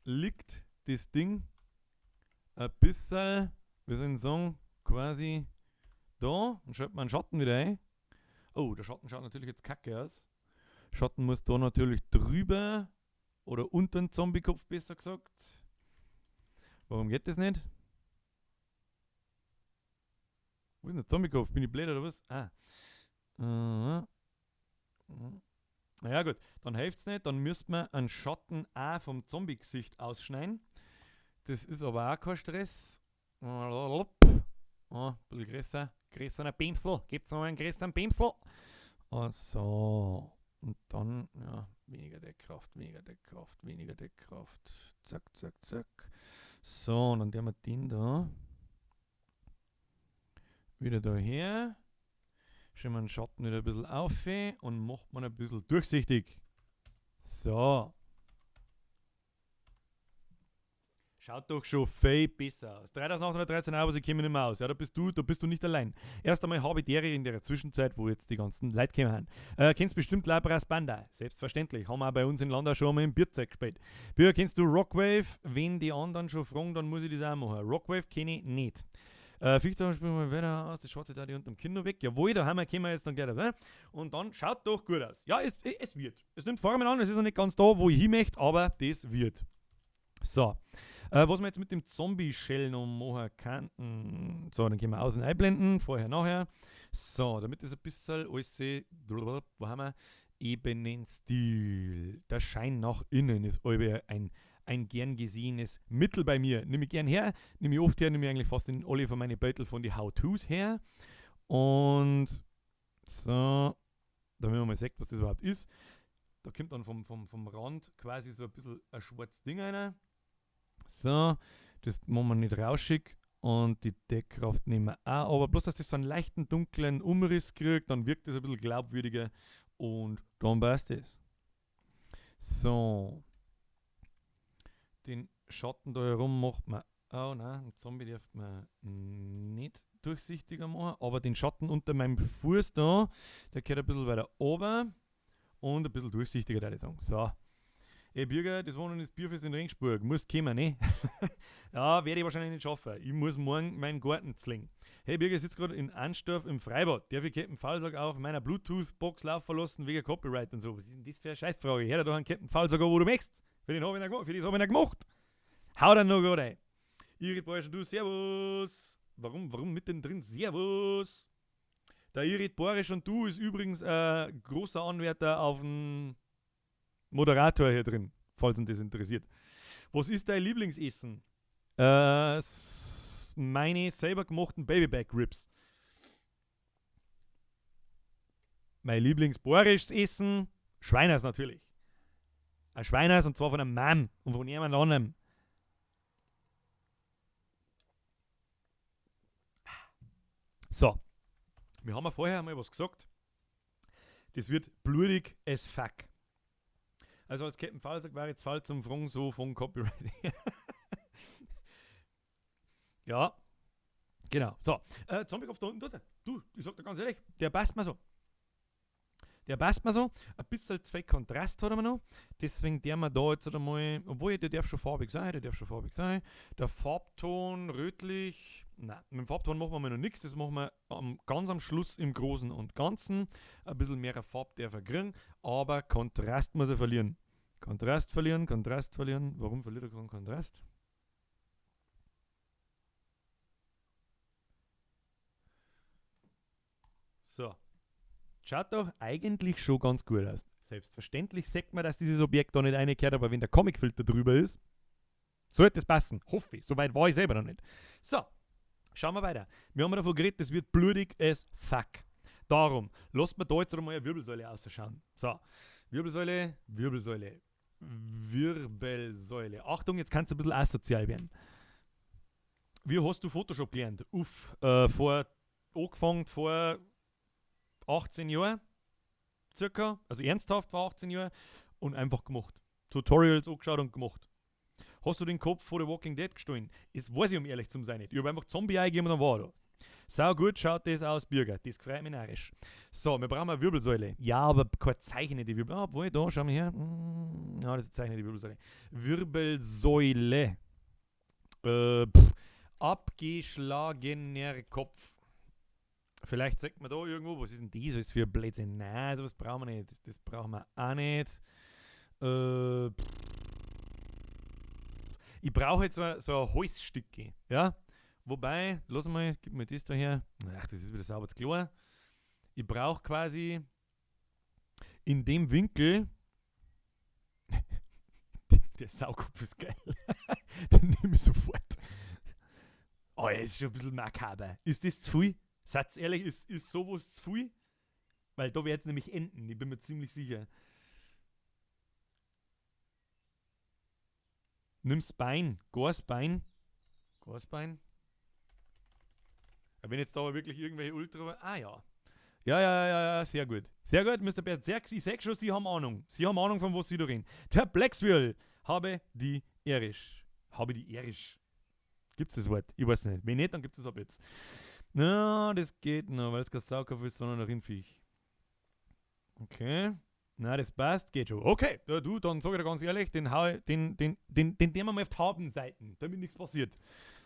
liegt das Ding ein bisschen, wie soll ich sagen, quasi da. Und schaltet man einen Schatten wieder ein. Oh, der Schatten schaut natürlich jetzt kacke aus. Schatten muss da natürlich drüber oder unter den Zombiekopf, besser gesagt. Warum geht das nicht? Wo ist denn der Zombiekopf? Bin ich blöd oder was? Ah. Na ja, gut, dann hilft's nicht. Dann müsste man einen Schatten auch vom Zombie-Gesicht ausschneiden. Das ist aber auch kein Stress. Oh, ein bisschen größer. Größerer Pinsel. Gibt's noch einen größeren Pinsel? Oh, so. Und dann, ja, weniger Deckkraft, weniger Deckkraft, weniger Deckkraft. Zack, zack, zack. So, und dann nehmen wir den da. Wieder da her. Schauen wir den Schatten wieder ein bisschen auf und macht man ein bisschen durchsichtig. So. Schaut doch schon viel besser aus. 3813 Euro, sie kommen nicht mehr aus. Ja, da bist du nicht allein. Erst einmal habe ich deren in der Zwischenzeit, wo jetzt die ganzen Leute gekommen sind. Kennst bestimmt La Brass Banda. Selbstverständlich. Haben wir auch bei uns in Landau schon einmal im Bierzeug gespielt. Bürger, kennst du Rockwave? Wenn die anderen schon fragen, dann muss ich das auch machen. Rockwave kenne ich nicht. Fichter spielen wir wieder aus, das schwarze da die unterm Kinn noch weg. Jawohl, da haben wir, kommen wir jetzt dann gleich dabei. Und dann schaut doch gut aus. Ja, es wird. Es nimmt Formen an, es ist noch nicht ganz da, wo ich hin möchte, aber das wird. So. Was wir jetzt mit dem Zombie-Shell noch machen könnten. So, dann können wir außen einblenden, vorher, nachher. So, damit ist ein bisschen alles, wo haben wir? Ebenenstil. Der Schein nach innen ist ein gern gesehenes Mittel bei mir. Nehme ich gern her, nehme ich oft her, nehme ich eigentlich fast in alle von meinen Beutel von die How-Tos her. Und so, damit man mal sieht, was das überhaupt ist. Da kommt dann vom Rand quasi so ein bisschen ein schwarzes Ding rein. So, das machen wir nicht rauschig und die Deckkraft nehmen wir auch. Aber bloß, dass das so einen leichten dunklen Umriss kriegt, dann wirkt das ein bisschen glaubwürdiger und dann passt es. So. Den Schatten da herum macht man. Oh nein, den Zombie darf man nicht durchsichtiger machen. Aber den Schatten unter meinem Fuß da, der geht ein bisschen weiter oben und ein bisschen durchsichtiger, würde ich sagen. So. Ey Bürger, das Wohnen ist Bierfest in Regensburg. Musst kommen, ne? Ja, werde ich wahrscheinlich nicht schaffen. Ich muss morgen meinen Garten zlingen. Hey Bürger, ich sitze gerade in Anstorf im Freibad. Darf ich Captain Faulsack auf meiner Bluetooth-Box laufen lassen wegen Copyright und so? Was ist denn das für eine Scheißfrage? Hör doch einen Captain Faulsack an, wo du möchtest. Für den habe ich ihn gemacht. Für das habe ich ihn gemacht. Hau dann noch gerade ein. Irit Borisch und du, servus. Warum mitten drin? Servus. Der Irit Borisch und du ist übrigens ein großer Anwärter auf den Moderator hier drin, falls ihn das interessiert. Was ist dein Lieblingsessen? Meine selber gemachten Babyback Ribs. Mein Lieblingsborisches Essen? Schweiners natürlich. Ein Schweiners und zwar von einem Mann und von niemand anderem. So, wir haben ja vorher einmal was gesagt. Das wird blutig as fuck. Also als Captain Faulsack war jetzt falsch zum Fragen so von Copyright. Ja, genau. So, Zombiekopf da unten, dort. Du, ich sag dir ganz ehrlich, der passt mir so. Der passt mir so. Ein bisschen zu viel Kontrast hat er noch. Deswegen der wir da jetzt einmal, obwohl der darf schon farbig sein, der darf schon farbig sein. Der Farbton rötlich, nein, mit dem Farbton machen wir mal noch nichts. Das machen wir ganz am Schluss im Großen und Ganzen. Ein bisschen mehr Farbe darf er kriegen, aber Kontrast muss er verlieren. Kontrast verlieren, Kontrast verlieren. Warum verliert er keinen Kontrast? So. Schaut doch eigentlich schon ganz gut aus. Selbstverständlich sagt man, dass dieses Objekt da nicht reingehört, aber wenn der Comicfilter drüber ist, Sollte es passen. Hoffe ich. Soweit war ich selber noch nicht. So, schauen wir weiter. Wir haben davon geredet, das wird blutig as fuck. Darum, lasst mir da jetzt einmal eine Wirbelsäule ausschauen. So, Wirbelsäule, Wirbelsäule, Wirbelsäule. Achtung, jetzt kannst du ein bisschen asozial werden. Wie hast du Photoshop gelernt? Uff, angefangen vor 18 Jahren, circa, also ernsthaft vor 18 Jahren und einfach gemacht. Tutorials angeschaut und gemacht. Hast du den Kopf vor The Walking Dead gestohlen? Das weiß ich, um ehrlich zu sein, nicht. Ich habe einfach Zombie eingegeben und dann war er da. Sau gut schaut das aus, Birger. Das freut mich narrisch. So, wir brauchen eine Wirbelsäule. Ja, aber keine zeichnete Wirbelsäule. Ah, obwohl, da, schau mal her. Ja, das ist zeichnete Wirbelsäule. Wirbelsäule. Abgeschlagener Kopf. Vielleicht sagt man da irgendwo, was ist denn das alles für ein Blödsinn? Nein, sowas brauchen wir nicht. Das brauchen wir auch nicht. Ich brauche jetzt so ein Holzstücke. Ja? Wobei, lass mal, gib mir das da her. Ach, das ist wieder sauber zu klar. Ich brauche quasi in dem Winkel. Der Saukopf ist geil. Den nehme ich sofort. Oh, er ist schon ein bisschen makaber. Ist das zu viel? Seid ehrlich, ist sowas zu viel? Weil da wird's nämlich enden, ich bin mir ziemlich sicher. Nimm's Bein, Gasbein. Gasbein. Wenn jetzt da aber wirklich irgendwelche Ultra... Ah ja. Ja, ja, ja, ja, sehr gut. Sehr gut, Mister Berserk, ich sag schon, Sie haben Ahnung. Sie haben Ahnung, von was Sie da reden. Der Blackswheel habe die Erisch. Habe die Erisch. Gibt's das Wort? Ich weiß nicht. Wenn nicht, dann gibt's es ab jetzt. Na, das geht noch, weil's kein Saukopf ist, sondern ein Rindviech. Okay. Na, das passt, geht schon. Okay, ja, du, dann sag ich dir ganz ehrlich, den hau ich, den, den, den, den nehmen wir mal auf die Habenseiten, damit nichts passiert.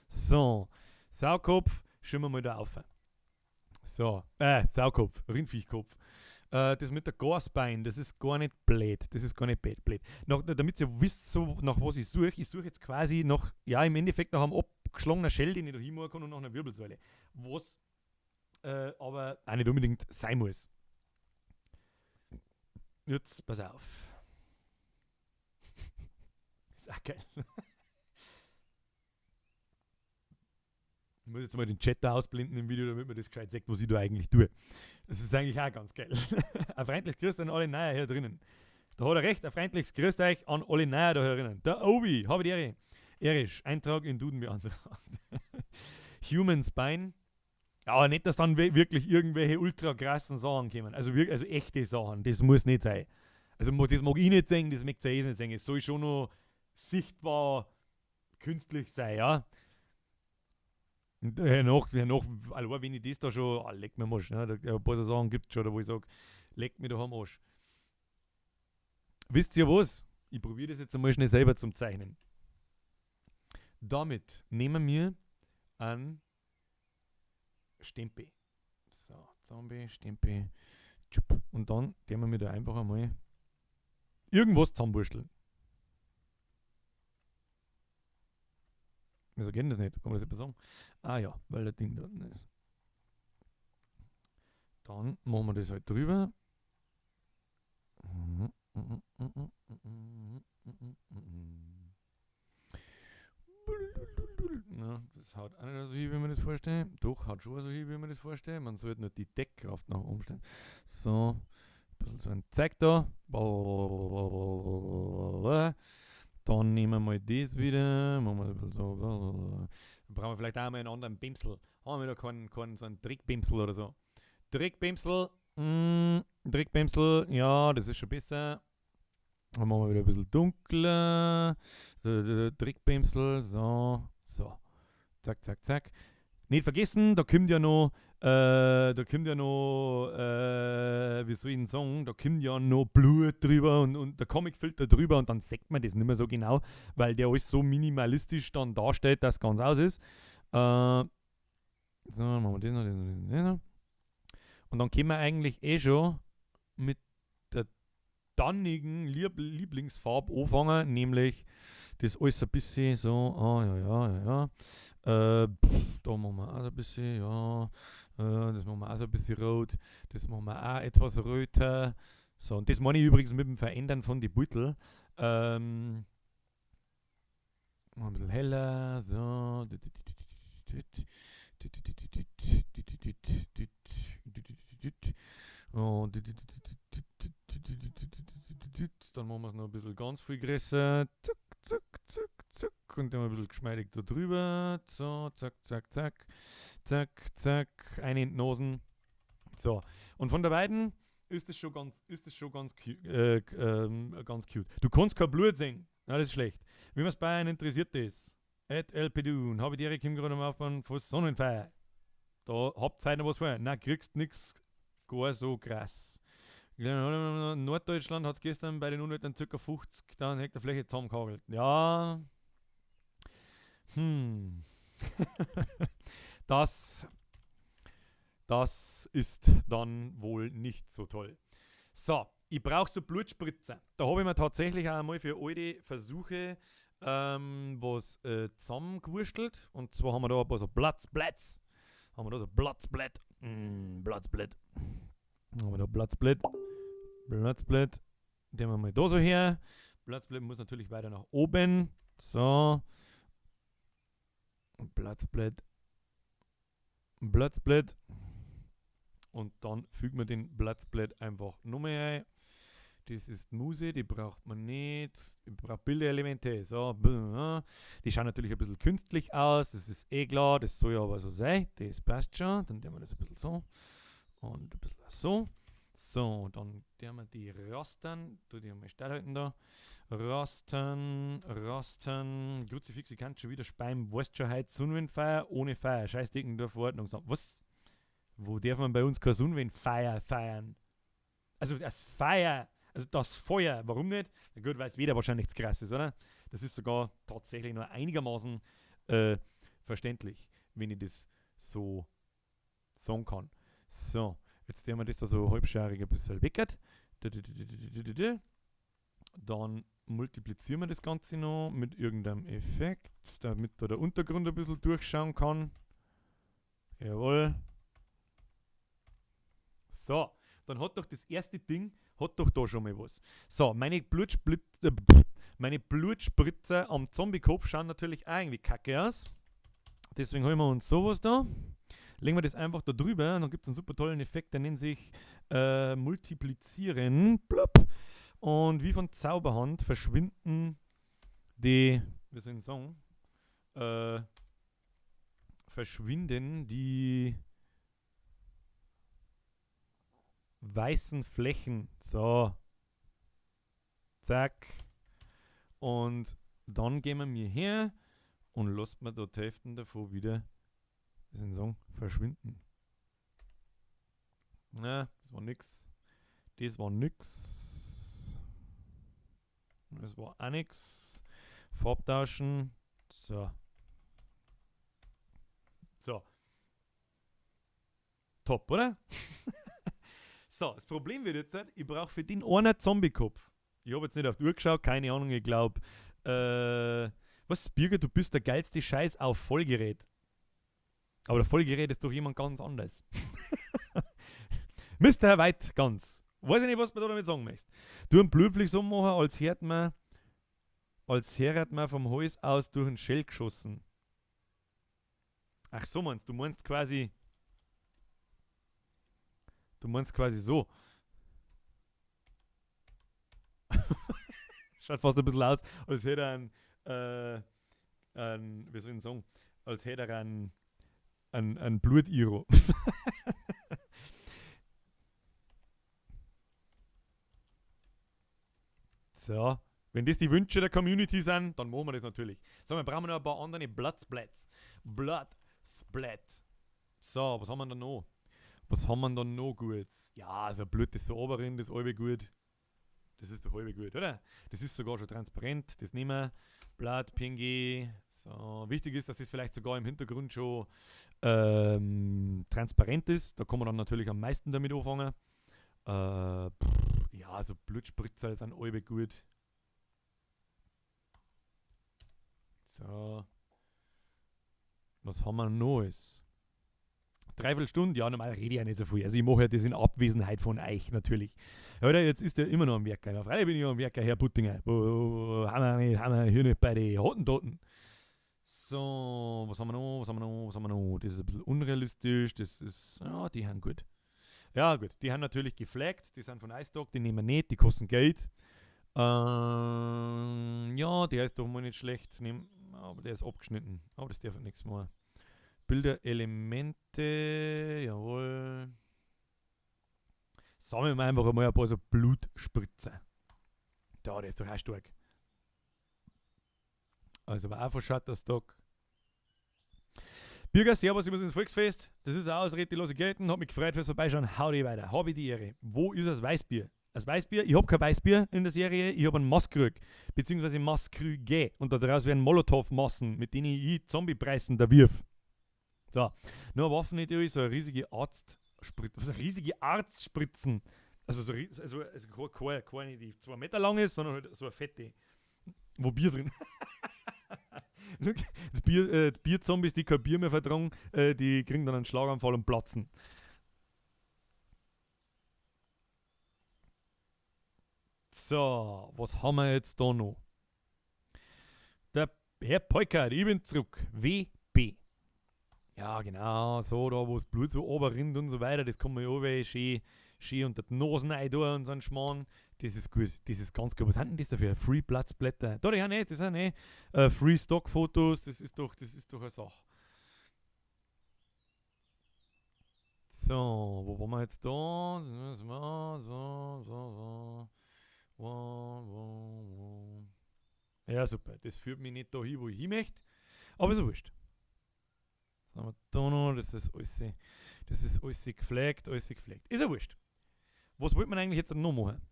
So, Saukopf, schieben wir mal da auf. So, Saukopf, Rindviechkopf. Das mit der Gasbein, das ist gar nicht blöd. Das ist gar nicht blöd. Nach, damit ihr wisst, so, nach was ich suche, ich suche jetzt quasi nach, ja, im Endeffekt nach einem abgeschlagenen Schell, den ich da hinmachen kann und nach einer Wirbelsäule. Was aber auch nicht unbedingt sein muss. Jetzt, pass auf. Ist auch geil. Ich muss jetzt mal den Chat da ausblenden im Video, damit man das gescheit sieht, was ich da eigentlich tue. Das ist eigentlich auch ganz geil. Ein freundliches Grüß an alle Neuer hier drinnen. Da hat er recht, ein freundliches Grüß euch an alle Neuer da drinnen. Der Obi, habe die Ehre. Erisch, Eintrag in Duden beantragt. Human Spine. Ja, aber nicht, dass dann wirklich irgendwelche ultra krassen Sachen kommen. Also echte Sachen, das muss nicht sein. Also das mag ich nicht sehen, das möchte ich nicht sehen. Es soll schon noch sichtbar künstlich sein, ja. Und hernach, allein wenn ich das da schon, ah, leck mir am Arsch, ne? Da, ein paar so Sachen gibt's schon, da wo ich sag, leck mir doch am Arsch. Wisst ihr was? Ich probiere das jetzt einmal schnell selber zum Zeichnen. Damit nehmen wir einen Stempel. So, Zombie, Stempel, tschupp. Und dann nehmen wir da einfach einmal irgendwas zusammenwursteln. Wieso geht denn das nicht? Kann man das etwas sagen? Ah ja, weil das Ding da unten ist. Dann machen wir das halt drüber. Na, das haut auch nicht so hin, wie man das vorstellt. Doch, haut schon so hin, wie man das vorstellt. Man sollte nur die Deckkraft nach oben stellen. So, ein bisschen so ein Zeig da. Dann nehmen wir mal das wieder. Machen wir ein bisschen so. Dann brauchen wir vielleicht auch mal einen anderen Pinsel. Haben wir da keinen so einen Trickpinsel oder so. Trickpinsel. Trickpinsel. Ja, das ist schon besser. Dann machen wir wieder ein bisschen dunkler. Trickpinsel. So. So. Zack, zack, zack. Nicht vergessen, da kommt ja noch, wie soll ich denn sagen, da kommt ja noch Blut drüber und der Comicfilter drüber und dann sieht man das nicht mehr so genau, weil der alles so minimalistisch dann darstellt, dass es ganz aus ist. So, machen wir das noch, das noch, das noch, das noch. Und dann können wir eigentlich eh schon mit der dannigen Lieblingsfarbe anfangen, nämlich das alles ein bisschen so, ah, ja, ja, ja, ja. Pff, da machen wir auch so ein bisschen, ja, das machen wir auch so ein bisschen rot, das machen wir auch etwas röter. So, und das meine ich übrigens mit dem Verändern von den Beutel. Ein bisschen heller. So. Dann machen wir es noch ein bisschen ganz viel größer. Zack, zack, zack, zack. Und dann ein bisschen geschmeidig da drüber. So, zack, zack, zack. Zack, zack. Eine in die Nosen. So. Und von der beiden ist es schon ganz, ist es schon ganz, ganz cute. Du kannst kein Blut sehen. Na, das ist schlecht. Wie man es Bayern interessiert ist. At LPDun. Habe ich direkt im Grunde am Aufbauen von Sonnenfeier. Da habt ihr noch was vor. Na, kriegst nix gar so krass. Norddeutschland hat es gestern bei den Unwettern ca. 50.000 Hektar Fläche zusammengehagelt. Ja. Das ist dann wohl nicht so toll. So, ich brauche so Blutspritzer. Da habe ich mir tatsächlich auch einmal für alte Versuche was zusammengewurstelt. Und zwar haben wir da ein paar so Blatzblätts. Haben wir da so Blatzblätt. Blatzblätt. Haben wir da Blatzblätt. Blatzblätt. Den haben wir mal da so her. Blatzblätt muss natürlich weiter nach oben. So. Blatzblätt. Blatzblätt. Und dann fügen wir den Blatzblätt einfach nochmal ein. Das ist Muse, die braucht man nicht. Ich brauche Bilderelemente. So, die schauen natürlich ein bisschen künstlich aus. Das ist eh klar, das soll ja aber so sein. Das passt schon. Dann tun wir das ein bisschen so. Und ein bisschen so. So, dann tun wir die Rastern. Tu die mal stillhalten da. Rastern, Rastern. Kruzifix, ich kann schon wieder speien. Weißt schon heute Sonnenfeier ohne Feier. Scheiß Dicken der Verordnung. Was? Wo darf man bei uns keine Sonnenfeier feiern? Also das Feier. Also das Feuer, warum nicht? Na gut, weil es wieder wahrscheinlich zu krass ist, oder? Das ist sogar tatsächlich nur einigermaßen verständlich, wenn ich das so sagen kann. So, jetzt nehmen wir das da so halbscharig ein bisschen weg. Dann multiplizieren wir das Ganze noch mit irgendeinem Effekt, damit da der Untergrund ein bisschen durchschauen kann. Jawohl. So, dann hat doch das erste Ding, hat doch da schon mal was. So, meine Blutspritzer am Zombie-Kopf schauen natürlich auch irgendwie kacke aus. Deswegen holen wir uns sowas da. Legen wir das einfach da drüber und dann gibt es einen super tollen Effekt, der nennt sich Multiplizieren. Blub. Und wie von Zauberhand verschwinden die, wie soll ich sagen, verschwinden die weißen Flächen. So. Zack. Und dann gehen wir mir her und lassen wir da die Hälfte davon wieder, wie soll ich sagen, verschwinden. Na, das war nix. Das war nix. Das war auch nix. Farbtauschen. So. So. Top, oder? So, das Problem wird jetzt, ich brauche für den einen Zombie-Kopf. Ich habe jetzt nicht auf die Uhr geschaut, keine Ahnung, ich glaube. Was, Birger, du bist der geilste Scheiß auf Vollgerät. Aber der Vollgerät ist doch jemand ganz anders. Mr. Weit ganz. Weiß ich nicht, was man da damit sagen möchte. Du einen Blutflick so machen, als hätte man vom Hals aus durch einen Schell geschossen. Ach so meinst du, meinst quasi... Du meinst quasi so. Schaut fast ein bisschen aus, als hätte er ein, wie soll ich sagen, als hätte er ein Blut-Iro. So, wenn das die Wünsche der Community sind, dann machen wir das natürlich. So, wir brauchen noch ein paar andere Bloodsplats. Bloodsplat. So, was haben wir denn da noch? Was haben wir dann noch gut? Ja, also Blut ist so oberin, das ist halbe gut. Das ist doch halbe gut, oder? Das ist sogar schon transparent, das nehmen wir. Blatt, PNG. So, wichtig ist, dass das vielleicht sogar im Hintergrund schon transparent ist. Da kann man dann natürlich am meisten damit anfangen. Ja, also Blutspritzer sind halbe gut. So. Was haben wir noch? Dreiviertel Stunde, ja, normal rede ich ja nicht so viel. Also ich mache ja das in Abwesenheit von euch natürlich. Oder jetzt ist der immer noch am Werk. Ja, freilich bin ich am Werk, Herr Puttinger. Haben wir nicht, haben wir hier nicht bei den Hottentoten. So, was haben wir noch? Was haben wir noch? Was haben wir noch? Das ist ein bisschen unrealistisch. Das ist, ja, die haben gut. Ja, gut. Die haben natürlich geflaggt. Die sind von iStock. Die nehmen wir nicht. Die kosten Geld. Ja, der ist doch mal nicht schlecht. Nehm, aber der ist abgeschnitten. Aber das darf nichts mehr. Bilder, Elemente. Jawohl. Sammeln wir einfach mal ein paar so Blutspritzer. Da, der ist doch auch stark. Also aber auch von Shutterstock. Bürger, servus, ich muss ins Volksfest. Das ist eine Ausrede, die lasse ich gelten. Hab mich gefreut fürs Vorbeischauen. Hau dich weiter. Hab ich die Ehre. Wo ist das Weißbier? Das Weißbier, ich hab kein Weißbier in der Serie, ich hab einen Masskrug, beziehungsweise Masskrüge. Und daraus werden Molotow-Massen, mit denen ich Zombie-Preisen da wirf. So, nur Waffen natürlich, so eine riesige Arztspritze, so riesige Arztspritzen. Also, so, also keine, die 2 Meter lang ist, sondern halt so eine fette, wo Bier drin. Die Bierzombies, die kein Bier mehr vertragen, die kriegen dann einen Schlaganfall und platzen. So, was haben wir jetzt da noch? Der Herr Peukert, ich bin zurück. WB. Ja, genau, so da, wo das Blut so runterrinnt und so weiter, das kann man ja auch schön, schön unter die Nosen rein tun und so einen Schmarrn. Das ist gut, das ist ganz gut. Was sind denn das dafür? Free Platzblätter. Da, die haben nicht, das sind nicht. Free Stock Fotos, das ist doch eine Sache. So, wo waren wir jetzt da? So. Wo. Ja, super. Das führt mich nicht da hin, wo ich hin möchte. Aber ist ja wurscht. Was haben wir da noch? Das ist alles gepflegt, alles gepflegt. Ist ja wurscht. Was wollte man eigentlich jetzt noch machen?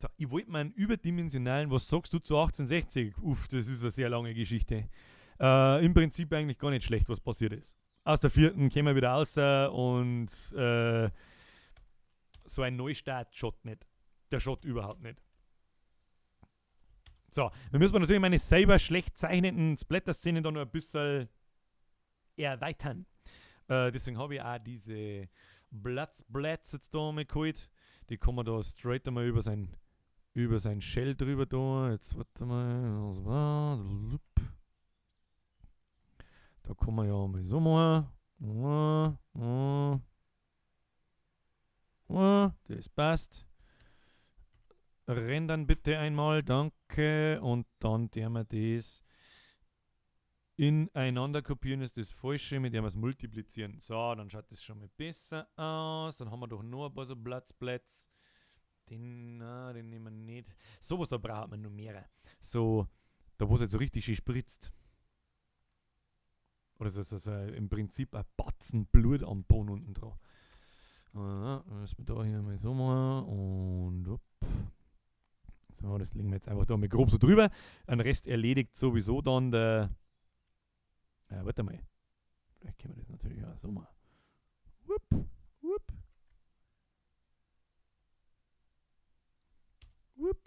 So, ich wollte mal einen überdimensionalen, was sagst du zu 1860? Uff, das ist eine sehr lange Geschichte. Im Prinzip eigentlich gar nicht schlecht, was passiert ist. Aus der vierten kämen wir wieder raus und so ein Neustart schaut nicht. Der schaut überhaupt nicht. So, wir müssen natürlich meine selber schlecht zeichnenden Splatter-Szenen da noch ein bisschen erweitern. Deswegen habe ich auch diese Blatzblätze jetzt da mal geholt. Die kann man da straight einmal über sein Shell drüber tun. Jetzt warte mal. Da kann man ja mal so machen. Das passt. Rendern bitte einmal, danke. Und dann tun wir das ineinander kopieren, ist das Falsche, mit dem wir es multiplizieren. So, dann schaut das schon mal besser aus. Dann haben wir doch nur ein paar so Platzplätze. Den nehmen wir nicht. Sowas, da braucht man noch mehrere. So, da wo es jetzt so richtig schön spritzt. Oder so im Prinzip ein Batzen Blut am Boden unten dran. Müssen wir da hier mal so machen. Und upp. So, das legen wir jetzt einfach da mal grob so drüber. Den Rest erledigt sowieso dann der. Warte mal. Vielleicht können wir das natürlich auch so machen. Wupp, wupp. Wupp.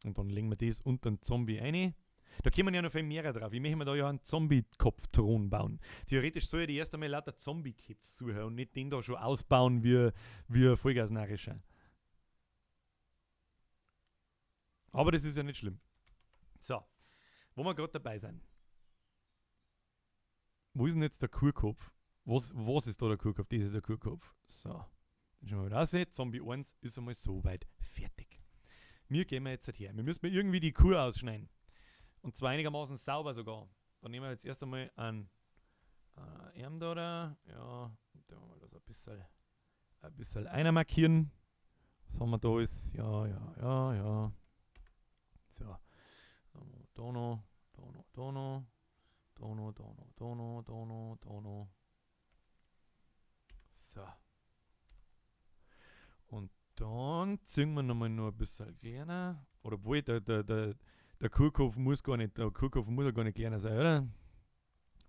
Und dann legen wir das unter den Zombie rein. Da kommen ja noch viel mehr drauf. Ich möchte mir da ja einen Zombie-Kopfthron bauen. Theoretisch soll ich die erst einmal lauter Zombie-Köpfe suchen und nicht den da schon ausbauen wie Vollgasnarischer. Aber das ist ja nicht schlimm. So, wo wir gerade dabei sind. Wo ist denn jetzt der Kuhkopf? Was ist da der Kuhkopf? Das ist der Kuhkopf. So, dann schauen wir mal raus. Zombie 1 ist einmal soweit fertig. Wir gehen wir jetzt halt her. Wir müssen mal irgendwie die Kuh ausschneiden. Und zwar einigermaßen sauber sogar. Dann nehmen wir jetzt erst einmal einen Arm da, oder? Ja, und dann wollen wir das ein bisschen einer markieren. Was haben wir da ist? Ja. So. Da noch, da noch, da noch. Da noch, da noch, da noch, da noch, da noch. So. Und dann ziehen wir nochmal noch ein bisschen kleiner. Oder obwohl, der Kuhkopf muss gar nicht, der Kuhkopf muss ja gar nicht kleiner sein, oder?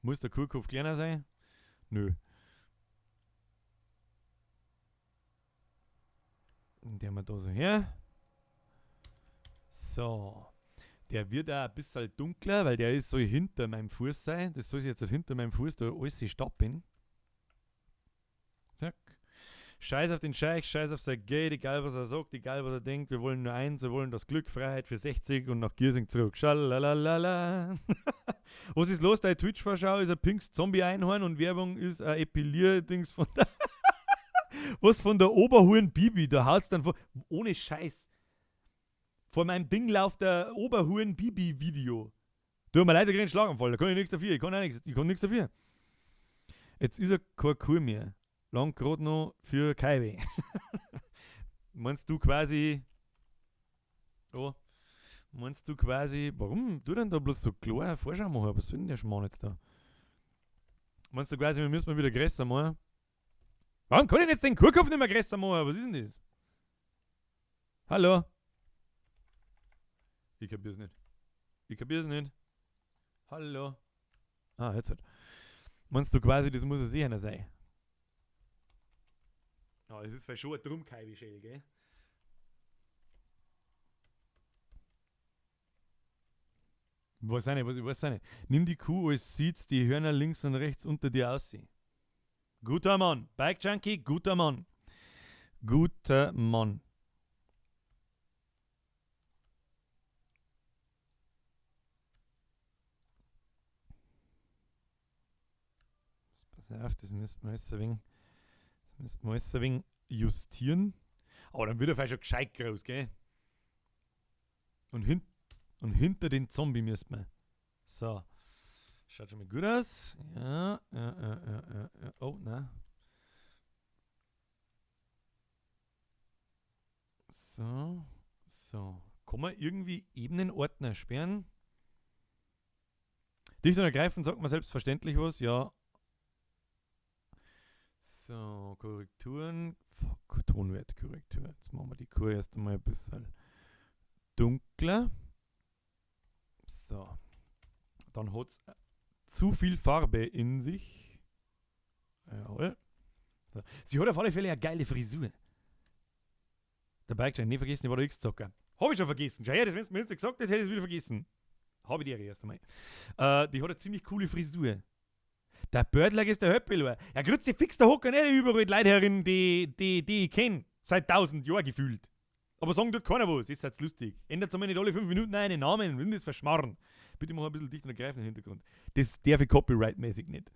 Muss der Kuhkopf kleiner sein? Nö. Und den haben wir da so her. So. Der wird auch ein bisschen dunkler, weil der ist so hinter meinem Fuß sein. Das soll sich jetzt hinter meinem Fuß da alles stoppen. Zack. Scheiß auf den Scheich, scheiß auf sein Geld, egal was er sagt, egal was er denkt. Wir wollen nur eins, wir wollen das Glück, Freiheit für 60 und nach Giersing zurück. Schalalalala. Was ist los? Deine Twitch-Vorschau ist ein pinkes Zombie-Einhorn und Werbung ist ein Epilier-Dings von der. Was von der Oberhuren Bibi? Da haut's dann vor. Ohne Scheiß. Vor meinem Ding läuft der Oberhuren Bibi-Video. Tut mir leid, ich krieg einen Schlaganfall. Da kann ich nichts dafür. Ich kann auch nichts. Ich kann nichts dafür. Jetzt ist er kein Kur mehr. Lang grad noch für Kaiwe. Meinst du quasi. Oh. Meinst du quasi. Warum du denn da bloß so klar Vorschau machen? Was soll denn der Schmarrn jetzt da? Meinst du quasi, wir müssen mal wieder größer machen? Warum kann ich jetzt den Kurkopf nicht mehr größer machen? Was ist denn das? Hallo? Ich kapier's nicht. Ich kapier's nicht. Hallo? Ah, jetzt halt. Meinst du quasi, das muss es eh einer sein? Ja, das ist vielleicht schon ein Drum-Kaiwi-Schäl, gell? Weiß auch nicht, was ich weiß auch nicht. Nimm die Kuh als Sitz, die Hörner links und rechts unter dir aussehen. Guter Mann. Bike Junkie, guter Mann. Guter Mann. Pass auf, das müssen wir alles ein wenig, das müssen wir alles ein wenig justieren. Aber dann wird er vielleicht schon gescheit groß, gell? Und hinter den Zombie müssen wir. So. Schaut schon mal gut aus. Ja. Oh, nein. So. So. Kann man irgendwie Ebenenordner sperren? Dicht und ergreifend sagt man selbstverständlich was, ja. So, Korrekturen. Fuck, Tonwertkorrektur. Jetzt machen wir die Kur erst einmal ein bisschen dunkler. So. Dann hat's zu viel Farbe in sich. Jawohl. So. Sie hat auf alle Fälle eine geile Frisur. Der Bike-Schein, nicht vergessen, ich war der X-Zocker. Hab ich schon vergessen. Schau her, das, wenn du mir jetzt gesagt hättest, hätte ich es wieder vergessen. Hab ich die erst einmal. Die hat eine ziemlich coole Frisur. Der Bördler ist der Höppel. Ja, grüezi fix, der hocken nicht überall die Leute herin, die ich kenn. Seit 1000 Jahren gefühlt. Aber sagen tut keiner was, ist jetzt lustig. Ändert einmal nicht alle 5 Minuten einen Namen, will das verschmarren. Bitte mach ein bisschen dicht und ergreifend im Hintergrund. Das darf ich copyright-mäßig nicht.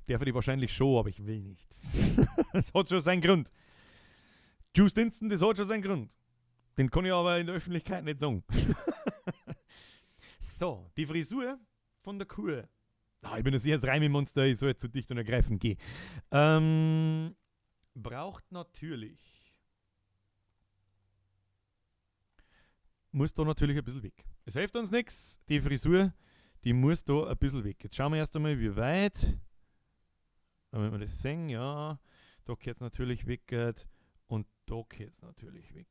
Darf ich wahrscheinlich schon, aber ich will nicht. Das hat schon seinen Grund. Juice Dinston, das hat schon seinen Grund. Den kann ich aber in der Öffentlichkeit nicht sagen. So, die Frisur von der Kuh. Ah, ich bin jetzt das Reime-Monster, ich soll jetzt zu dicht und ergreifend gehen. Braucht natürlich. Muss da natürlich ein bisschen weg. Es hilft uns nichts, die Frisur, die muss da ein bisschen weg. Jetzt schauen wir erst einmal, wie weit. Damit wir das sehen, ja. Da geht's natürlich weg und da geht's natürlich weg.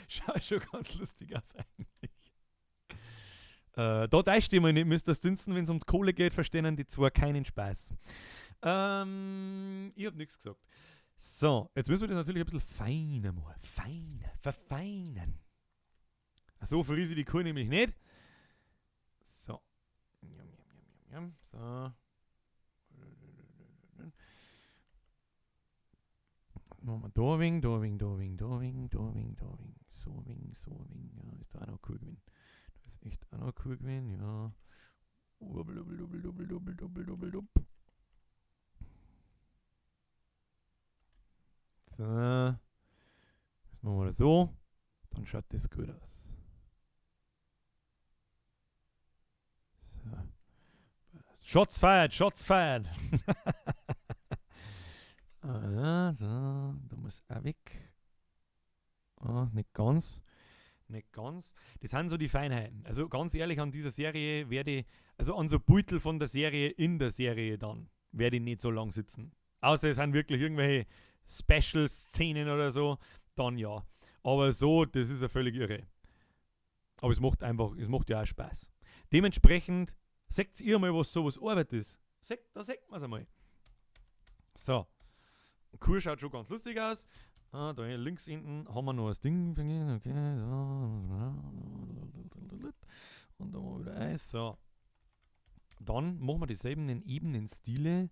Schaut schon ganz lustig aus eigentlich. Da täuscht ich mich nicht, Mr. Stinson, wenn es um die Kohle geht, verstehen die zwei keinen Spaß. Ich hab nichts gesagt. So, jetzt müssen wir das natürlich ein bisschen feiner machen. Feiner, verfeinern. So verriese ich die Kuh nämlich nicht. So. So. Machen wir da ein wenig, da ein wenig, da ein wenig, da ein wenig, da ein wenig, da ein wenig. So ein wenig, so ein wenig. Ja, ist da auch noch cool gewesen. Da ist echt auch noch cool gewesen, ja. So. Das machen wir so. Dann schaut das gut aus. So. Shots fired, Shots fired. Ah, so, da muss auch weg. Ah, nicht ganz. Nicht ganz. Das sind so die Feinheiten. Also ganz ehrlich, an dieser Serie werde ich, also an so Beutel von der Serie in der Serie dann, werde ich nicht so lang sitzen. Außer es sind wirklich irgendwelche Special-Szenen oder so, dann ja. Aber so, das ist ja völlig irre. Aber es macht einfach, es macht ja auch Spaß. Dementsprechend, seht ihr mal, was sowas Arbeit ist. Da seht man's einmal. So. Kur schaut schon ganz lustig aus. Ah, da hier links hinten haben wir noch das Ding. Okay, so. Und da machen wir wieder Eis. So. Dann machen wir dieselben in ebenen Stile.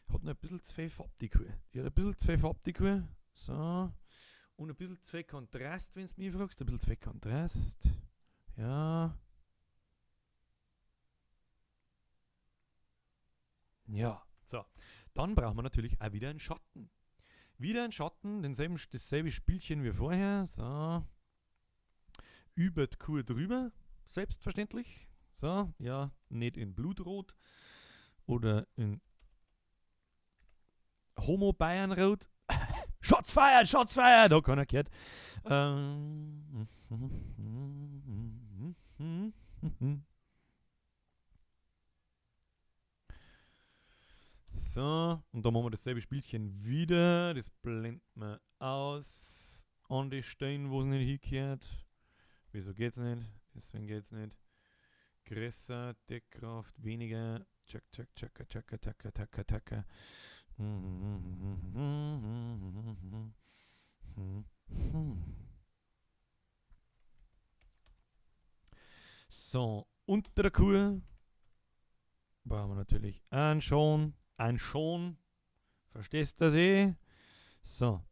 Hat noch ein bisschen zu viel Farbe, die Kuh. Die hat ein bisschen zu viel Farbe, die Kuh. So. Und ein bisschen zu viel Kontrast, wenn du mich fragst. Ein bisschen zu viel Kontrast. Ja. Ja, so. Dann brauchen wir natürlich auch wieder einen Schatten. Wieder einen Schatten, dasselbe Spielchen wie vorher. So. Über die Kuh drüber, selbstverständlich. So, ja, nicht in Blutrot oder in Homo-Bayern-Rot. Shots fired, Shots fired! Da keiner gehört. So, und da machen wir dasselbe Spielchen wieder. Das blenden wir aus. An die Stellen, wo es nicht hingehört. Wieso geht's nicht? Deswegen geht's nicht. Größer, Deckkraft, weniger. Tschak, tschak, tschakka, tschakka, tschakka, tschakka, tschakka. So, unter der Kuh brauchen wir natürlich einen Schon. Ein Schon. Verstehst du das eh? So.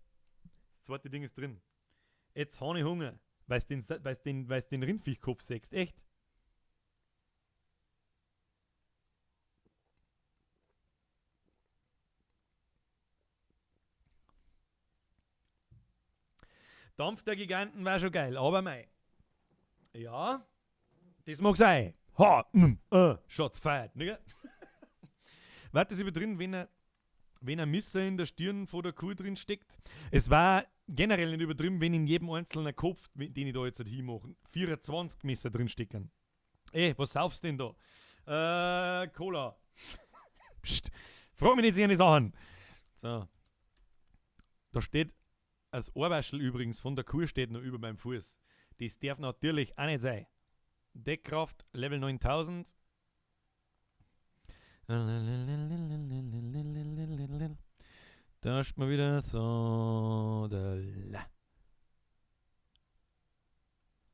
Das zweite Ding ist drin. Jetzt habe ich Hunger. Weil's den Rindviechkopf sägst. Echt? Dampf der Giganten war schon geil, aber mei. Ja, das mag sein. Ha, Shots fired, ne? Warte, das ist übertrieben, wenn ein Messer in der Stirn von der Kuh drin steckt. Es war generell nicht übertrieben, wenn in jedem einzelnen Kopf, den ich da jetzt hinmache, 24 Messer drin stecken. Ey, was saufst du denn da? Cola. Psst, frag mich nicht so eine Sachen. So. Da steht das Ohrwaschel übrigens von der Kuh steht noch über meinem Fuß. Das darf natürlich auch nicht sein. Deckkraft Level 9000. Da ist mal wieder so.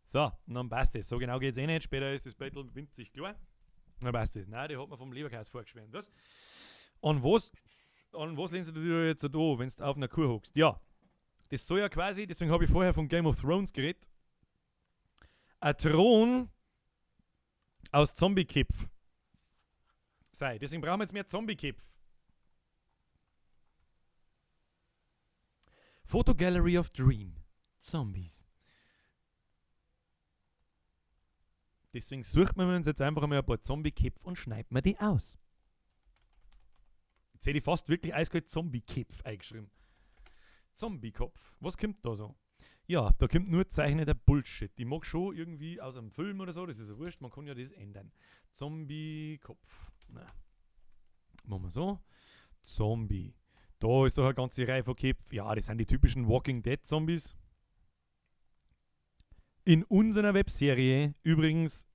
So, und dann passt es. So genau geht's eh nicht. Später ist das Battle winzig klar. Dann passt es. Nein, die hat man vom Leberkäse vorgeschwärmt. Was? Und was lehnst du dir jetzt da, wenn du auf einer Kuh hockst? Ja. Das soll ja quasi, deswegen habe ich vorher von Game of Thrones geredet, ein Thron aus Zombie-Köpf sei. Deswegen brauchen wir jetzt mehr Zombie-Köpf. Photo Gallery of Dream. Zombies. Deswegen suchen wir uns jetzt einfach mal ein paar Zombie-Köpfe und schneiden wir die aus. Jetzt hätte ich fast wirklich eiskalt Zombie-Köpf eingeschrieben. Zombie-Kopf. Was kommt da so? Ja, da kommt nur zeichneter Bullshit. Ich mag schon irgendwie aus einem Film oder so, das ist ja wurscht, man kann ja das ändern. Zombie-Kopf. Na. Machen wir so. Zombie. Da ist doch eine ganze Reihe von Köpfen. Ja, das sind die typischen Walking Dead Zombies. In unserer Webserie übrigens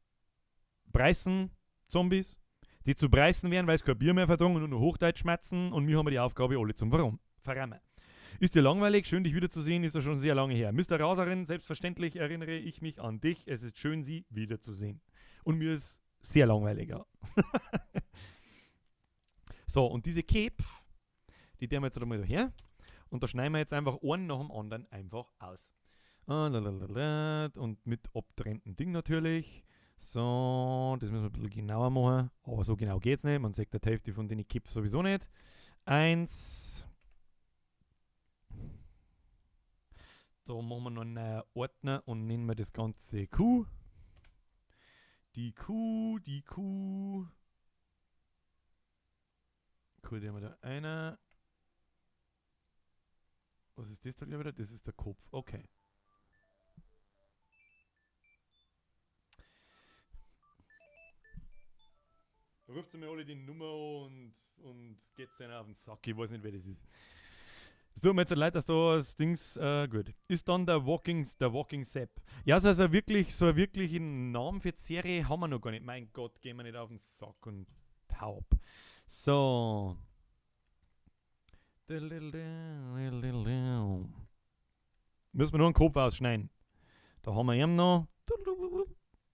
Preisen Zombies, die zu preisen wären, weil sie kein Bier mehr vertragen und nur noch Hochdeutsch schmatzen, und wir haben die Aufgabe, alle zum Verrammen. Ist dir langweilig? Schön, dich wiederzusehen, ist ja schon sehr lange her. Mr. Raserin, selbstverständlich erinnere ich mich an dich. Es ist schön, sie wiederzusehen. Und mir ist sehr langweilig, ja. So, und diese Köpfe, die nehmen wir jetzt einmal da her. Und da schneiden wir jetzt einfach einen nach dem anderen einfach aus. Und mit abtrennenden Ding natürlich. So, das müssen wir ein bisschen genauer machen. Aber so genau geht's nicht. Man sieht die Hälfte von den Köpfen sowieso nicht. 1. Da machen wir noch einen Ordner und nennen wir das Ganze Kuh. Die Kuh, die Kuh. Kuh, die haben wir da einer. Was ist das da gleich wieder? Das ist der Kopf. Okay. Ruft mir alle die Nummer und geht's einer auf den Sack. Ich weiß nicht, wer das ist. Es tut mir jetzt leid, dass da das Dings, gut. Ist dann der Walking Sepp. Ja, so wirklich, so einen Namen für die Serie haben wir noch gar nicht. Mein Gott, gehen wir nicht auf den Sack und taub. So. Müssen wir nur einen Kopf ausschneiden. Da haben wir ihn noch.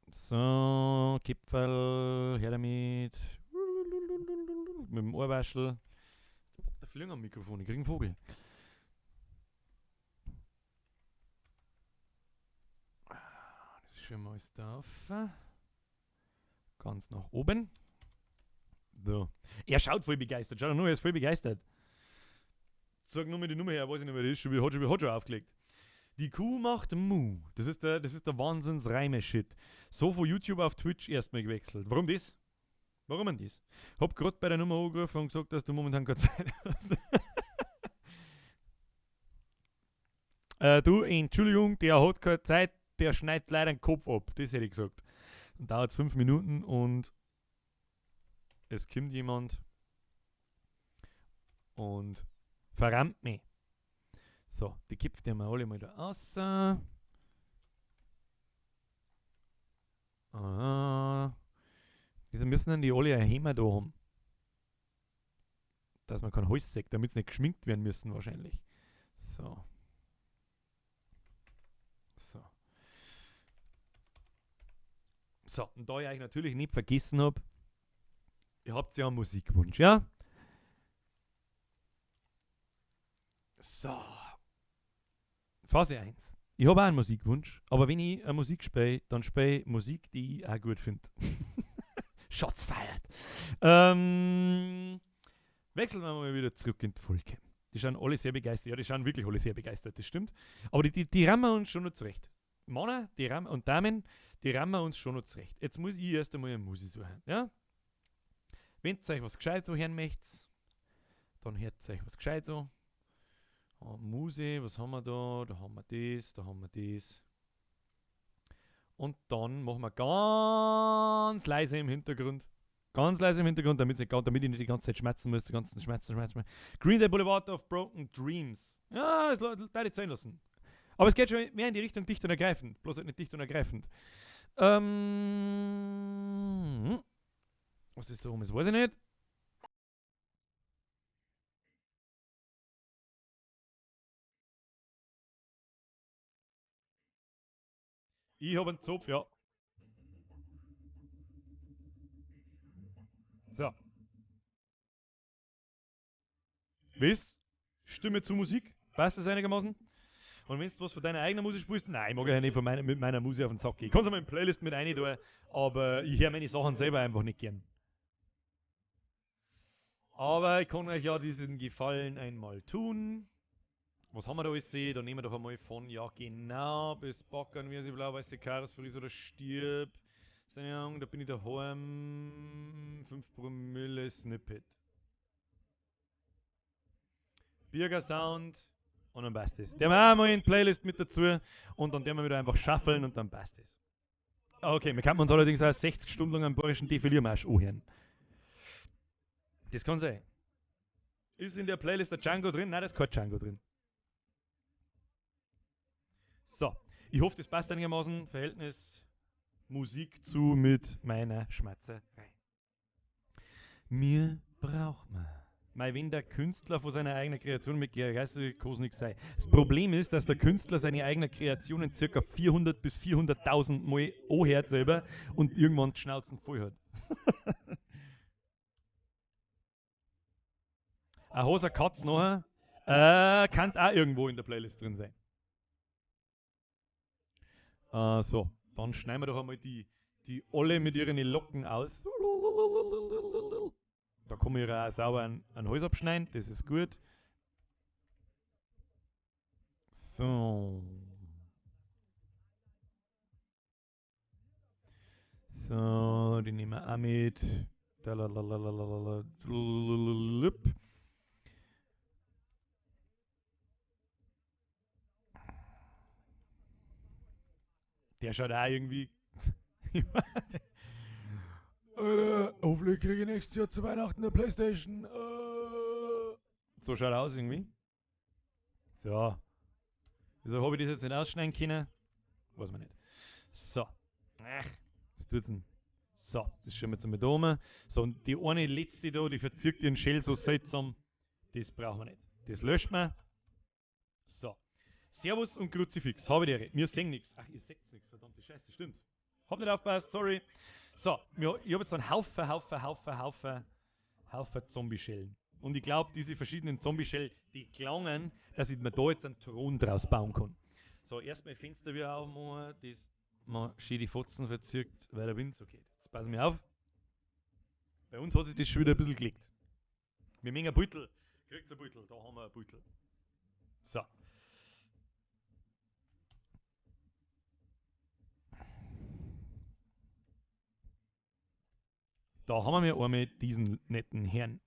So, Kipferl, her damit. Mit dem Ohrwaschel. Jetzt poppt der Fliegen am Mikrofon, ich krieg einen Vogel. Schön mal alles da auf. Ganz nach oben. So. Er schaut voll begeistert. Schau nur, er ist voll begeistert. Sag nur mal die Nummer her, weiß ich nicht mehr, die ist schon, hat schon aufgelegt. Die Kuh macht Mu. Das ist der Wahnsinns-Reime-Shit. So von YouTube auf Twitch erstmal gewechselt. Warum das? Warum denn das? Hab grad bei der Nummer angerufen und gesagt, dass du momentan keine Zeit hast. Du, Entschuldigung, der hat keine Zeit, der schneidet leider den Kopf ab. Das hätte ich gesagt. Dann dauert es 5 Minuten und es kommt jemand und verrammt mich. So, die kipft ja mal alle mal da raus. Ah. Wieso müssen denn die alle ein Hämmer da haben? Dass man kein Holz sägt, damit sie nicht geschminkt werden müssen wahrscheinlich. So. So. So, und da ich euch natürlich nicht vergessen hab, ihr habt ja einen Musikwunsch, ja? So. Phase 1. Ich habe auch einen Musikwunsch, aber wenn ich eine Musik spiele, dann spiele ich Musik, die ich auch gut finde. Shots fired. Wechseln wir mal wieder zurück in die Folge. Die schauen alle sehr begeistert. Ja, die schauen wirklich alle sehr begeistert, das stimmt. Aber die rammen wir uns schon noch zurecht. Männer, die rammen, und Damen, die rammen wir uns schon noch zurecht. Jetzt muss ich erst einmal eine Musik suchen. Ja? Wenn ihr euch was Gescheites hören möchtet, dann hört euch was Gescheites an. Muse, was haben wir da? Da haben wir das, da haben wir das. Und dann machen wir ganz leise im Hintergrund. Ganz leise im Hintergrund, damit ich nicht die ganze Zeit schmerzen muss. Die ganzen Schmerzen. Green Day Boulevard of Broken Dreams. Ja, das darf ich zählen lassen. Aber es geht schon mehr in die Richtung dicht und ergreifend. Bloß halt nicht dicht und ergreifend. Was ist da oben? Das weiß ich nicht. Ich habe einen Zopf, ja. So. Was? Stimme zu Musik? Passt das einigermaßen? Und wenn du was von deiner eigenen Musik spielst, nein, ich mag ja nicht von mit meiner Musik auf den Sack gehen. Ich kann es in meine Playlist mit rein tun, aber ich höre meine Sachen selber einfach nicht gern. Aber ich kann euch ja diesen Gefallen einmal tun. Was haben wir da alles gesehen? Da nehmen wir doch einmal von, ja genau, bis Backern, wie sie blau-weiße Karos, friss oder stirb. Da bin ich daheim. 5 Promille Snippet. Birger Sound und dann passt es. Der haben wir auch mal in die Playlist mit dazu und dann werden wir wieder einfach shuffeln und dann passt es. Okay, wir könnten uns allerdings auch 60 Stunden lang einen bayerischen Defiliermarsch anhören. Das kann sein. Ist in der Playlist der Django drin? Nein, da ist kein Django drin. So, ich hoffe, das passt einigermaßen. Verhältnis Musik zu mit meiner Schmatzerei. Mir braucht man. Mei, wenn der Künstler von seiner eigenen Kreation mit kann nichts sein. Das Problem ist, dass der Künstler seine eigenen Kreationen circa 400 bis 400.000 Mal anhört selber und irgendwann die Schnauzen voll hat. Ein Hose Katz nachher, kann auch irgendwo in der Playlist drin sein. So, dann schneiden wir doch einmal die alle mit ihren Locken aus. Da kann man ihr auch sauber einen Hals abschneiden, das ist gut. So. So, die nehmen wir auch mit. Der schaut auch irgendwie. Alter, hoffentlich kriege ich nächstes Jahr zu Weihnachten eine Playstation. So schaut er aus irgendwie. So. Wieso habe ich das jetzt nicht ausschneiden können? Weiß man nicht. So. Ach, was tut's denn? So, das schauen wir jetzt einmal da oben. So, und die eine letzte da, die verzirkt ihren Shell so seltsam. Das brauchen wir nicht. Das löscht man. So. Servus und Kruzifix. Habe die Ehre. Wir sehen nichts. Ach, ihr seht nichts. Verdammte Scheiße, stimmt. Hab nicht aufgepasst, sorry. So, ich habe jetzt einen Haufen Zombie-Schellen. Und ich glaube, diese verschiedenen Zombie-Schellen, die klangen, dass ich mir da jetzt einen Thron draus bauen kann. So, erstmal Fenster wieder aufmachen. Das man schön die Fotzen verzirkt, weil der Wind so geht. Jetzt passen wir auf. Bei uns hat sich das schon wieder ein bisschen gelegt. Wir mengen Beutel. Kriegt's ein Beutel. Da haben wir ein Beutel. So. Da haben wir einmal diesen netten Herrn.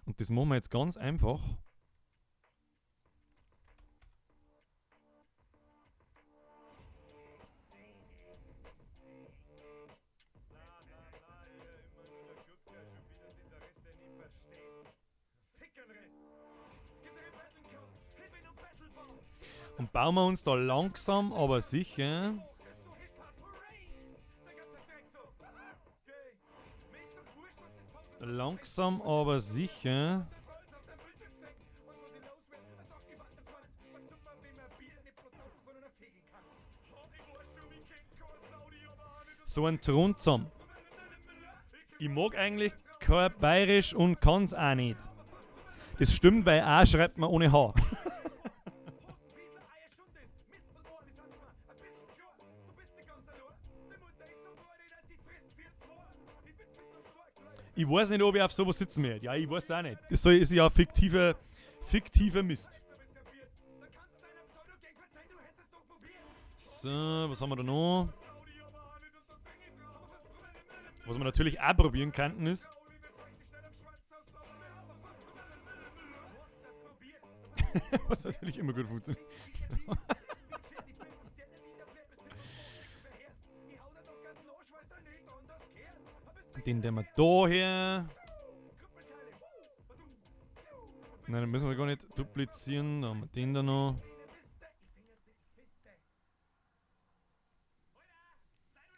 Und das machen wir jetzt ganz einfach. Und bauen wir uns da langsam, aber sicher so einen Thron zusammen. Ich mag eigentlich kein Bayerisch und kann's auch nicht. Das stimmt, weil A schreibt man ohne H. Ich weiß nicht, ob ich auf sowas sitzen werde. Ja, ich weiß auch nicht. Das ist ja fiktiver Mist. So, was haben wir da noch? Was wir natürlich auch probieren könnten ist... was natürlich immer gut funktioniert. Den nehmen wir da her. Nein, den müssen wir gar nicht duplizieren. Da haben wir den da noch.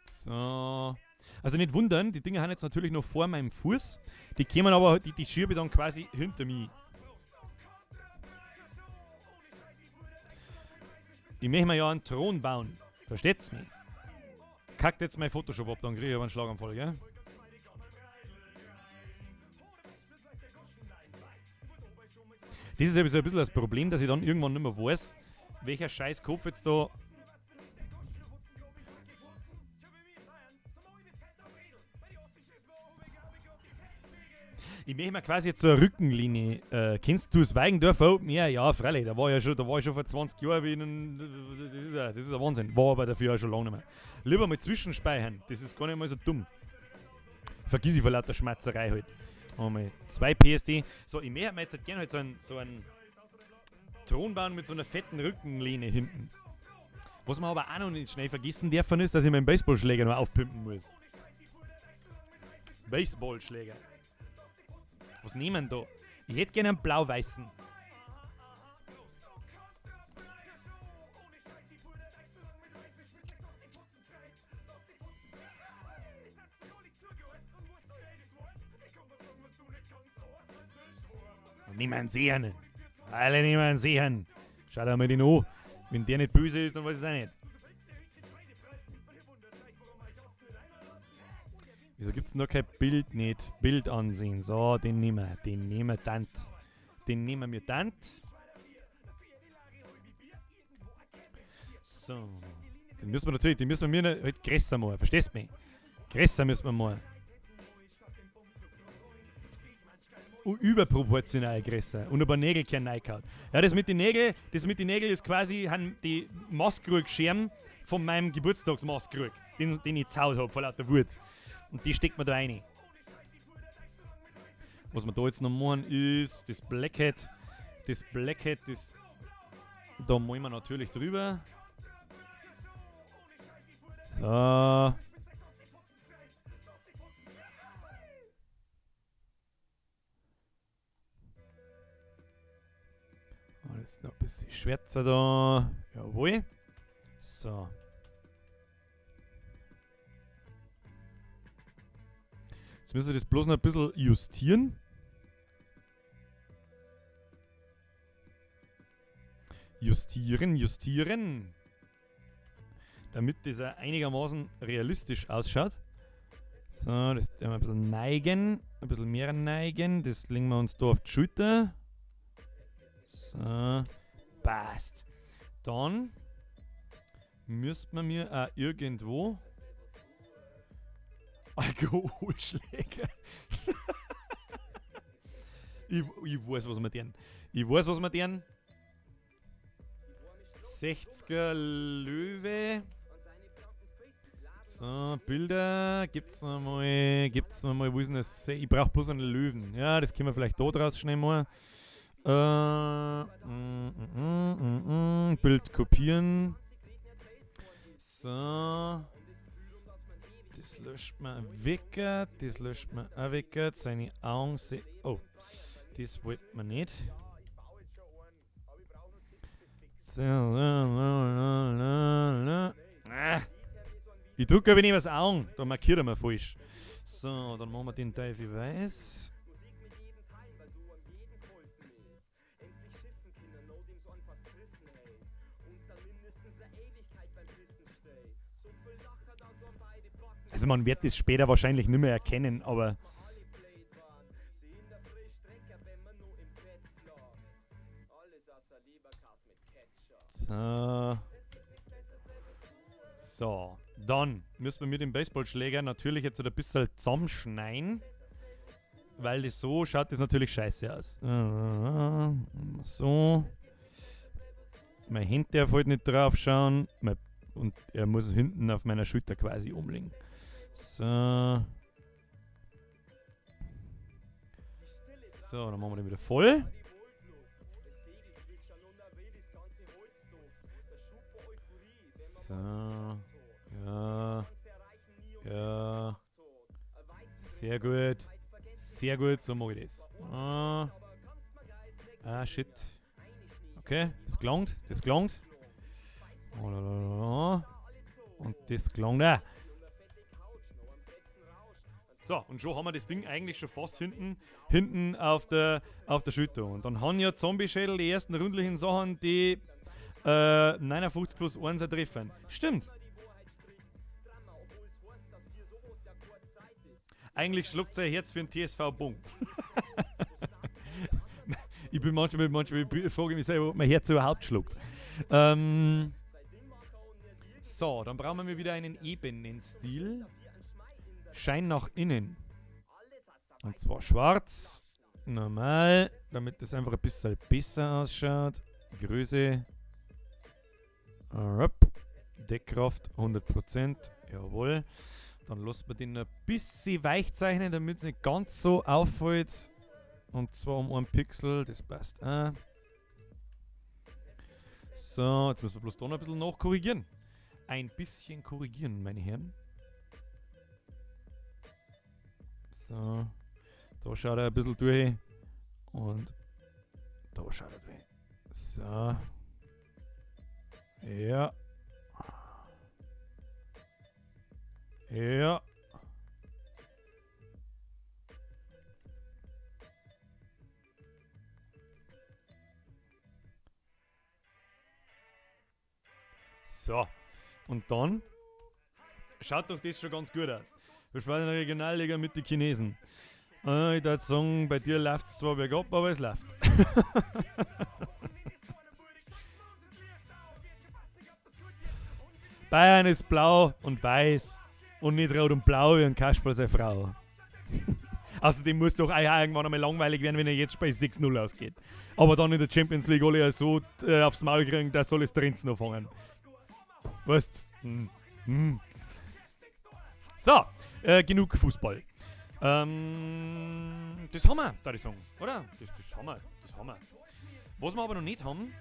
So. Also nicht wundern, die Dinger haben jetzt natürlich noch vor meinem Fuß. Die kämen aber, die schiebe ich dann quasi hinter mich. Ich möchte mir ja einen Thron bauen. Versteht's mich? Kackt jetzt mein Photoshop ab, dann kriege ich aber einen Schlaganfall, gell? Das ist eben so ein bisschen das Problem, dass ich dann irgendwann nicht mehr weiß, welcher scheiß Kopf jetzt da... Ich möchte mir quasi jetzt so eine Rückenlinie. Kennst du das Weigendorfer Open Air? Ja, freilich, da war ich schon vor 20 Jahren. Wie in, das ist ein Wahnsinn. War aber dafür auch schon lange nicht mehr. Lieber mal zwischenspeichern, das ist gar nicht mal so dumm. Vergiss ich vor lauter Schmatzerei halt. Einmal 2 PSD. So, ich möchte mir jetzt halt gerne halt so einen Thron bauen mit so einer fetten Rückenlehne hinten. Was man aber auch noch nicht schnell vergessen dürfen ist, dass ich meinen Baseballschläger noch aufpimpen muss. Baseballschläger. Was nehmen da? Ich hätte gerne einen blau-weißen. Niemand sehen. Alle niemand sehen. Schau dir mal den an. Wenn der nicht böse ist, dann weiß ich es auch nicht. Wieso gibt's denn da kein Bild nicht? Bild ansehen. So, den nehmen wir. Den nehmen wir dann. Den nehmen wir dann. So. Den müssen wir natürlich, den müssen wir mir halt größer machen. Verstehst du mich? Größer müssen wir machen. Überproportional größer und ein paar Nägel kein reingehauen. Ja, das mit den Nägeln, ist quasi die Maskrug-Scherben von meinem Geburtstagsmaskrug, den ich gezaut habe vor lauter Wut. Und die steckt man da rein. Was wir da jetzt noch machen ist, das Blackhead, das da malen wir natürlich drüber. So. Alles noch ein bisschen schwärzer da. Jawohl. So. Jetzt müssen wir das bloß noch ein bisschen justieren. Justieren. Damit das auch einigermaßen realistisch ausschaut. So, das werden wir ein bisschen neigen. Ein bisschen mehr neigen. Das legen wir uns da auf die Schulter. So, passt. Dann müsste man mir auch irgendwo Alkoholschläger. Ich weiß, was wir tun. Ich weiß, was wir tun. 60er Löwe. So, Bilder. Gibt's noch mal. Gibt's noch mal. Wo ist denn das? Ich brauch bloß einen Löwen. Ja, das können wir vielleicht da draus schnell mal. Bild kopieren. So. Das löscht man weg. Das löscht man auch weg. Seine Augen se-, oh, das wollte man nicht. So, la, la, la, la, la. Ah. Ich drücke aber nicht was Augen, da markiert er mir falsch. So, dann machen wir den Teufel weiß. Also man wird das später wahrscheinlich nicht mehr erkennen, aber... So. So, dann müssen wir mit dem Baseballschläger natürlich jetzt ein bisschen zusammenschneiden, weil das so schaut das natürlich scheiße aus. So. Mein Hand darf halt nicht drauf schauen. Und er muss hinten auf meiner Schulter quasi umlegen. So. So, dann machen wir den wieder voll. So. Ja. Ja. Sehr gut. Sehr gut, so mag ich das. Ah. Ah, shit. Okay, das gelangt. Das gelangt. Oh, la, la, la. Und das gelangt auch. So, und schon haben wir das Ding eigentlich schon fast hinten auf der Schulter. Und dann haben ja Zombie-Schädel die ersten rundlichen Sachen, die 59 plus 1 treffen. Stimmt. Eigentlich schluckt sein Herz für den TSV Bung. Ich bin manchmal frage ich mich selber, ob mein Herz überhaupt schluckt. So, dann brauchen wir wieder einen ebenen Stil. Schein nach innen. Und zwar schwarz. Normal, damit das einfach ein bisschen besser ausschaut. Größe. Deckkraft 100%. Jawohl. Dann lassen wir den ein bisschen weich zeichnen, damit es nicht ganz so auffällt. Und zwar um 1 Pixel, das passt auch. So, jetzt müssen wir bloß da noch ein bisschen nachkorrigieren. Ein bisschen korrigieren, meine Herren. So, da schaut er ein bisschen durch. Und da schaut er durch. So. Ja. Ja. So. Und dann schaut doch das schon ganz gut aus. Wir spielen in der Regionalliga mit den Chinesen. Ich würde sagen, bei dir läuft es zwar bergab, aber es läuft. Bayern ist blau und weiß und nicht rot und blau wie ein Kasperl seine Frau. Außerdem muss doch auch irgendwann einmal langweilig werden, wenn er jetzt bei 6-0 ausgeht. Aber dann in der Champions League alle so aufs Maul kriegen, da soll es drin noch fangen. Weißt? Hm. Hm. So, genug Fußball. Das haben wir, da ich sagen, oder? Das haben wir, das haben wir. Was wir aber noch nicht haben,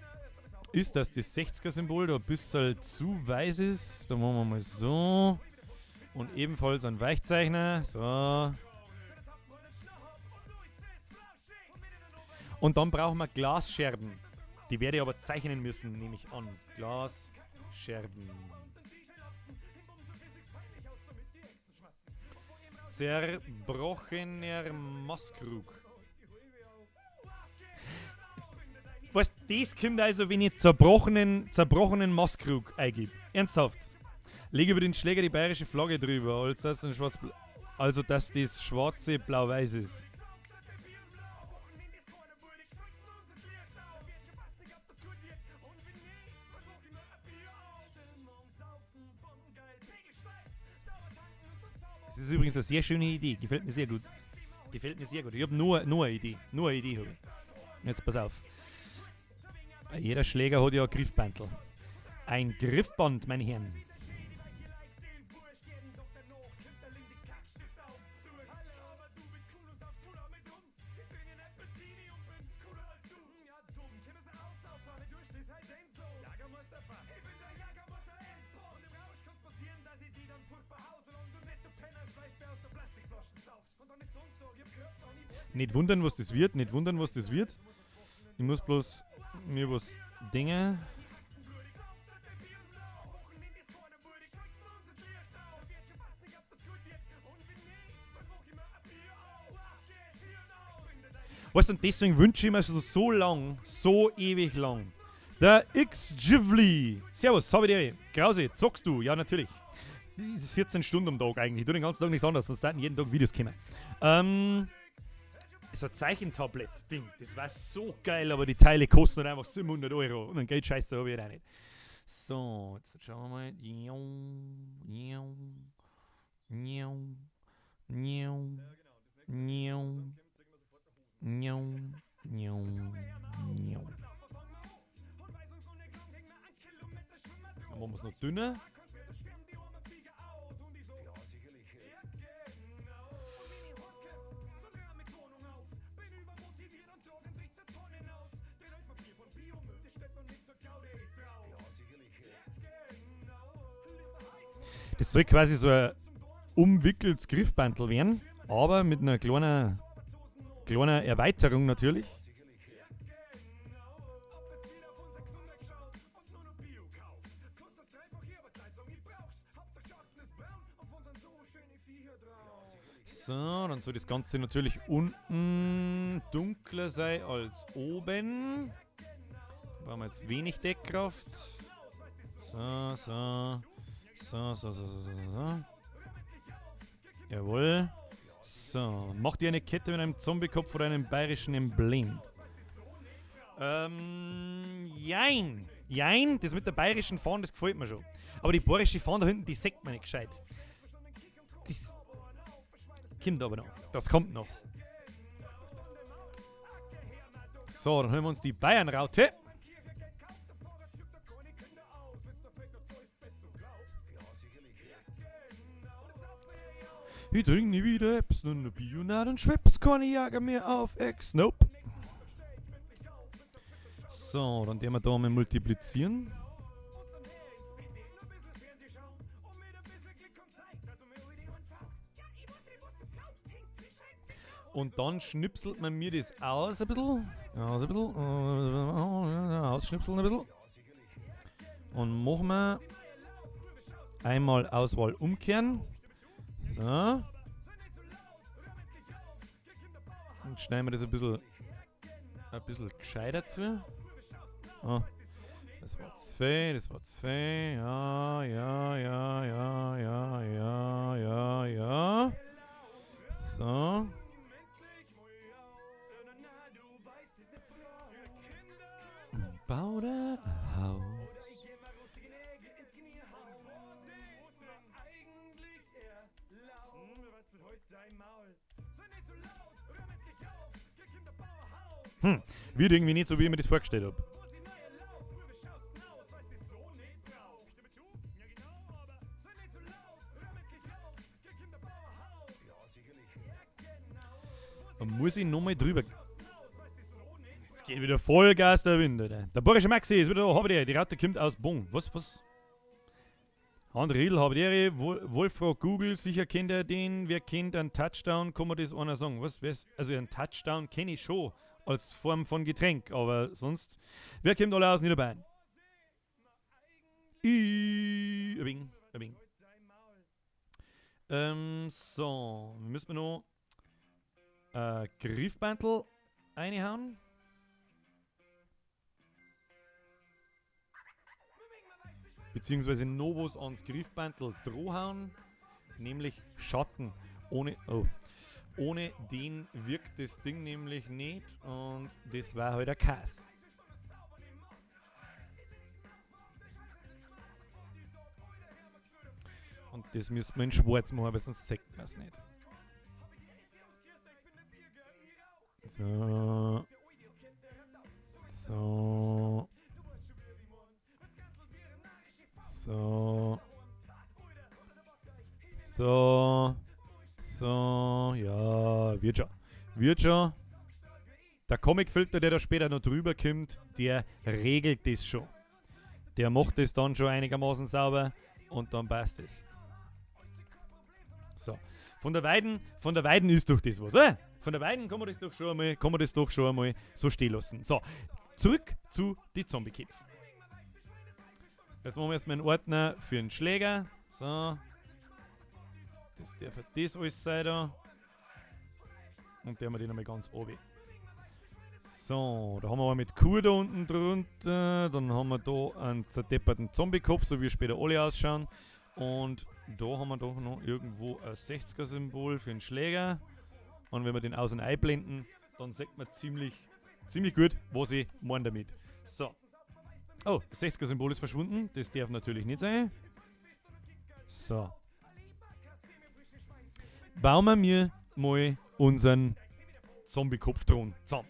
ist, dass das 60er-Symbol da ein bisschen zu weiß ist. Da machen wir mal so. Und ebenfalls ein Weichzeichner. So. Und dann brauchen wir Glasscherben. Die werde ich aber zeichnen müssen, nehme ich an. Glasscherben. Zerbrochener Maßkrug. Weißt, das kommt also, wenn ich zerbrochenen Maßkrug eingebe. Ernsthaft. Lege über den Schläger die bayerische Flagge drüber, als das ein schwarz, also dass das schwarze blau-weiß ist. Das ist übrigens eine sehr schöne Idee. Gefällt mir sehr gut. Gefällt mir sehr gut. Ich habe nur eine Idee. Nur eine Idee habe ich. Jetzt pass auf. Jeder Schläger hat ja ein Griffbandel. Ein Griffband, meine Herren. Nicht wundern, was das wird, nicht wundern, was das wird. Ich muss bloß mir was Dinge. Weißt du, und deswegen wünsche ich mir schon so lang, so ewig lang. Der X-Givli. Servus, habe ich dir. Krause, zockst du? Ja, natürlich. Das ist 14 Stunden am Tag eigentlich. Ich tue den ganzen Tag nichts anderes, sonst hätten jeden Tag Videos kommen. So ein Zeichentablett-Ding, das war so geil, aber die Teile kosten halt einfach 700 Euro und dann geht Scheiße habe ich halt auch nicht. So, jetzt schauen wir mal. Dann machen wir es noch dünner. Das soll quasi so ein umwickeltes Griffbandel werden, aber mit einer kleinen Erweiterung natürlich. So, dann soll das Ganze natürlich unten dunkler sein als oben. Da brauchen wir jetzt wenig Deckkraft. So, so. So, so, so, so, so, so. Jawohl. So, macht ihr eine Kette mit einem Zombiekopf oder einem bayerischen Emblem? Jein. Jein, das mit der bayerischen Fahne, das gefällt mir schon. Aber die bayerische Fahne da hinten, die sagt mir nicht gescheit. Das kommt aber noch. Das kommt noch. So, dann holen wir uns die Bayern-Raute. Ich trink nie wieder Eps, nur ne Bionade und Schweppes, keine Jager mehr auf Ex. Nope. So, dann werden wir da mal multiplizieren. Und dann schnipselt man mir das aus ein bisschen. Aus ein bisschen. Ausschnipseln ein bisschen. Und machen wir einmal Auswahl umkehren. So. Und schneiden wir das ein bisschen gescheiter zu. Oh. Das war zu viel, das war zu viel. Ja, ja, ja, ja, ja, ja, ja, ja. So. Bau da Haus. Wird irgendwie nicht so, wie ich mir das vorgestellt hab. Da muss ich nochmal drüber. Jetzt geht wieder Vollgas der Wind, Alter. Der Bayerische Maxi ist wieder da, hab ich die. Die Ratte kommt aus Bonn. Was, was? André Riedl, hab ich die. Wolfgang Google, sicher kennt er den. Wer kennt einen Touchdown? Kann man das einer sagen? Was, was? Also einen Touchdown kenne ich schon als Form von Getränk, aber sonst. Wer kommt alle aus Niederbayern? Ein wenig, ein wenig. So, müssen wir noch Griffbandel reinhauen. Beziehungsweise Novos ans Griffbandel drohhauen, nämlich Schatten. Ohne, oh, ohne den wirkt das Ding nämlich nicht und das war halt ein Kass. Und das müssen wir in schwarz machen, weil sonst sieht man es nicht. So. So. So. So. So. Ja, wird schon. Wird schon. Der Comic-Filter, der da später noch drüber kommt, der regelt das schon. Der macht das dann schon einigermaßen sauber und dann passt es. So. Von der Weiden ist doch das was, oder? Von der Weiden kann man das doch schon einmal, kann man das doch schon einmal so stehen lassen. So, zurück zu die Zombie-Köpfe. Jetzt machen wir erstmal einen Ordner für den Schläger. So. Das darf das alles sein da. Und der haben wir den einmal ganz oben. So, da haben wir aber mit Kuh da unten drunter. Dann haben wir da einen zerdepperten Zombie-Kopf, so wie später alle ausschauen. Und da haben wir doch noch irgendwo ein 60er-Symbol für den Schläger. Und wenn wir den außen einblenden, dann sieht man ziemlich gut, was ich meine damit. So. Oh, das 60er-Symbol ist verschwunden. Das darf natürlich nicht sein. So. Bauen wir mir mal unseren Zombie-Kopfthron zusammen.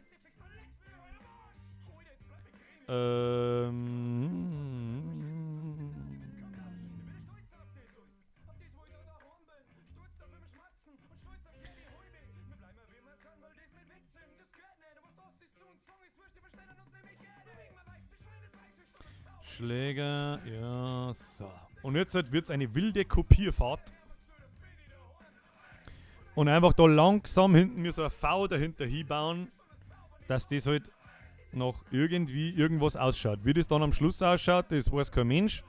Schläger, ja, so. Und jetzt wird es eine wilde Kopierfahrt. Und einfach da langsam hinten mir so ein V dahinter hinbauen, dass das halt noch irgendwie irgendwas ausschaut. Wie das dann am Schluss ausschaut, das weiß kein Mensch.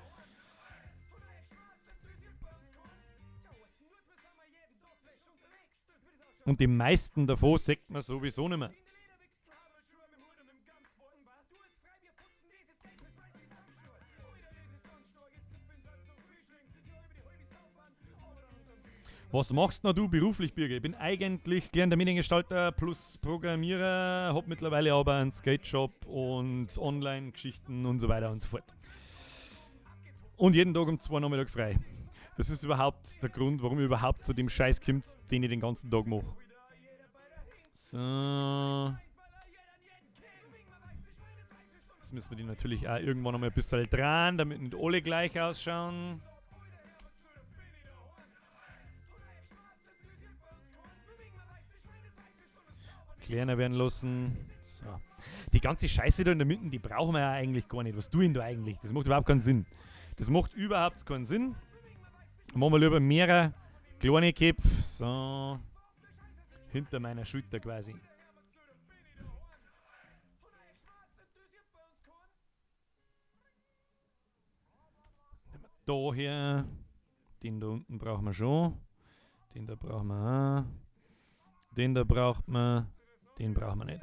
Und die meisten davon sieht man sowieso nicht mehr. Was machst denn du beruflich, Birger? Ich bin eigentlich gelernter Mediengestalter plus Programmierer, hab mittlerweile aber einen Skate-Shop und Online-Geschichten und so weiter und so fort. Und jeden Tag um 2 Nachmittag frei. Das ist überhaupt der Grund, warum ich überhaupt zu dem Scheiß kommt, den ich den ganzen Tag mache. So. Jetzt müssen wir die natürlich auch irgendwann noch mal ein bisschen dran, damit nicht alle gleich ausschauen. Kleiner werden lassen. So. Die ganze Scheiße da in der Mitte, die brauchen wir ja eigentlich gar nicht. Was tue ich denn da eigentlich? Das macht überhaupt keinen Sinn. Das macht überhaupt keinen Sinn. Machen wir lieber mehrere kleine Köpfe. So. Hinter meiner Schulter quasi. Nehmen wir da her. Den da unten brauchen wir schon. Den da brauchen wir auch. Den da braucht man. Den brauchen wir nicht.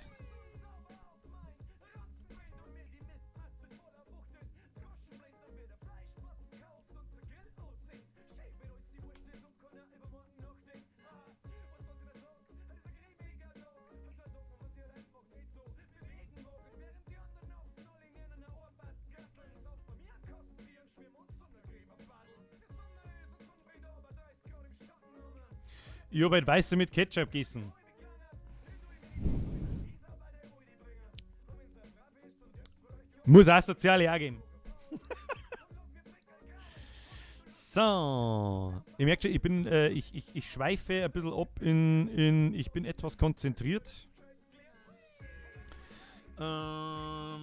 Ich habe halt Weiße mit Ketchup gegessen. Muss auch soziale auch geben. So. Ihr merkt schon, ich bin, ich schweife ein bisschen ab in ich bin etwas konzentriert. Ach,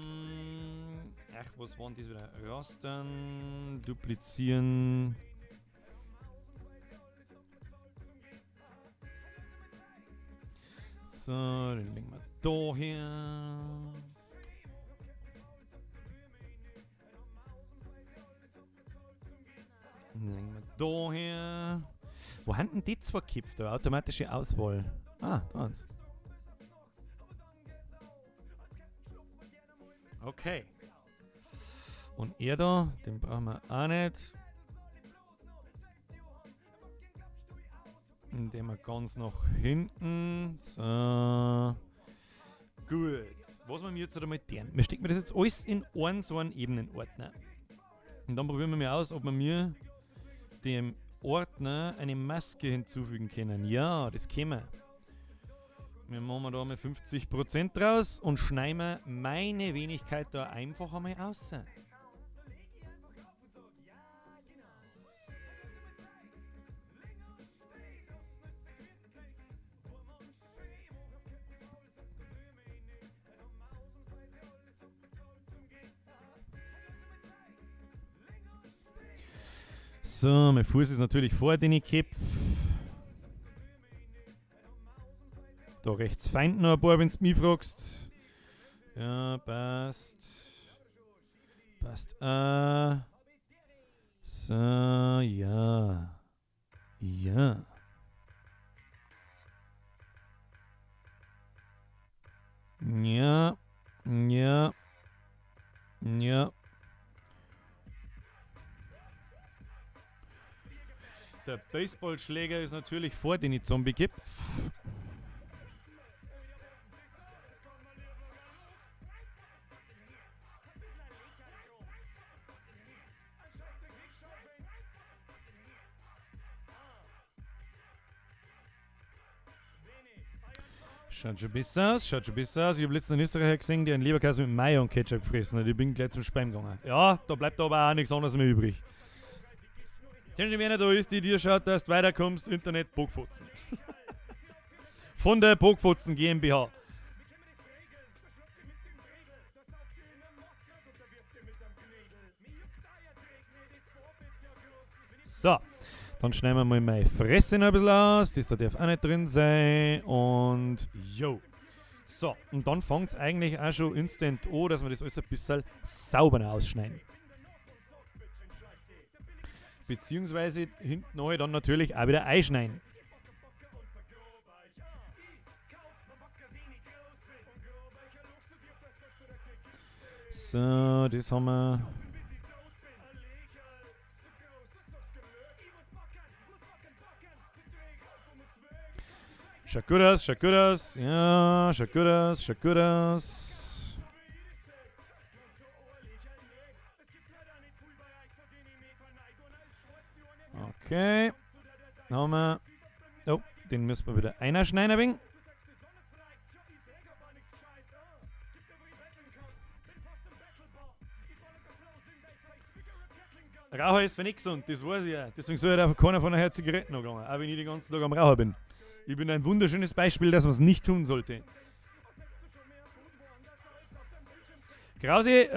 was waren das wieder? Rastern, duplizieren. So, den legen wir da her. Legen wir da her. Wo haben denn die zwei gekippt? Da automatische Auswahl. Ah, da eins. Okay. Und er da, den brauchen wir auch nicht. Und den wir ganz nach hinten. So. Gut. Was machen wir jetzt einmal deren? Wir stecken das jetzt alles in einen so einen Ebenenordner. Und dann probieren wir mal aus, ob wir mir dem Ordner eine Maske hinzufügen können. Ja, das können wir. Wir machen da mal 50% draus und schneiden meine Wenigkeit da einfach einmal aus. So, mein Fuß ist natürlich vor den Köpfen. Da rechts feind noch ein paar, wenn du mich fragst. Ja, passt. Passt. So, ja. Ja. Ja. Ja. Ja. Der Baseballschläger ist natürlich vor den Zombie-Kipf. Schaut schon besser aus, schaut schon besser aus. Ich habe letztens einen Österreicher gesehen, der einen Leberkäse mit Mayo und Ketchup gefressen hat. Ich bin gleich zum Speim gegangen. Ja, da bleibt aber auch nichts anderes mehr übrig. Wenn einer da ist, die dir schaut, dass du weiterkommst, Internet Bockfotzen. Von der Bockfotzen GmbH. So, dann schneiden wir mal meine Fresse noch ein bisschen aus. Das da darf auch nicht drin sein. Und yo. So, und dann fängt es eigentlich auch schon instant an, dass wir das alles ein bisschen sauber ausschneiden. Beziehungsweise hinten neu dann natürlich auch wieder einschneiden. So, das haben wir. Schaut gut aus, schaut gut aus. Ja, schaut gut aus, schaut gut aus. Okay, haben wir. Oh, den müssen wir wieder einschneiden ein wenig. Raucher ist für nichts und das weiß ich ja. Deswegen soll ja keiner von euch Zigaretten angegangen, auch wenn ich den ganzen Tag am Raucher bin. Ich bin ein wunderschönes Beispiel, dass man es nicht tun sollte. Krause,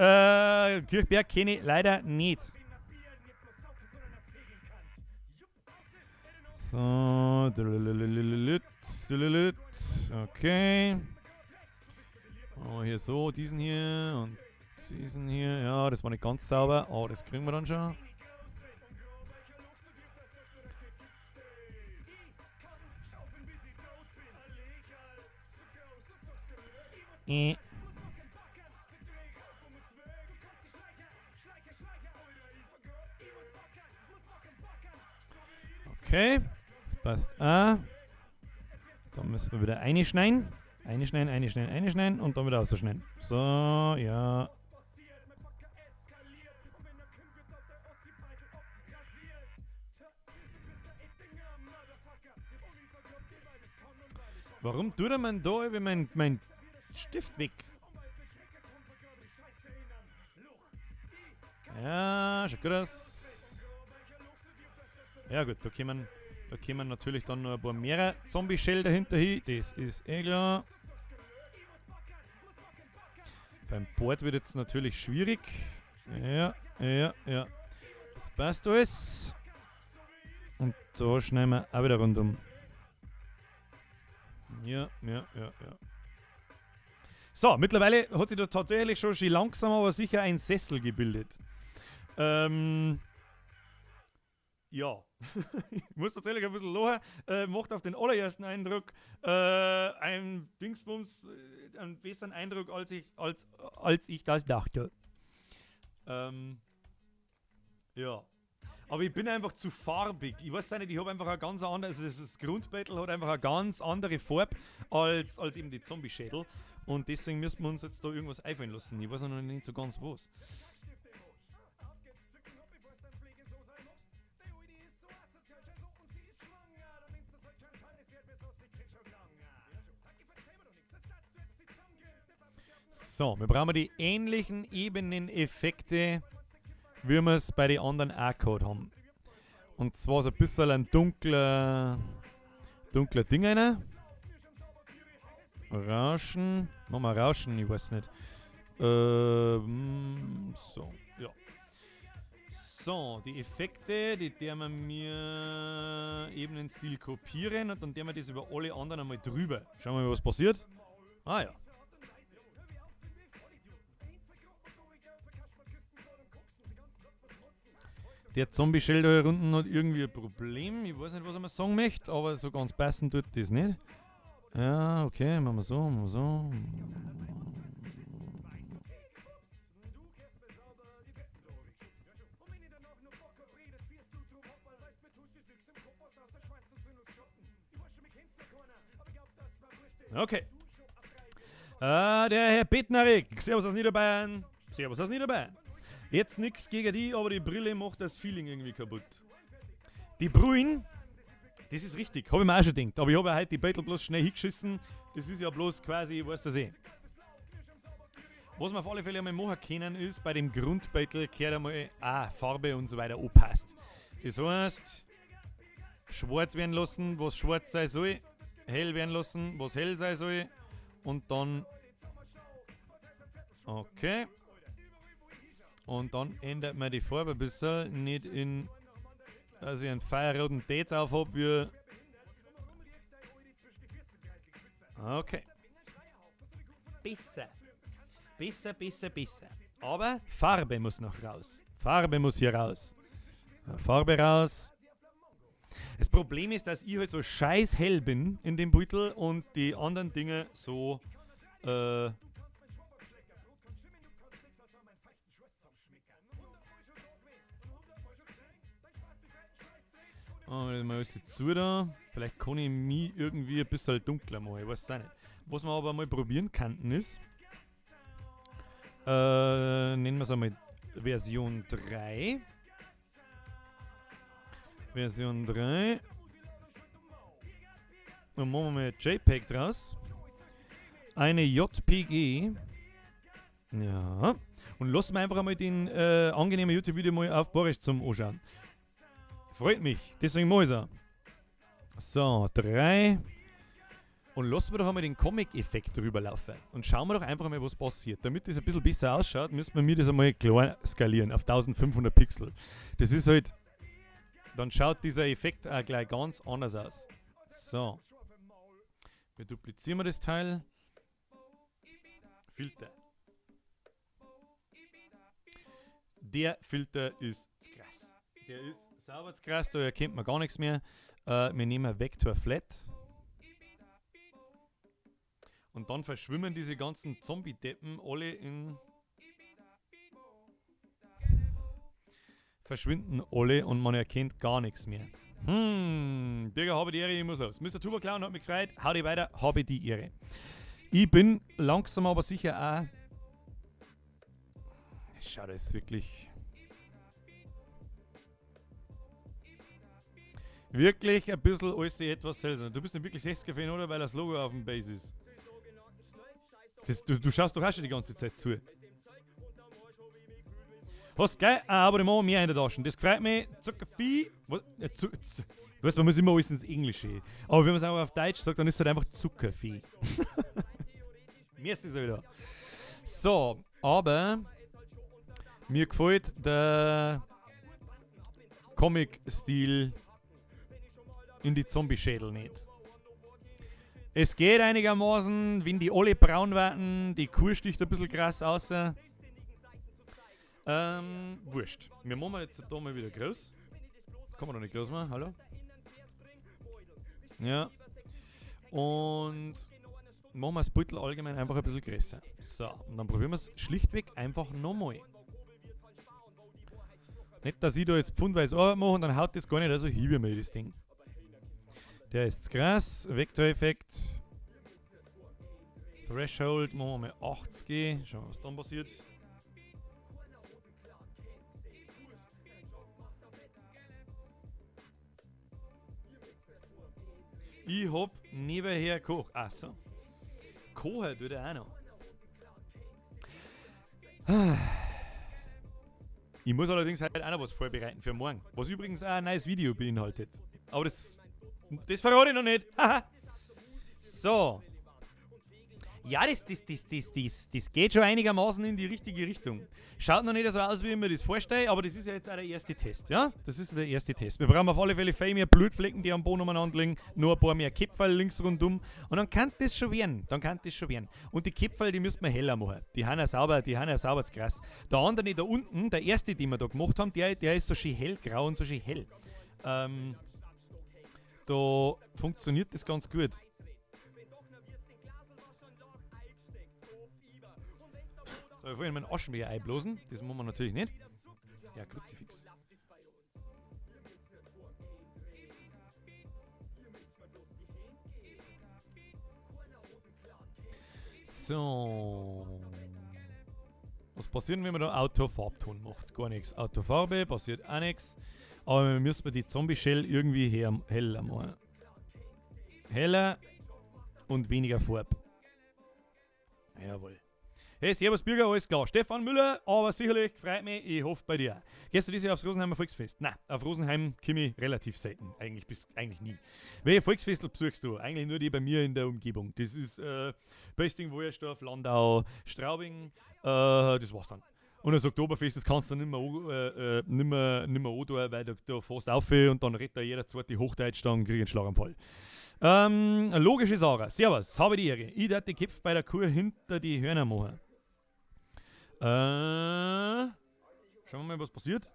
Kirchberg kenne ich leider nicht. So, okay. Oh, hier so, diesen hier und diesen hier. Ja, das war nicht ganz sauber, aber das kriegen wir dann schon. Okay, das passt auch. Dann müssen wir wieder einschneiden. Einschneiden, einschneiden, einschneiden und dann wieder ausschneiden. So, ja. Warum tut man da über mein Stift weg? Ja, schaut gut aus. Ja gut, da kommen natürlich dann noch ein paar mehr Zombie-Schilder hinterher. Das ist eh klar. Beim Board wird jetzt natürlich schwierig. Ja, ja, ja. Das passt alles. Und da schneiden wir auch wieder rundum. Ja, ja, ja, ja. So, mittlerweile hat sich da tatsächlich schon langsam, aber sicher ein Sessel gebildet. Ja, ich muss tatsächlich ein bisschen lachen. Macht auf den allerersten Eindruck einen Dingsbums, einen besseren Eindruck, als ich das dachte. Ja. Aber ich bin einfach zu farbig. Ich weiß nicht, ich habe einfach eine ganz andere, also das Grundbattle hat einfach eine ganz andere Farbe als eben die Zombie-Schädel. Und deswegen müssen wir uns jetzt da irgendwas einfallen lassen. Ich weiß noch nicht so ganz was. So, wir brauchen die ähnlichen Ebeneneffekte, wie wir es bei den anderen auch gehabt haben. Und zwar so ein bisschen ein dunkler Ding rein. Rauschen. Machen wir Rauschen, ich weiß nicht. So, ja. So, die Effekte, die werden wir mir eben den Stil kopieren und dann werden wir das über alle anderen einmal drüber. Schauen wir mal, was passiert. Ah ja. Der Zombie-Schädel da hier unten hat irgendwie ein Problem. Ich weiß nicht, was er mir sagen möchte, aber so ganz passen tut das nicht. Ja, okay, machen wir so, machen wir so. Okay. Der Herr Bednarek. Servus aus Niederbayern. Servus aus Niederbayern. Jetzt nichts gegen die, aber die Brille macht das Feeling irgendwie kaputt. Die Brühen, das ist richtig, habe ich mir auch schon gedacht. Aber ich habe ja heute die Battle bloß schnell hingeschissen. Das ist ja bloß quasi, ich weiß das eh. Was wir auf alle Fälle einmal machen können, ist, bei dem Grundbattle kehrt einmal Farbe und so weiter anpasst. Das heißt, schwarz werden lassen, was schwarz sein soll, hell werden lassen, was hell sein soll, und dann. Okay. Und dann ändert man die Farbe ein bisschen, nicht in, dass ich einen feierroten Dates auf hab, wie. Okay. Besser. Besser, besser, besser. Aber Farbe muss noch raus. Farbe muss hier raus. Farbe raus. Das Problem ist, dass ich halt so scheiß hell bin in dem Beutel und die anderen Dinge so. Oh, mal alles zu da. Vielleicht kann ich mich irgendwie ein bisschen dunkler machen, ich weiß es auch nicht. Was wir aber mal probieren könnten ist, nennen wir es einmal Version 3. Version 3. Dann machen wir mal JPEG draus. Eine JPG. Ja. Und lassen wir einfach einmal den angenehmen YouTube-Video mal auf Boris zum Anschauen. Freut mich, deswegen mache ich es auch. So, 3. Und lassen wir doch einmal den Comic-Effekt drüber laufen. Und schauen wir doch einfach mal, was passiert. Damit das ein bisschen besser ausschaut, müssen wir mir das einmal klein skalieren auf 1500 Pixel. Das ist halt. Dann schaut dieser Effekt auch gleich ganz anders aus. So. Wir duplizieren wir das Teil. Filter. Der Filter ist zu krass. Der ist sauber zu krass, da erkennt man gar nichts mehr. Wir nehmen Vector Flat. Und dann verschwimmen diese ganzen Zombie-Deppen alle in. Verschwinden alle und man erkennt gar nichts mehr. Birger, habe die Ehre, ich muss los. Mr. Tuba Clown hat mich gefreut. Hau die weiter, habe die Ehre. Ich bin langsam aber sicher auch. Schau, das ist wirklich. Wirklich ein bisschen alles etwas seltsam. Du bist nicht wirklich 60er-Fan, oder? Weil das Logo auf dem Base ist. Das, du schaust doch auch schon die ganze Zeit zu. Hast gleich ein Abonnement mehr in der Tasche. Das freut mich. Zuckervieh. Weißt, man muss immer alles ins Englische. Aber wenn man es einfach auf Deutsch sagt, dann ist es halt einfach Zuckervieh. Mir ist es wieder. So, aber mir gefällt der Comic-Stil in die Zombie-Schädel nicht. Es geht einigermaßen, wenn die alle braun werden, die Kuh sticht ein bisschen krass aus. Wurscht. Wir machen jetzt da mal wieder groß. Kann man noch nicht groß machen, hallo? Ja. Und machen wir das Beutel allgemein einfach ein bisschen größer. So, und dann probieren wir es schlichtweg einfach nochmal. Nicht, dass ich da jetzt pfundweise Arbeit mache und dann haut das gar nicht, also hiebe mir das Ding. Der ist krass. Vektoreffekt. Threshold machen wir mal 80. Schauen wir, was dann passiert. Ich hab nebenher gekocht. Ach so. Kochen tut er auch noch. Ich muss allerdings heute auch noch was vorbereiten für morgen. Was übrigens auch ein neues Video beinhaltet. Aber das verrate ich noch nicht. So. Ja, das geht schon einigermaßen in die richtige Richtung. Schaut noch nicht so aus, wie ich mir das vorstelle, aber das ist ja jetzt auch der erste Test, ja? Das ist der erste Test. Wir brauchen auf alle Fälle viel mehr Blutflecken, die am Boden umeinander liegen, nur ein paar mehr Kipferl links rundum und dann kann das schon werden. Dann kann das schon werden. Und die Kipferl, die müssen wir heller machen. Die haben ja sauber, zu krass. Der andere da unten, der erste, den wir da gemacht haben, der ist so schön hellgrau und so schön hell. Da funktioniert das ganz gut. So, ich vorhin meinen Aschenbecher einblasen. Das machen wir natürlich nicht. Ja, Kruzifix. So. Was passiert, wenn man da Autofarbton macht? Gar nichts. Autofarbe passiert auch nichts. Aber wir müssen die Zombie-Shell irgendwie heller machen. Heller und weniger Farbe. Jawohl. Hey, servus Bürger, alles klar. Stefan Müller, aber sicherlich, freut mich, ich hoffe bei dir. Gehst du dieses Jahr aufs Rosenheimer Volksfest? Nein, auf Rosenheim komme ich relativ selten. Eigentlich nie. Welche Volksfestel besuchst du? Eigentlich nur die bei mir in der Umgebung. Das ist Besting, Wollersdorf, Landau, Straubing, das war's dann. Und das Oktoberfest, das kannst du nicht mehr antun, weil da fährst du auf und dann redet da jeder zweite Hochdeutsch, dann krieg ich einen Schlaganfall. Logische Sache. Servus, habe die Ehre. Ich darf die Köpfe bei der Kuh hinter die Hörner machen. Schauen wir mal, was passiert.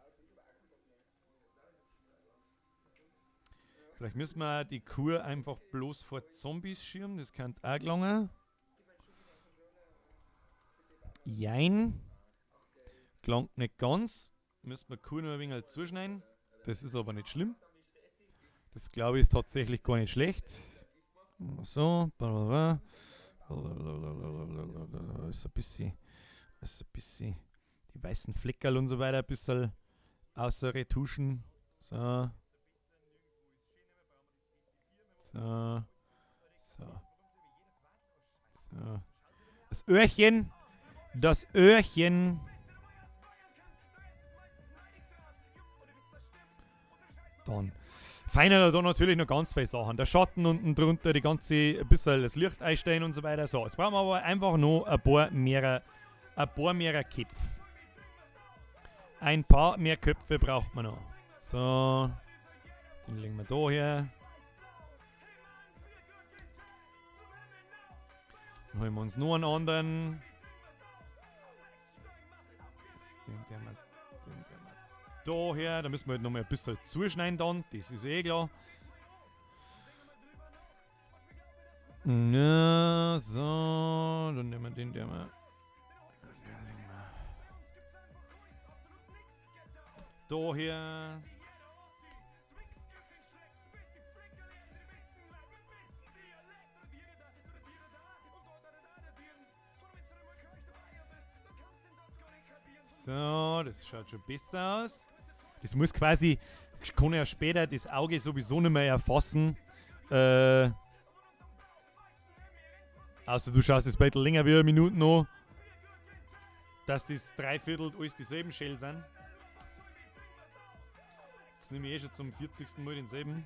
Vielleicht müssen wir die Kuh einfach bloß vor Zombies schirmen. Das könnte auch gelangen. Jein. Gelangt nicht ganz. Müssen wir die Kuh noch ein wenig zuschneiden. Das ist aber nicht schlimm. Das glaube ich ist tatsächlich gar nicht schlecht. So. Ist ein bisschen. Ist ein bisschen die weißen Fleckerl und so weiter ein bisschen außer Retuschen. So. So. So. So. Das Öhrchen. Das Öhrchen. Dann. Feiner da natürlich noch ganz viele Sachen. Der Schatten unten drunter, die ganze, ein bisschen das Licht einstellen und so weiter. So, jetzt brauchen wir aber einfach noch ein paar mehr Köpfe. Ein paar mehr Köpfe braucht man noch. So, den legen wir da her. Dann holen wir uns noch einen anderen. Den wir da her. Da müssen wir halt noch mal ein bisschen zuschneiden dann. Das ist eh klar. Na, so, dann nehmen wir den, der wir. Da her. So, das schaut schon besser aus. Das muss quasi, kann ja später das Auge sowieso nicht mehr erfassen. Außer du schaust das Battle länger wie eine Minute noch, dass das Dreiviertel alles dieselben Shell sind. Jetzt nehme ich eh schon zum 40. Mal denselben.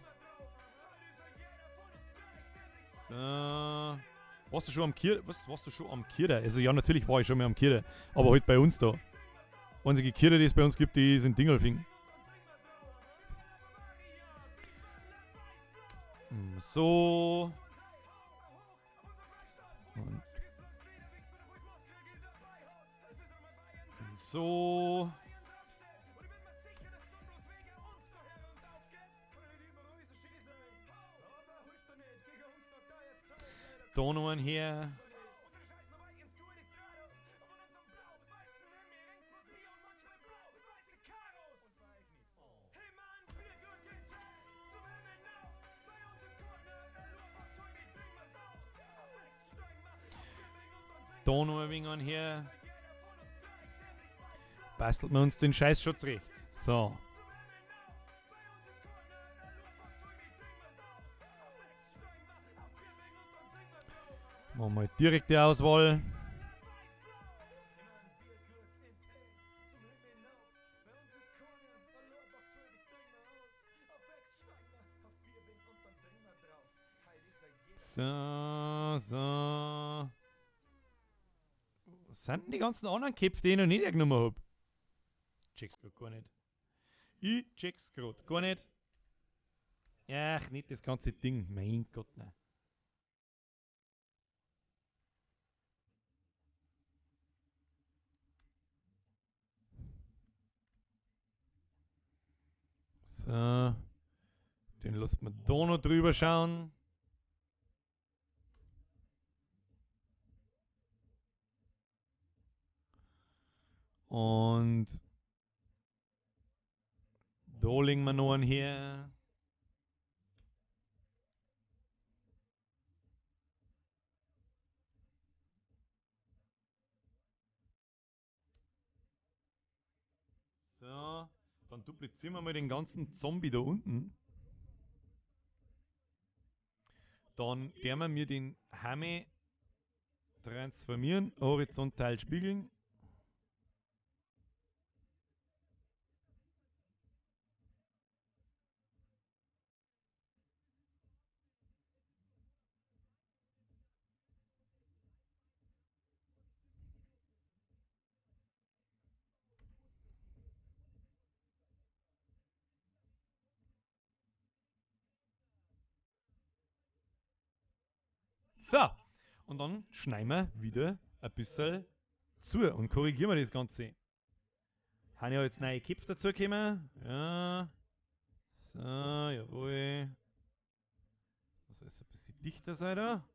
So. Warst du schon am Kirder? Was, warst du schon am Kirder? Also ja, natürlich war ich schon mal am Kirder. Aber halt bei uns da. Einzige Kirche, die es bei uns gibt, die ist in Dingolfing. So. Und so. Da noch ein her. Da noch ein wenig an her. Bastelt man uns den Scheiß schon zurecht. So. Machen wir direkte Auswahl. So, so. Was sind denn die ganzen anderen Köpfe, die ich noch nicht genommen hab? Check's grad gar nicht. Ich check's grad gar nicht. Ach, nicht das ganze Ding. Mein Gott, nein. So. Den lassen wir da noch drüber schauen. Und da legen wir noch einen her. So, dann duplizieren wir mal den ganzen Zombie da unten. Dann werden wir mir den Hame transformieren, horizontal spiegeln. So, und dann schneiden wir wieder ein bisschen zu und korrigieren wir das Ganze. Haben ja jetzt neue Köpfe dazu gekommen. Ja. So, jawohl. Das soll jetzt ein bisschen dichter sein da.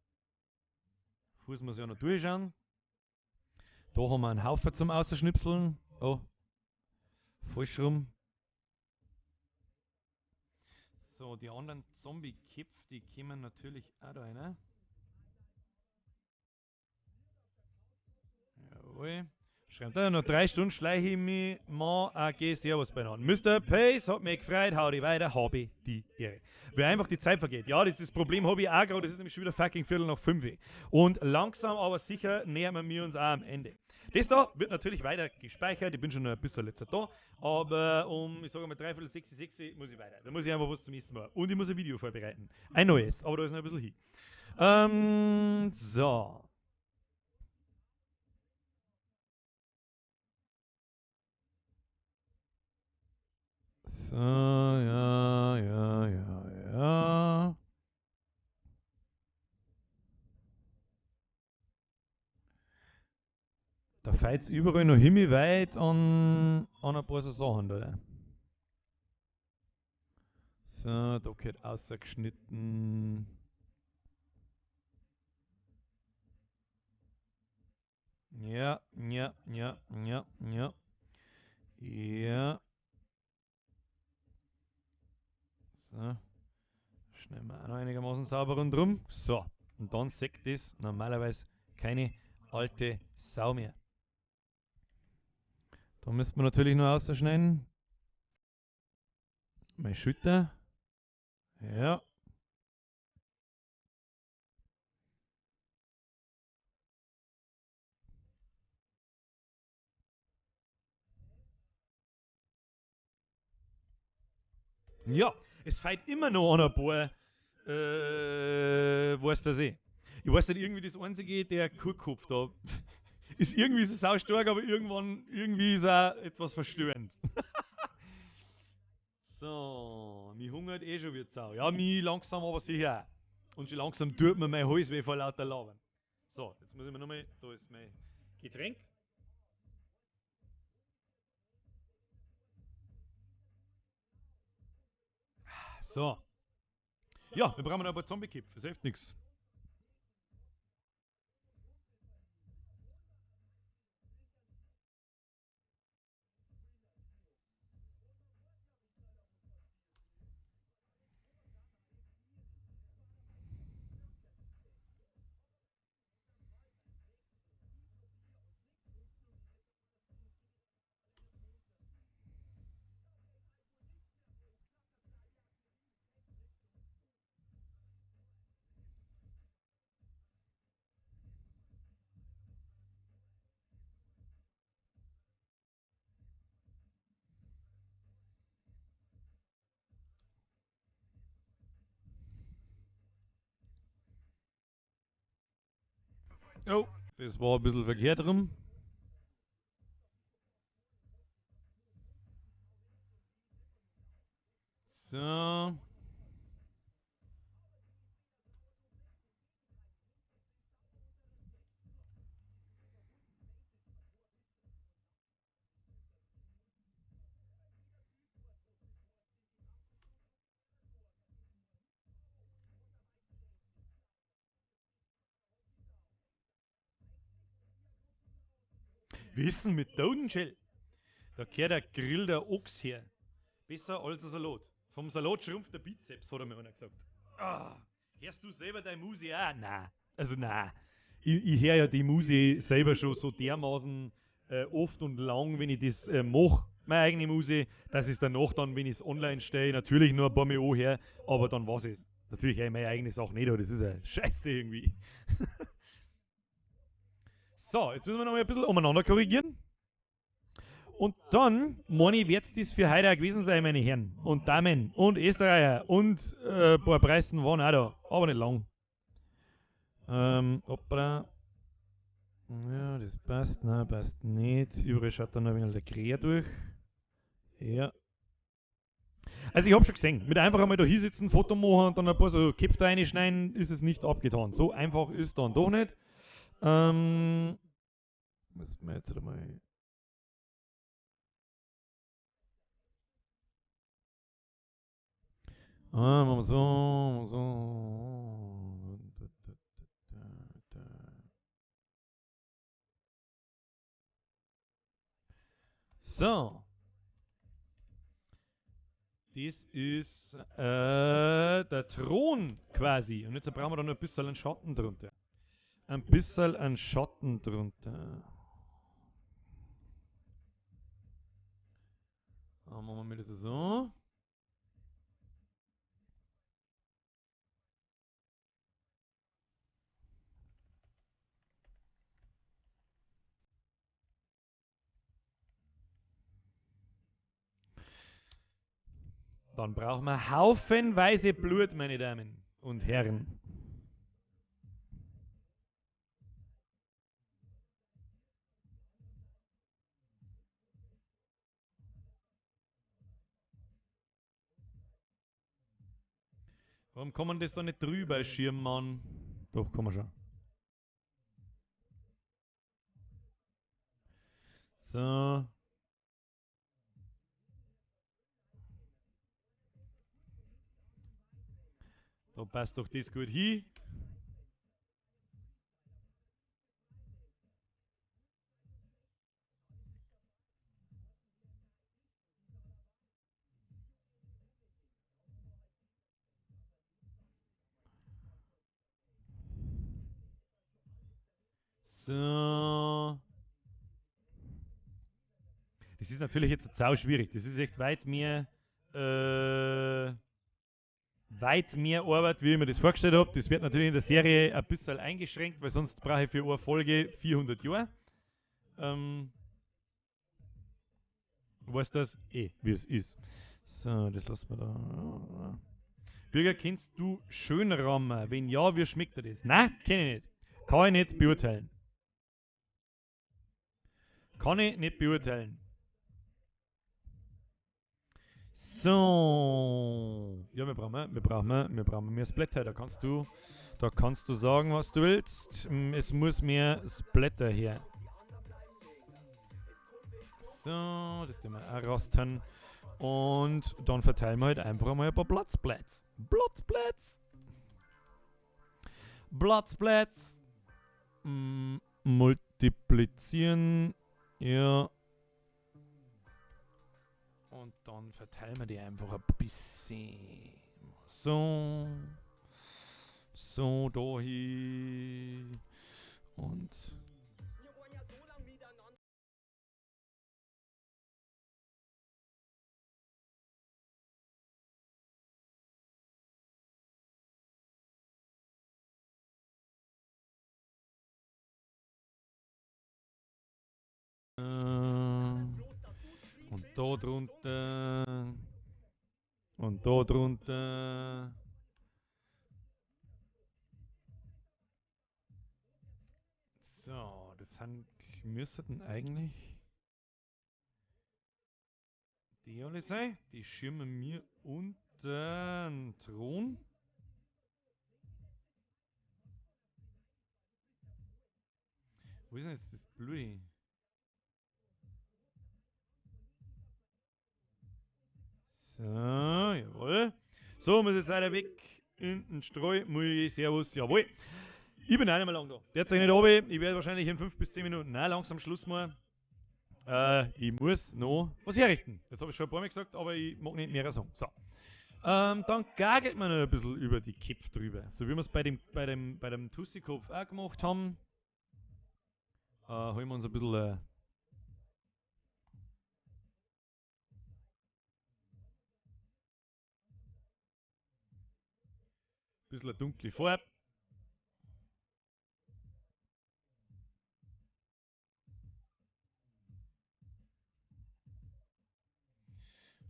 Fuß muss ja noch durchschauen. Da haben wir einen Haufen zum Ausschnipseln. Oh, falsch rum. So, die anderen Zombie-Köpfe, die kommen natürlich auch da rein. Jawohl. Schreibt er, noch 3 Stunden schleiche ich mich mal AG Servus beieinander. Mr. Pace hat mich gefreut, hau dich weiter, habe die Ehre. Wie einfach die Zeit vergeht. Ja, das ist das Problem, habe ich auch gerade, das ist nämlich schon wieder fucking 5:15. Und langsam, aber sicher nähern wir uns auch am Ende. Das da wird natürlich weiter gespeichert, ich bin schon noch ein bisschen letzter da, aber um, ich sage mal, 5:45, 6 muss ich weiter. Da muss ich einfach was zum nächsten Mal. Und ich muss ein Video vorbereiten. Ein neues, aber da ist noch ein bisschen hin. So. So, ja, ja, ja, ja. Da feilt's überall noch himmelweit an ein paar so Sachen, oder? So, da gehört ausgeschnitten. Ja, ja, ja, ja, ja. Ja. So. Schneiden wir auch noch einigermaßen sauber rundrum. So, und dann sägt das normalerweise keine alte Sau mehr. Da müsste man natürlich noch ausschneiden. Mein Schütter. Ja. Ja, es fällt immer noch an ein paar, weiß das eh. Ich weiß nicht, irgendwie das einzige, der Kuhkopf da ist irgendwie so saustark, aber irgendwann irgendwie ist er etwas verstörend. So, mich hungert eh schon wie Sau. Ja, mich langsam aber sicher auch. Und schon langsam tut mir mein Hals weh vor lauter Labern. So, jetzt muss ich mir nochmal, da ist mein Getränk. So. Ja, wir brauchen noch ein paar Zombie-Köpfe, das hilft nix. Oh, das war ein bisschen verkehrt rum. So. Wissen mit Totenschell. Da kehrt der Grill der Ochs her. Besser als ein Salat. Vom Salat schrumpft der Bizeps, hat er mir einer gesagt. Ah, hörst du selber deine Musi auch? Nein. Also nein. Ich höre ja die Musi selber schon so dermaßen oft und lang, wenn ich das mache, meine eigene Musi, dass ich danach dann, wenn ich es online stelle, natürlich nur ein paar Mal anhöre, aber dann weiß ich es. Natürlich höre ich meine eigene Sache nicht, aber das ist ja scheiße irgendwie. So, jetzt müssen wir noch mal ein bisschen umeinander korrigieren. Und dann, meine ich, wird's das für heute auch gewesen sein, meine Herren und Damen und Österreicher und ein paar Preisen waren auch da, aber nicht lang. Hoppala. Ja, das passt, nein, passt nicht. Überall schaut dann noch ein wenig der Krähe durch. Ja. Also ich hab schon gesehen, mit einfach einmal da hinsitzen, Foto machen und dann ein paar so Köpfe da reinschneiden, ist es nicht abgetan. So einfach ist dann doch nicht. Müssen wir jetzt einmal. Ah, machen wir so, machen wir so. So. Das ist der Thron quasi. Und jetzt brauchen wir da noch ein bisschen einen Schatten drunter. Ein bisschen einen Schatten drunter. Dann machen wir das so. Dann brauchen wir haufenweise Blut, meine Damen und Herren. Warum kann man das da nicht drüber schirmen, Mann? Doch, kann man schon. So. Da passt doch das gut hin. So. Das ist natürlich jetzt sau schwierig. Das ist echt weit mehr Arbeit, wie ich mir das vorgestellt hab. Das wird natürlich in der Serie ein bisschen eingeschränkt, weil sonst brauche ich für eine Folge 400 Jahre. Weißt das? Wie es ist. So, das lassen wir da. Bürger, kennst du Schönrammer? Wenn ja, wie schmeckt dir das? Nein, kenn ich nicht. Kann ich nicht beurteilen. Kann ich nicht beurteilen. So. Ja, wir brauchen mehr Splatter. Da kannst du sagen, was du willst. Es muss mehr Splatter her. So, das tun wir auch rasten. Und dann verteilen wir halt einfach mal ein paar Blattsplats. Blattsplats! Blattsplats! Multiplizieren. Ja. Und dann verteilen wir die einfach ein bisschen. So. So, da hin. Und. Und da drunter. Und da drunter. So, das sind, müssten eigentlich die alle sein. Die schirmen mir unter den Thron. Wo ist denn jetzt das Blöde? So, jawohl. So, muss jetzt leider weg in den Streu. Mui, servus, jawohl. Ich bin auch nicht mehr lang da. Der zeigt nicht runter. Ich werde wahrscheinlich in 5 bis 10 Minuten, nein, langsam Schluss machen. Ich muss noch was herrichten. Jetzt habe ich schon ein paar Mal gesagt, aber ich mag nicht mehr sagen. So. Dann gagelt man noch ein bisschen über die Köpfe drüber. So wie wir es bei dem Tussi-Kopf auch gemacht haben. Holen wir uns ein bisschen. Bisschen eine dunkle Farbe.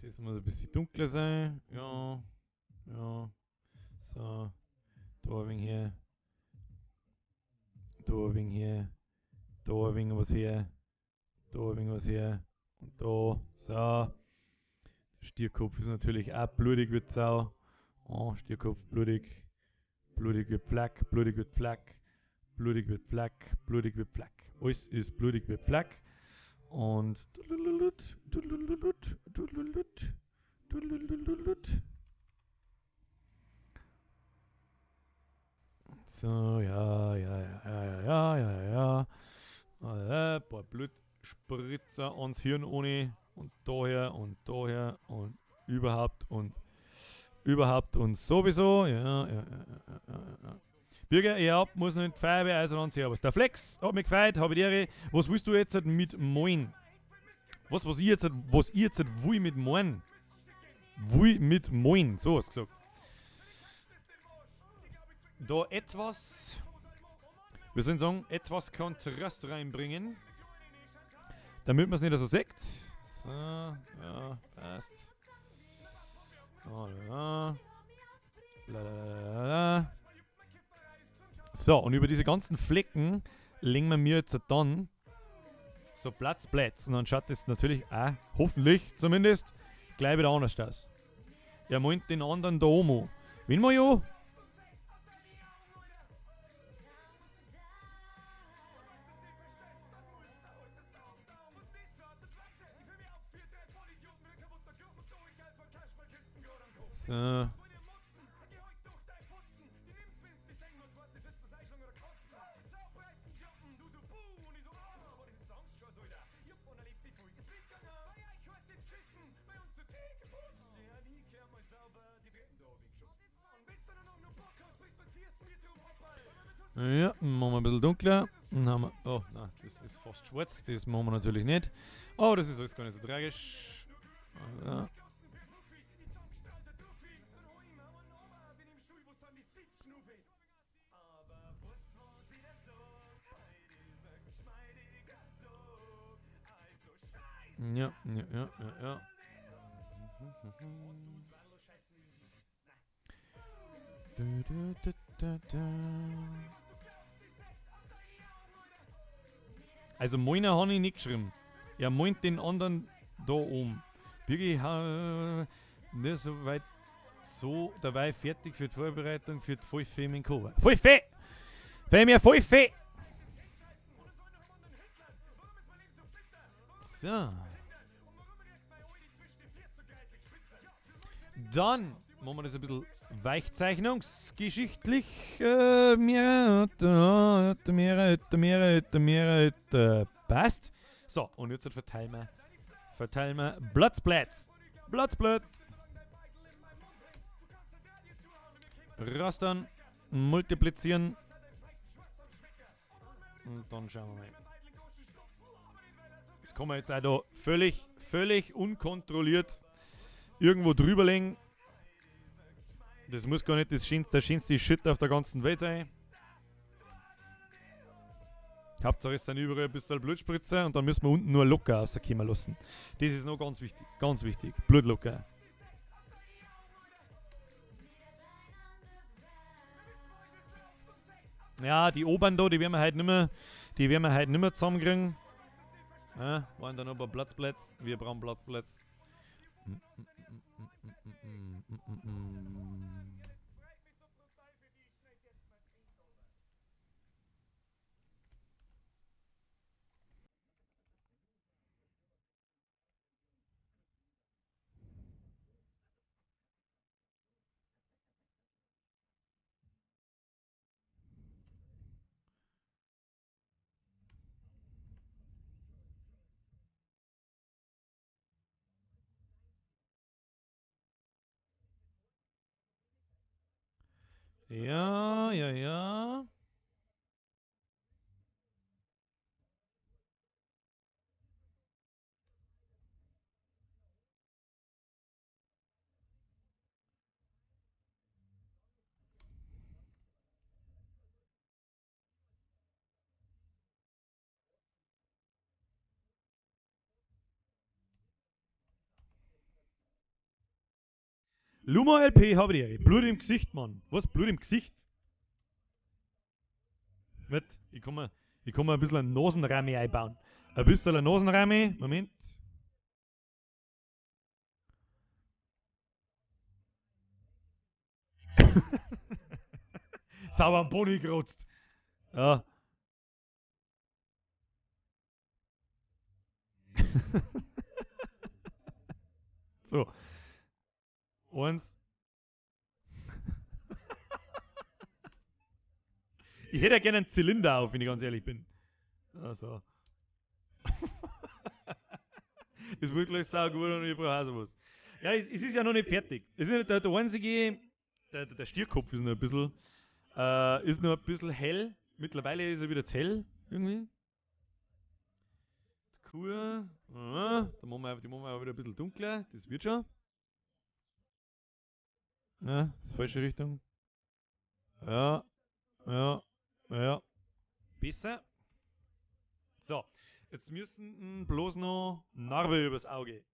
Das muss ein bisschen dunkler sein. Ja, ja. So, da ein wenig her. Da ein wenig her. Da ein wenig was her. Da ein wenig was her. Und da. So. Der Stierkopf ist natürlich auch blutig wie Sau. Oh, Stierkopf blutig. Blutig wie Flack, blutig wie Flack, blutig wie Flack, blutig wie Flack. Alles ist blutig wie Flack. Und so, ja, ja, ja, ja, ja, ja, ja, ja. Ein paar Blutspritzer ans Hirn ohne und daher und daher und überhaupt und überhaupt und sowieso. Ja, ja, ja, ja, ja, ja. Birger, ich hab, muss noch in die Feier, also dann servus. Der Flex hat mich gefreut, hab ich dir. Was willst du jetzt mit Moin? Was ich jetzt will mit Moin? Will mit Moin, so hast du gesagt. Da etwas, wir sollen sagen, etwas Kontrast reinbringen, damit man es nicht so sieht. So, ja, passt. Oh, ja. Lalalala. So, und über diese ganzen Flecken legen wir mir jetzt dann so Platzplätze. Und dann schaut das natürlich auch, hoffentlich zumindest, gleich wieder anders aus. Er meint den anderen da oben. Wen wir ja? So. Ja, machen wir ein bisschen dunkler. Dann haben wir, oh, nein, das ist fast schwarz. Das machen wir natürlich nicht. Oh, das ist alles gar nicht so tragisch. Ja. Ja, ja, ja, ja, ja. Du, du, du, du, du. Also meiner habe ich nicht geschrieben. Er meint den anderen da oben. Birgi, nicht so weit so dabei fertig für die Vorbereitung für die Pfeife im Cover. Pfeife! Fäll mir Pfeife! So. Dann machen wir das ein bisschen weichzeichnungsgeschichtlich. Mehr, passt. So, und jetzt verteilen wir Platzplatz. Platzplatz. Rastern, multiplizieren. Und dann schauen wir mal. Das kann man jetzt auch da völlig, völlig unkontrolliert irgendwo drüberlegen. Das muss gar nicht das schönste, der schönste Shit auf der ganzen Welt sein. Hauptsache es sind überall ein bisschen Blutspritze und dann müssen wir unten nur locker rauskommen lassen. Das ist noch ganz wichtig, ganz wichtig. Blutlocker. Ja, die oberen da, die werden wir halt nicht mehr, Die werden wir heute nicht mehr zusammenkriegen. Ja, waren da noch ein paar Platzplätze. Wir brauchen Platzplätze. Ja, ja, ja. Luma LP habe ich. Blut im Gesicht, Mann. Was? Blut im Gesicht? Mit, ich kann mir ein bisschen einen Nasenrami einbauen. Ein bisschen ein Nasenrami. Moment. Sauber am Pony gerotzt. Ja. So. Eins. Ich hätte ja gerne einen Zylinder auf, wenn ich ganz ehrlich bin. Also. Das wird gleich saugut und ich brauche auch sowas. Ja, es ist ja noch nicht fertig. Es ist der einzige, der Stierkopf ist noch ein bisschen, hell. Mittlerweile ist er wieder zu hell, irgendwie. Die Kuh, da machen wir, die machen wir aber wieder ein bisschen dunkler, das wird schon. Ja, das ist die falsche Richtung. Ja, ja, ja. Besser. So, jetzt müssen bloß noch Narbe übers Auge.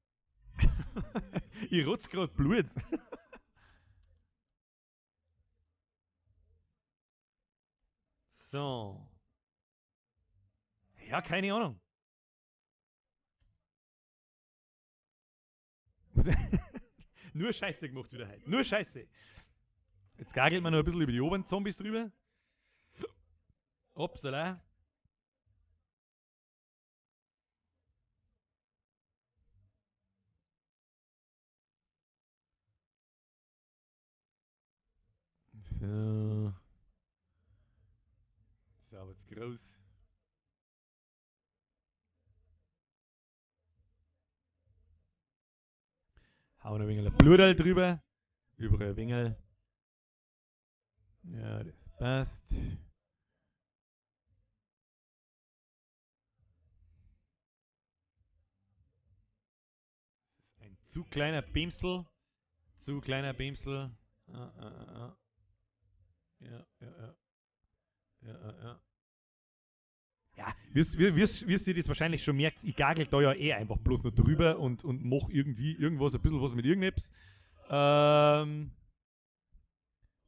Ich rotz grad Blut. So. Ja, keine Ahnung. Nur Scheiße gemacht wieder heute. Nur Scheiße. Jetzt gagelt man noch ein bisschen über die oberen Zombies drüber. Upsala. So. Ist aber zu groß. Hauen ein wenig Bluterl drüber. Überall ein wenig. Ja, das passt. Das ist ein zu kleiner Bimsel. Zu kleiner Bimsel. Ah, ah, ah, ah. Ja, ja, ja. Ja, ja, ja. Ja, wie ihr das wahrscheinlich schon merkt, ich gagel da ja eh einfach bloß noch drüber und mach irgendwie irgendwas, ein bisschen was mit irgendetwas.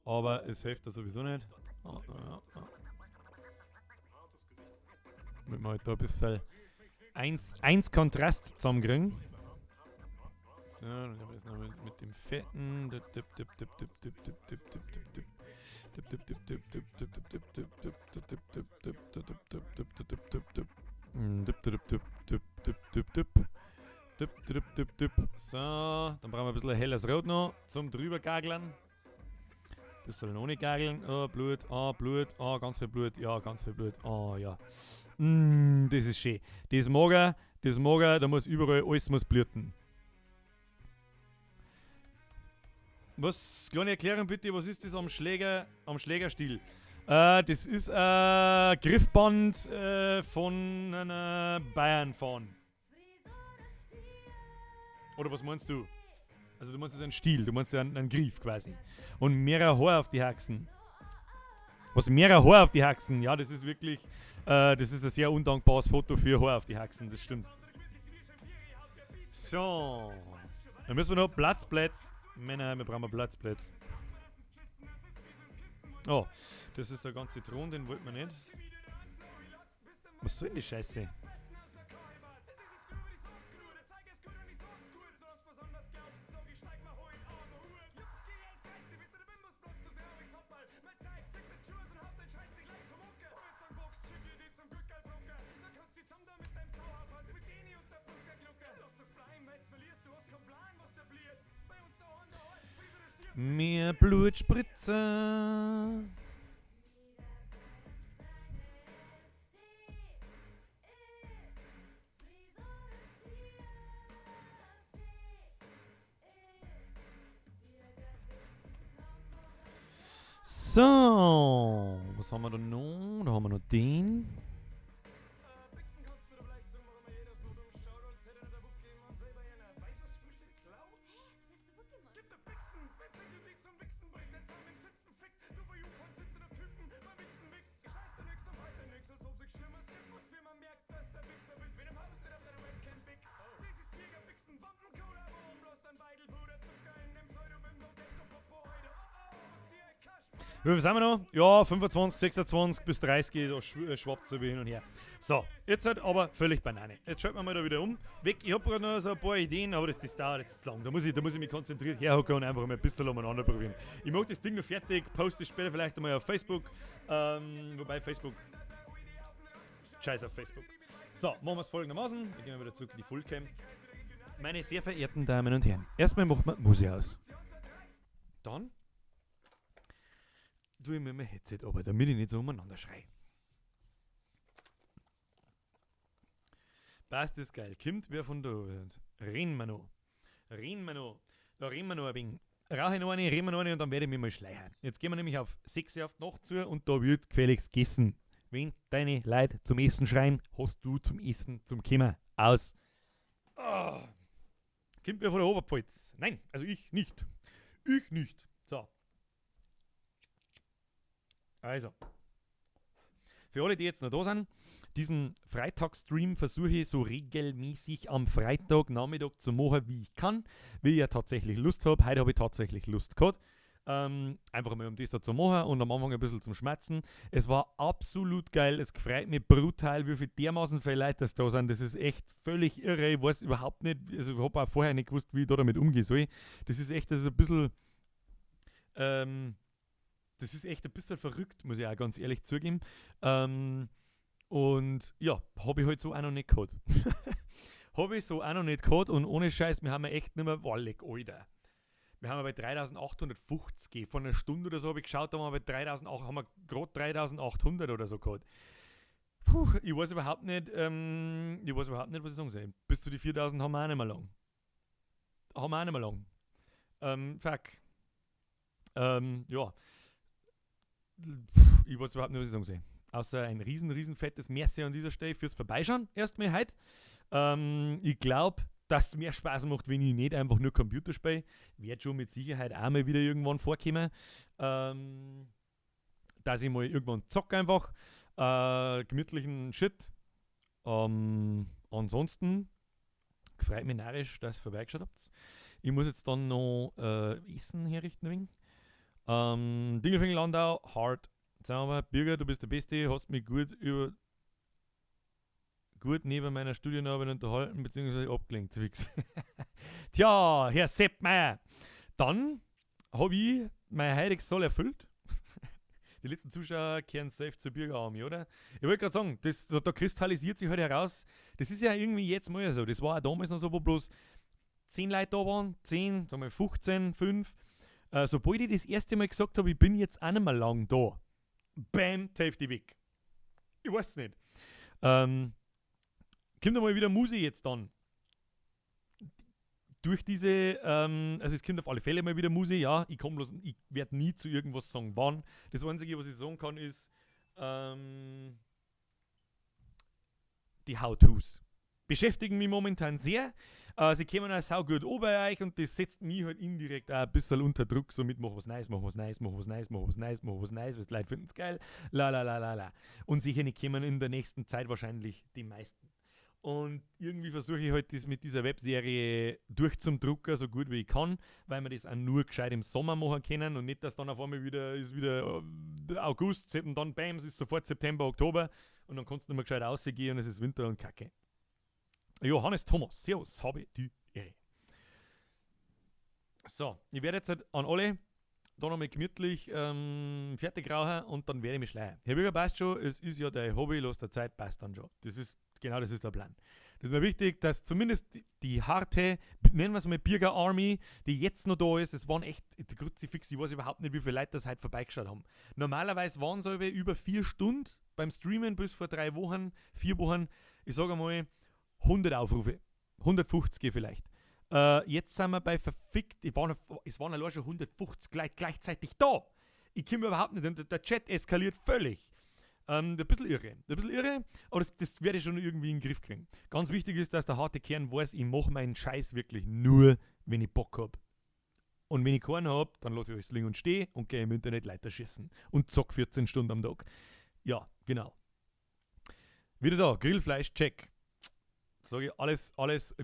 Aber es hilft da sowieso nicht. Oh, oh, oh. Damit wir halt da ein bisschen eins Kontrast zusammenkriegen. So, dann haben wir das noch mit dem Fetten. Dip, dip, dip, dip, dip, dip, dip, dip, dip, dip. Dip, dip, dip, dip, dip, dip, dip, dip, dip, dip, dip, dip, dip, dip, dip, dip, dip, dip, dip. Dip, dip, dip, dip, dip, dip, dip. Dip, dip, dip, dip. So, dann brauchen wir ein bisschen helles Rot noch zum drübergageln. Bisschen ohne gageln. Oh, Blut, oh, Blut, oh, ganz viel Blut, ja, ganz viel Blut, oh, ja. Das ist schön. Das mag er, da muss überall alles muss bluten. Was, kleine Erklärung bitte, was ist das am Schläger, am Schlägerstiel? Das ist ein Griffband von einer Bayern-Fahren. Oder was meinst du? Also du meinst das ist ein Stiel, du meinst einen Griff quasi. Und mehrere Haare auf die Haxen. Was, mehrere Haare auf die Haxen? Ja, das ist wirklich, das ist ein sehr undankbares Foto für Haare auf die Haxen, das stimmt. So, dann müssen wir noch Platzplätze. Männer, wir brauchen Platzplätze. Oh, das ist der ganze Thron, den wollten wir nicht. Was soll denn die Scheiße? Mehr Blutspritzer. So, was haben wir da noch? Da haben wir noch den. Wie viel sind wir noch? Ja, 25, 26 bis 30, da schwappt es hin und her. So, jetzt halt aber völlig Banane. Jetzt schalten wir mal da wieder um. Weg, ich hab gerade noch so ein paar Ideen, aber das dauert jetzt zu lang. Da muss ich mich konzentriert herhocken und einfach mal ein bisschen umeinander probieren. Ich mach das Ding noch fertig, poste es später vielleicht einmal auf Facebook. Wobei Facebook... Scheiß auf Facebook. So, machen wir es folgendermaßen. Wir gehen wieder zurück in die Fullcam. Meine sehr verehrten Damen und Herren, erstmal machen wir Musik aus. Dann tue ich mir mein Headset runter, damit ich nicht so umeinander schrei. Passt, ist geil. Kommt wer von da? Reden wir noch. Reden wir noch. Da reden wir noch ein wenig. Rauche ich noch eine, reden wir noch eine und dann werde ich mich mal schleichen. Jetzt gehen wir nämlich auf 6 Uhr auf die Nacht zu und da wird gefälligst gegessen. Wenn deine Leute zum Essen schreien, hast du zum Essen zum Kommen. Aus. Oh. Kommt wer von der Oberpfalz? Nein, also ich nicht. Ich nicht. So. Also, für alle, die jetzt noch da sind, diesen Freitagsstream versuche ich so regelmäßig am Freitagnachmittag zu machen, wie ich kann, wie ich ja tatsächlich Lust hab. Heute hab ich tatsächlich Lust gehabt. Einfach mal um das da zu machen und am Anfang ein bisschen zum Schmerzen. Es war absolut geil, es freut mich brutal, wie viel dermaßen viele Leute das da sind. Das ist echt völlig irre. Ich weiß überhaupt nicht, also ich hab auch vorher nicht gewusst, wie ich da damit umgehen soll. Das ist echt, das ist ein bisschen... das ist echt ein bisschen verrückt, muss ich auch ganz ehrlich zugeben. Und ja, hab ich halt so auch noch nicht gehabt. Hab ich so auch noch nicht gehabt und ohne Scheiß, wir haben ja echt nicht mehr, boah, leck, Alter. Wir haben ja bei 3850, vor einer Stunde oder so hab ich geschaut, da haben wir bei 3000, haben wir grad 3800 oder so gehabt. Puh, ich weiß überhaupt nicht, was ich sagen soll. Bis zu die 4000 haben wir auch nicht mehr lang. Haben wir auch nicht mehr lang. Fuck. Ja. Ich weiß überhaupt nicht, was ich sagen soll. Außer ein riesen fettes Merci an dieser Stelle fürs Vorbeischauen erstmal heute. Ich glaub, dass es mehr Spaß macht, wenn ich nicht einfach nur Computer spiele. Wird schon mit Sicherheit auch mal wieder irgendwann vorkommen. Dass ich mal irgendwann zocke einfach. Gemütlichen Shit. Ansonsten freut mich narrisch, dass ihr vorbeigeschaut habt. Ich muss jetzt dann noch Essen herrichten ein wenig. Dingelfing Landau, hard. Sagen wir mal, Birger, du bist der Beste, hast mich gut neben meiner Studienarbeit unterhalten, beziehungsweise abgelenkt, fix. Tja, Herr Sepp Meier, dann habe ich mein heutiges Soll erfüllt. Die letzten Zuschauer kehren safe zur Birger Army, oder? Ich wollte gerade sagen, da kristallisiert sich halt heraus, das ist ja irgendwie jetzt mal so, das war auch damals noch so, wo bloß 10 Leute da waren, 10, sagen wir 15, 5. Sobald ich das erste Mal gesagt habe, ich bin jetzt auch nicht mehr lang da, bam, die weg. Ich weiß es nicht. Kommt einmal wieder Musik jetzt dann. Durch diese, also es kommt auf alle Fälle mal wieder Musik, ja, ich komm bloß, ich werd nie zu irgendwas sagen, wann. Das Einzige, was ich sagen kann, ist die How-Tos. Beschäftigen mich momentan sehr. Sie kommen auch sau gut an bei euch und das setzt mich halt indirekt auch ein bisschen unter Druck, so mit mach was Neues, mach was Neues, mach was Neues, mach was Neues, mach was Neues, was die Leute finden's geil, la la la la la. Und sicher nicht kommen in der nächsten Zeit wahrscheinlich die meisten. Und irgendwie versuche ich halt das mit dieser Webserie durch zum Drucker so gut wie ich kann, weil wir das auch nur gescheit im Sommer machen können und nicht, dass dann auf einmal wieder ist wieder August, und dann bam, es ist sofort September, Oktober und dann kannst du nicht mehr gescheit rausgehen und es ist Winter und Kacke. Johannes Thomas, servus, habe die Ehre. So, ich werde jetzt halt an alle da nochmal gemütlich fertig rauchen und dann werde ich mich schleichen. Herr Bürger, passt schon, es ist ja dein Hobby, los der Zeit, passt dann schon. Das ist, genau das ist der Plan. Das ist mir wichtig, dass zumindest die harte, nennen wir es mal Bürger Army, die jetzt noch da ist, es waren echt, die Kruzifix, ich weiß überhaupt nicht, wie viele Leute das heute vorbeigeschaut haben. Normalerweise waren es über 4 Stunden beim Streamen bis vor 3 Wochen, 4 Wochen, ich sage mal 100 Aufrufe, 150 vielleicht. Jetzt sind wir bei verfickt, es waren allein schon 150 gleichzeitig da. Ich komme überhaupt nicht, der Chat eskaliert völlig. Ein bisschen irre, aber das werde ich schon irgendwie in den Griff kriegen. Ganz wichtig ist, dass der harte Kern weiß, ich mache meinen Scheiß wirklich nur, wenn ich Bock hab. Und wenn ich keinen hab, dann lasse ich alles liegen und stehen und gehe im Internet Leiter schießen. Und zock 14 Stunden am Tag. Ja, genau. Wieder da, Grillfleisch, check. Sag ich, alles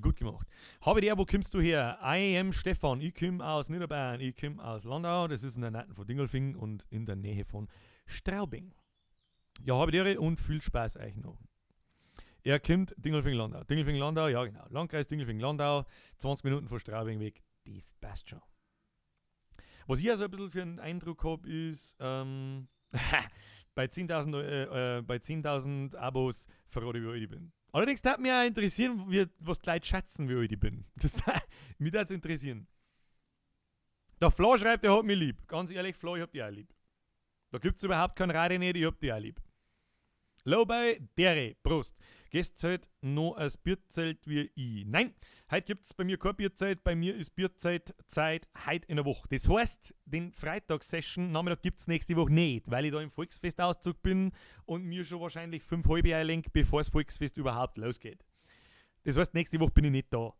gut gemacht. Habe der, wo kommst du her? I am Stefan, ich komme aus Niederbayern, ich komme aus Landau, das ist in der Nähe von Dingolfing und in der Nähe von Straubing. Ja, habe die und viel Spaß euch noch. Er kommt Dingolfing Landau. Dingolfing Landau, ja genau. Landkreis Dingolfing Landau, 20 Minuten von Straubing weg. Das passt schon. Was ich also ein bisschen für einen Eindruck hab, ist, bei 10.000 Abos verrate ich, wie alt ich bin. Allerdings würde mich auch interessieren, was die Leute schätzen, wie alt ich bin. Das mich würde es interessieren. Der Flo schreibt, er hat mich lieb. Ganz ehrlich, Flo, ich hab dich auch lieb. Da gibt's überhaupt kein Rade nicht, ich hab dich auch lieb. Lowby Dere, Prost. Gehst heute noch als Bierzelt wie ich? Nein, heute gibt's bei mir kein Bierzelt, bei mir ist Bierzelt Zeit heute in der Woche. Das heißt, den Freitag-Session Nachmittag gibt's nächste Woche nicht, weil ich da im Volksfestauszug bin und mir schon wahrscheinlich 5 halbe einlenk, bevor das Volksfest überhaupt losgeht. Das heißt, nächste Woche bin ich nicht da.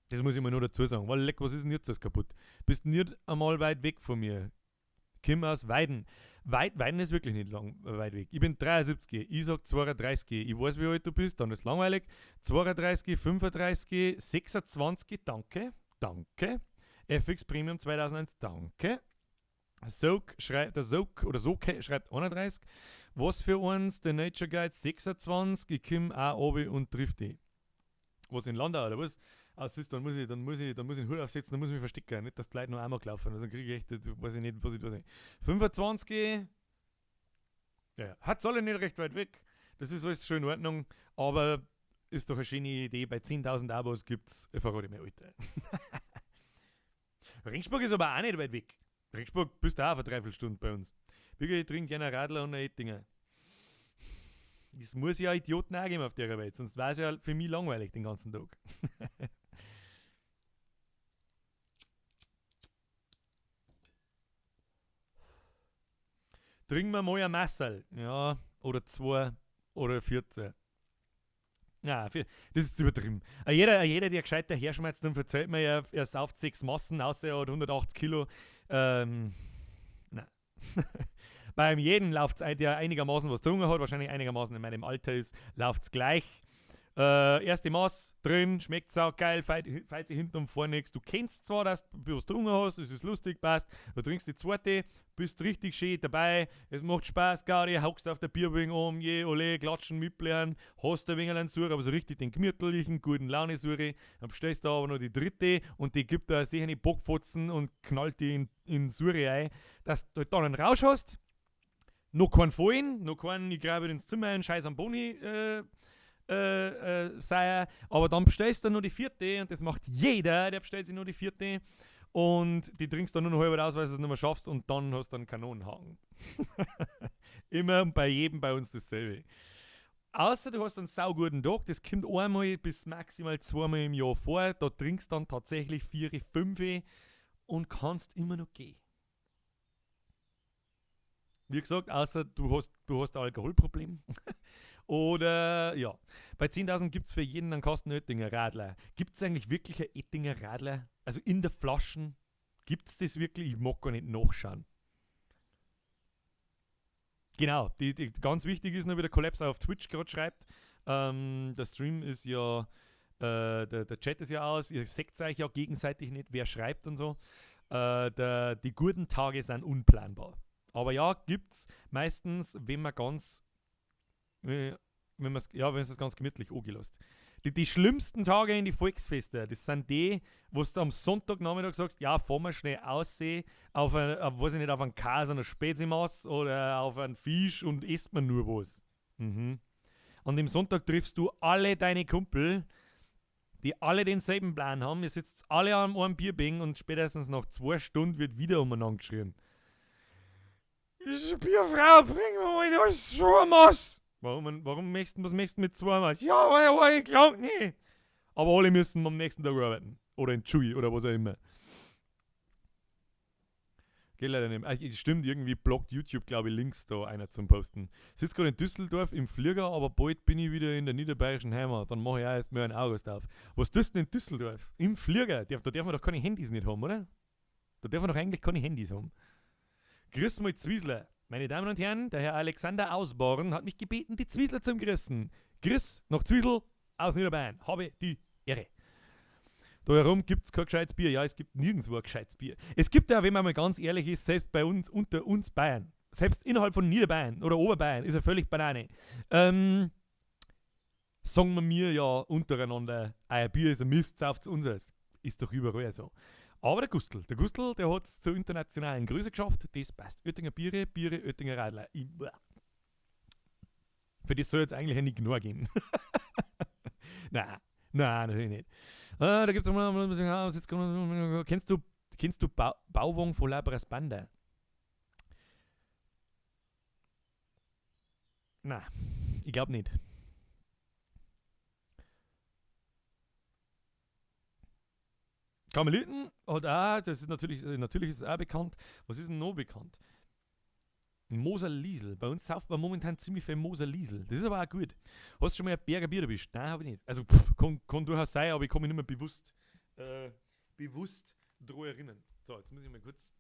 Das muss ich mir nur dazu sagen, weil leck, was ist denn jetzt alles kaputt? Bist nicht einmal weit weg von mir. Komm aus Weiden. Weiden ist wirklich nicht lang, weit weg. Ich bin 73, ich sag 32. Ich weiß, wie alt du bist, dann ist langweilig. 32, 35, 26, danke, danke. FX Premium 2001, danke. Soak schreibt, der Soak oder Soke schreibt 31. Was für uns, der Nature Guide 26, ich komm auch runter und triff die. Was in Landau oder was? Ah, siehst, dann muss ich den Hut aufsetzen, dann muss ich mich verstecken. Nicht, dass die Leute noch einmal laufen. Also dann kriege ich echt, weiß ich nicht, was ich da sehe. 25, ja, hat's alle nicht recht weit weg. Das ist alles schön in Ordnung, aber ist doch eine schöne Idee. Bei 10.000 Abos gibt's, verrate ich mir Alter. Regensburg ist aber auch nicht weit weg. Regensburg bist du auch auf eine Dreiviertelstunde bei uns. Wirklich, ich trinke gerne Radler und Ettinger. Das muss ja Idioten auch geben auf der Welt, sonst war es ja für mich langweilig den ganzen Tag. Trinken wir mal ein Massel. Ja, oder 2 oder 14. Ja, das ist übertrieben. Jeder, der gescheit daherschmerzt, dann verzeiht mir, er sauft 6 Massen, außer er hat 180 Kilo. Nein. Bei jedem läuft's, der einigermaßen was getrunken hat, wahrscheinlich einigermaßen in meinem Alter ist, läuft's gleich. Erste Maß drin, schmeckt saugeil, feit sich hinten und vorne nichts. Du kennst zwar, dass du was getrunken hast, es ist lustig, passt. Du trinkst die zweite, bist richtig schön dabei, es macht Spaß, Gaudi, hockst auf der Bierbing um, je, ole, klatschen, mitblären, hast ein wenig einen Sur, aber so richtig den gemütlichen, guten Laune-Suri. Dann bestellst du aber noch die dritte und die gibt da sicher eine Bockfotzen und knallt die in Suri ein, dass du dann einen Rausch hast. Noch keinen Fallen, noch keinen, ich grabe ins Zimmer einen Scheiß am Boni, sei, aber dann bestellst du nur die vierte und das macht jeder, der bestellt sich nur die vierte und die trinkst dann nur noch halb aus, weil du es nicht mehr schaffst und dann hast du einen Kanonenhaken. Immer und bei jedem bei uns dasselbe. Außer du hast einen sauguten Tag, das kommt einmal bis maximal zweimal im Jahr vor, da trinkst du dann tatsächlich 4, 5 und kannst immer noch gehen. Wie gesagt, außer du hast ein Alkoholproblem. Oder, ja, bei 10.000 gibt es für jeden einen Kasten Oettinger Radler. Gibt es eigentlich wirklich einen Oettinger Radler? Also in der Flaschen? Gibt es das wirklich? Ich mag gar nicht nachschauen. Genau, die ganz wichtig ist noch, wie der Kollaps auf Twitch gerade schreibt. Der Stream ist ja, der Chat ist ja aus, ihr seht euch ja gegenseitig nicht, wer schreibt und so. Die guten Tage sind unplanbar. Aber ja, gibt's meistens, wenn man ganz Wenn man es ja, wenn es ganz gemütlich angelässt. Die schlimmsten Tage in die Volksfeste, das sind die, wo du am Sonntagnachmittag sagst, ja, fahren wir schnell aussehen auf ein, auf, weiß ich nicht, auf einen Käse und eine Spezimaß oder auf einen Fisch und isst man nur was. Und am Sonntag triffst du alle deine Kumpel, die alle denselben Plan haben. Ihr sitzt alle am einem Bierbing und spätestens nach 2 Stunden wird wieder umeinander geschrien. Bierfrau, bring mir mal das 2 Maß. Warum möchtest du, was möchtest du mit 2 Maß? Ja, aber ich glaub nicht. Aber alle müssen am nächsten Tag arbeiten. Oder in Chui oder was auch immer. Geht leider nicht mehr. Stimmt, irgendwie blockt YouTube, glaub ich, Links da einer zum Posten. Sitz grad in Düsseldorf im Flieger, aber bald bin ich wieder in der niederbayerischen Heimat. Dann mach ich auch erst mal einen August auf. Was tust du denn in Düsseldorf? Im Flieger? Da darf man doch keine Handys nicht haben, oder? Da darf man doch eigentlich keine Handys haben. Grüß mal Zwiesler. Meine Damen und Herren, der Herr Alexander Ausborn hat mich gebeten, die Zwiesler zum Grüßen. Grüß nach Zwiesel aus Niederbayern. Habe die Ehre. Da herum gibt's kein gescheites Bier. Ja, es gibt nirgendwo ein gescheites Bier. Es gibt ja, wenn man mal ganz ehrlich ist, selbst bei uns, unter uns Bayern, selbst innerhalb von Niederbayern oder Oberbayern, ist er völlig Banane. Sagen wir mir ja untereinander, euer Bier ist ein Mist, sauft's unseres. Ist doch überall so. Aber der Gustl, der hat's zur internationalen Größe geschafft, das passt. Oettinger Biere, Biere, Oettinger Radler. Für das soll jetzt eigentlich nicht genug gehen. Nein, nein, natürlich nicht. Da gibt's mal, kennst du Bauwagen von LaBrassBanda? Nein, ich glaub nicht. Karmeliten hat auch, das ist natürlich, natürlich ist es auch bekannt. Was ist denn noch bekannt? Moser Liesel. Bei uns sauft man momentan ziemlich viel Moser Liesel. Das ist aber auch gut. Hast du schon mal ein Berger Bier erwischt? Nein, hab ich nicht. Also, pff, kann durchaus sein, aber ich kann mich nicht mehr bewusst dran erinnern. So, jetzt muss ich mal kurz.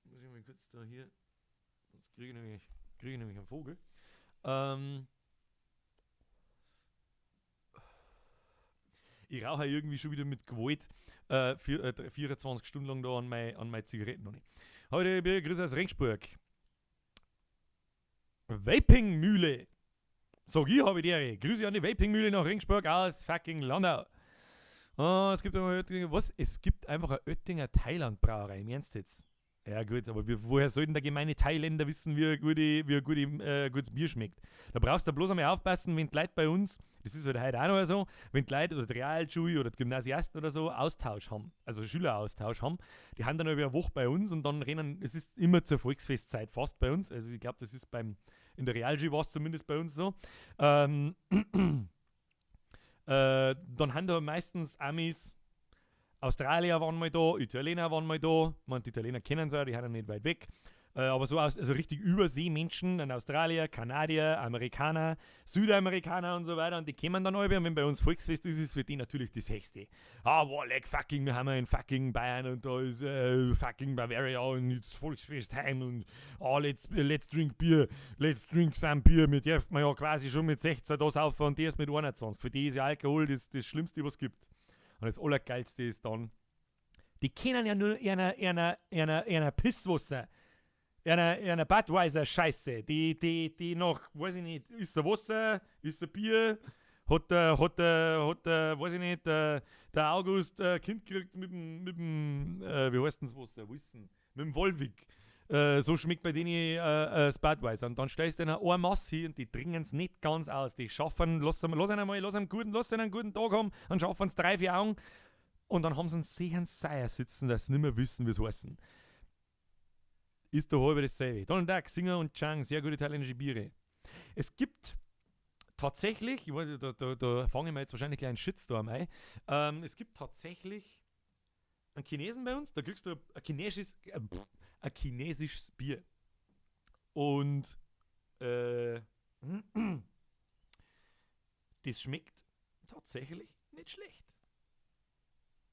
Muss ich mal kurz da hier. Sonst kriege ich nämlich einen Vogel. Ich rauche irgendwie schon wieder mit Gewalt 24 Stunden lang da an meine Zigaretten noch nicht. Heute Grüße aus Regensburg. Vapingmühle. Sag ich, habe ich die Ehre. Grüße an die Vapingmühle nach Regensburg aus fucking Landau. Oh, es gibt einfach Oettinger, was? Es gibt einfach eine Oettinger Thailand-Brauerei. Im Ernst jetzt? Ja gut, aber woher sollten der gemeine Thailänder wissen, wie ein gutes Bier schmeckt? Da brauchst du bloß einmal aufpassen, wenn die Leute bei uns, das ist halt heute auch noch so, wenn die Leute oder die Realschule oder die Gymnasiasten oder so Austausch haben, also Schüleraustausch haben, die haben dann über eine Woche bei uns und dann rennen, es ist immer zur Volksfestzeit fast bei uns, also ich glaub, das ist in der Realschule war's zumindest bei uns so, dann haben da meistens Amis, Australier waren mal da, Italiener waren mal da. Ich meine, die Italiener kennen sie ja, die sind ja nicht weit weg. Aber so aus, also richtig Überseemenschen, ein Australier, Kanadier, Amerikaner, Südamerikaner und so weiter. Und die kommen dann alle, und wenn bei uns Volksfest ist, ist für die natürlich das Höchste. Ah, wow, leck, fucking, wir haben ja in fucking Bayern und da ist fucking Bavaria und jetzt Volksfest heim und ah, let's drink Beer, let's drink some Beer. Wir dürfen ja quasi schon mit 16 da saufen und die erst mit 21. Für die ist ja Alkohol das Schlimmste, was es gibt. Und das Allergeilste ist dann, die kennen ja nur einer Pisswasser, einer Budweiser Scheiße, die noch, weiß ich nicht, ist ein Wasser, ist ein Bier, hat, weiß ich nicht, der August Kind gekriegt mit dem, wie heißt denn das Wasser, Wissen, mit dem Volvic. So schmeckt bei denen das Budweiser. Und dann stellst du ihnen eine Masse hin und die trinken's nicht ganz aus. Die schaffen, lass einen guten Tag haben, dann schaffen's 3, 4 Augen und dann haben sie einen sehen Seier sitzen, dass sie nicht mehr wissen, wie's heißen. Ist doch halber dasselbe. Donald Duck, Singer und Chang, sehr gute thailändische Biere. Es gibt tatsächlich, ich weiß, da fange ich mir jetzt wahrscheinlich gleich einen Shitstorm ein. Es gibt tatsächlich einen Chinesen bei uns, da kriegst du ein chinesisches Bier. Und das schmeckt tatsächlich nicht schlecht.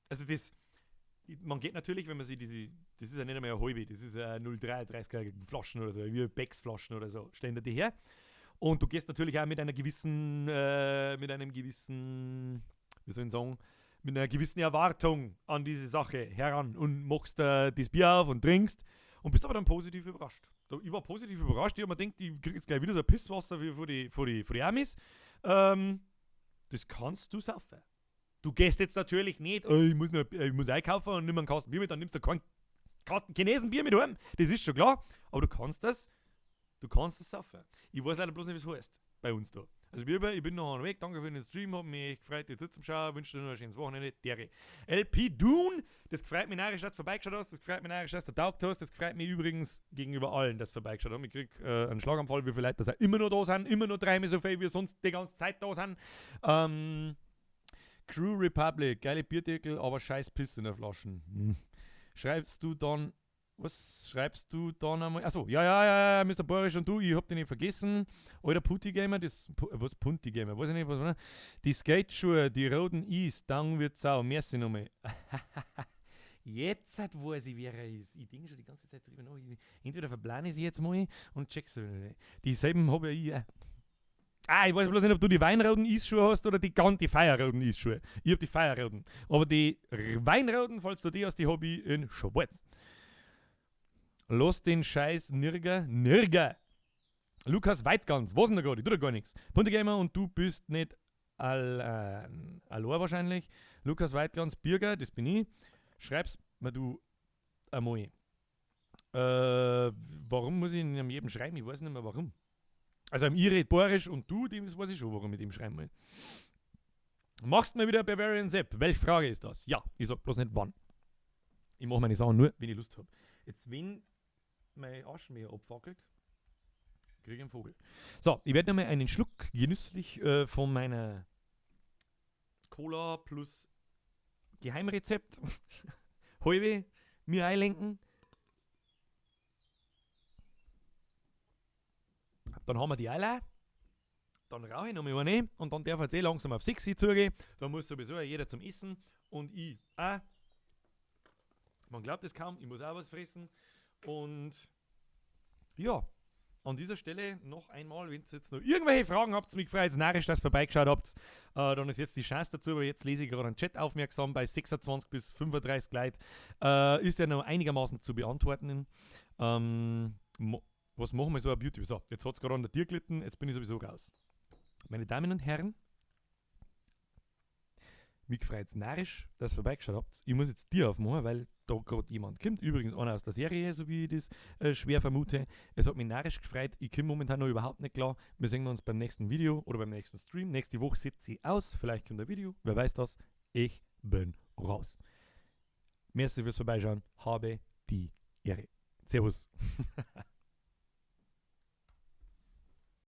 Also das, man geht natürlich, wenn man sich diese, das ist ja nicht einmal eine halbe, das ist ja 0,33er Flaschen oder so, wie Becks-Flaschen oder so, stellen da die her. Und du gehst natürlich auch mit einer gewissen, mit einem gewissen, wie soll ich sagen, mit einer gewissen Erwartung an diese Sache heran und machst das Bier auf und trinkst und bist aber dann positiv überrascht. Da, ich war positiv überrascht. Ich hab mir gedacht, ich krieg jetzt gleich wieder so ein Pisswasser wie vor die Amis. Das kannst du saufen. Du gehst jetzt natürlich nicht, oh, ich muss einkaufen und nimm einen Kasten Bier mit, dann nimmst du keinen Kasten Chinesenbier mit heim. Das ist schon klar. Aber du kannst das saufen. Ich weiß leider bloß nicht, wie es heißt bei uns da. Also ich bin noch weg, danke für den Stream, hab mich echt gefreut, dir zuzuschauen, wünsche dir noch ein schönes Wochenende, Dere. LP Dune, das gefreut mich narrisch, dass du vorbeigeschaut hast, das gefreut mich narrisch, dass du taugt hast, das gefreut mich übrigens gegenüber allen, dass du vorbeigeschaut hast. Ich krieg einen Schlaganfall, wie viele Leute das auch immer noch da sind, immer noch dreimal so viel, wie sonst die ganze Zeit da sind. Crew Republic, geile Bierdeckel, aber scheiß Pisse in der Flaschen. Schreibst du dann, was schreibst du dann einmal? Achso, ja, Mr. Boris und du, ich hab den nicht vergessen. Alter Putti Gamer, das, was Punti Gamer, weiß ich nicht, was war das? Die Skateschuhe, die roten Is, dann wird's auch. Merci nochmal. Jetzt weiß ich, wer er ist. Ich denke schon die ganze Zeit drüber nach. Entweder verplane ich sie jetzt mal und check's wieder nicht. Dieselben hab ja ich auch. Ah, ich weiß bloß nicht, ob du die weinroten Eisschuhe hast oder die feierroten Eisschuhe. Ich hab die feierroten. Aber die weinroten, falls du die hast, die hab ich in schwarz. Lass den Scheiß Nirger, Nirger. Lukas Weitgans, was denn da gerade? Ich tu da gar nichts. Bunte Gamer und du bist nicht allein wahrscheinlich. Lukas Weitgans, Birger, das bin ich. Schreib's mir du einmal. Warum muss ich in jedem schreiben? Ich weiß nicht mehr warum. Also ich red bayerisch und du, dem weiß ich schon, warum ich dem schreiben will. Machst mir wieder Bavarian Sepp? Welche Frage ist das? Ja, ich sag bloß nicht wann. Ich mach meine Sachen nur, wenn ich Lust hab. Jetzt, wenn mein Arsch mir abfackelt, krieg ich einen Vogel. So, ich werde nochmal einen Schluck genüsslich von meiner Cola plus Geheimrezept halbe mir einlenken. Dann haben wir die alle. Dann rauche ich noch mal eine und dann darf jetzt eh langsam auf 6 zugehen. Da muss sowieso jeder zum Essen und ich auch. Man glaubt es kaum, ich muss auch was fressen. Und ja, an dieser Stelle noch einmal, wenn ihr jetzt noch irgendwelche Fragen habt, mich gefreut, narrisch, dass ihr vorbeigeschaut habt, dann ist jetzt die Chance dazu, aber jetzt lese ich gerade einen Chat aufmerksam bei 26 bis 35 Leuten, ist der noch einigermaßen zu beantworten. Was machen wir so auf YouTube? So, jetzt hat's gerade an der Tür gelitten, jetzt bin ich sowieso raus. Meine Damen und Herren, mich freut's narrisch, dass ihr vorbeigeschaut habt. Ich muss jetzt die aufmachen, weil da grad jemand kommt. Übrigens einer aus der Serie, so wie ich das schwer vermute. Es hat mich narrisch gefreut. Ich komme momentan noch überhaupt nicht klar. Wir sehen uns beim nächsten Video oder beim nächsten Stream. Nächste Woche sitze ich aus. Vielleicht kommt ein Video. Wer weiß das. Ich bin raus. Merci fürs Vorbeischauen. Habe die Ehre. Servus.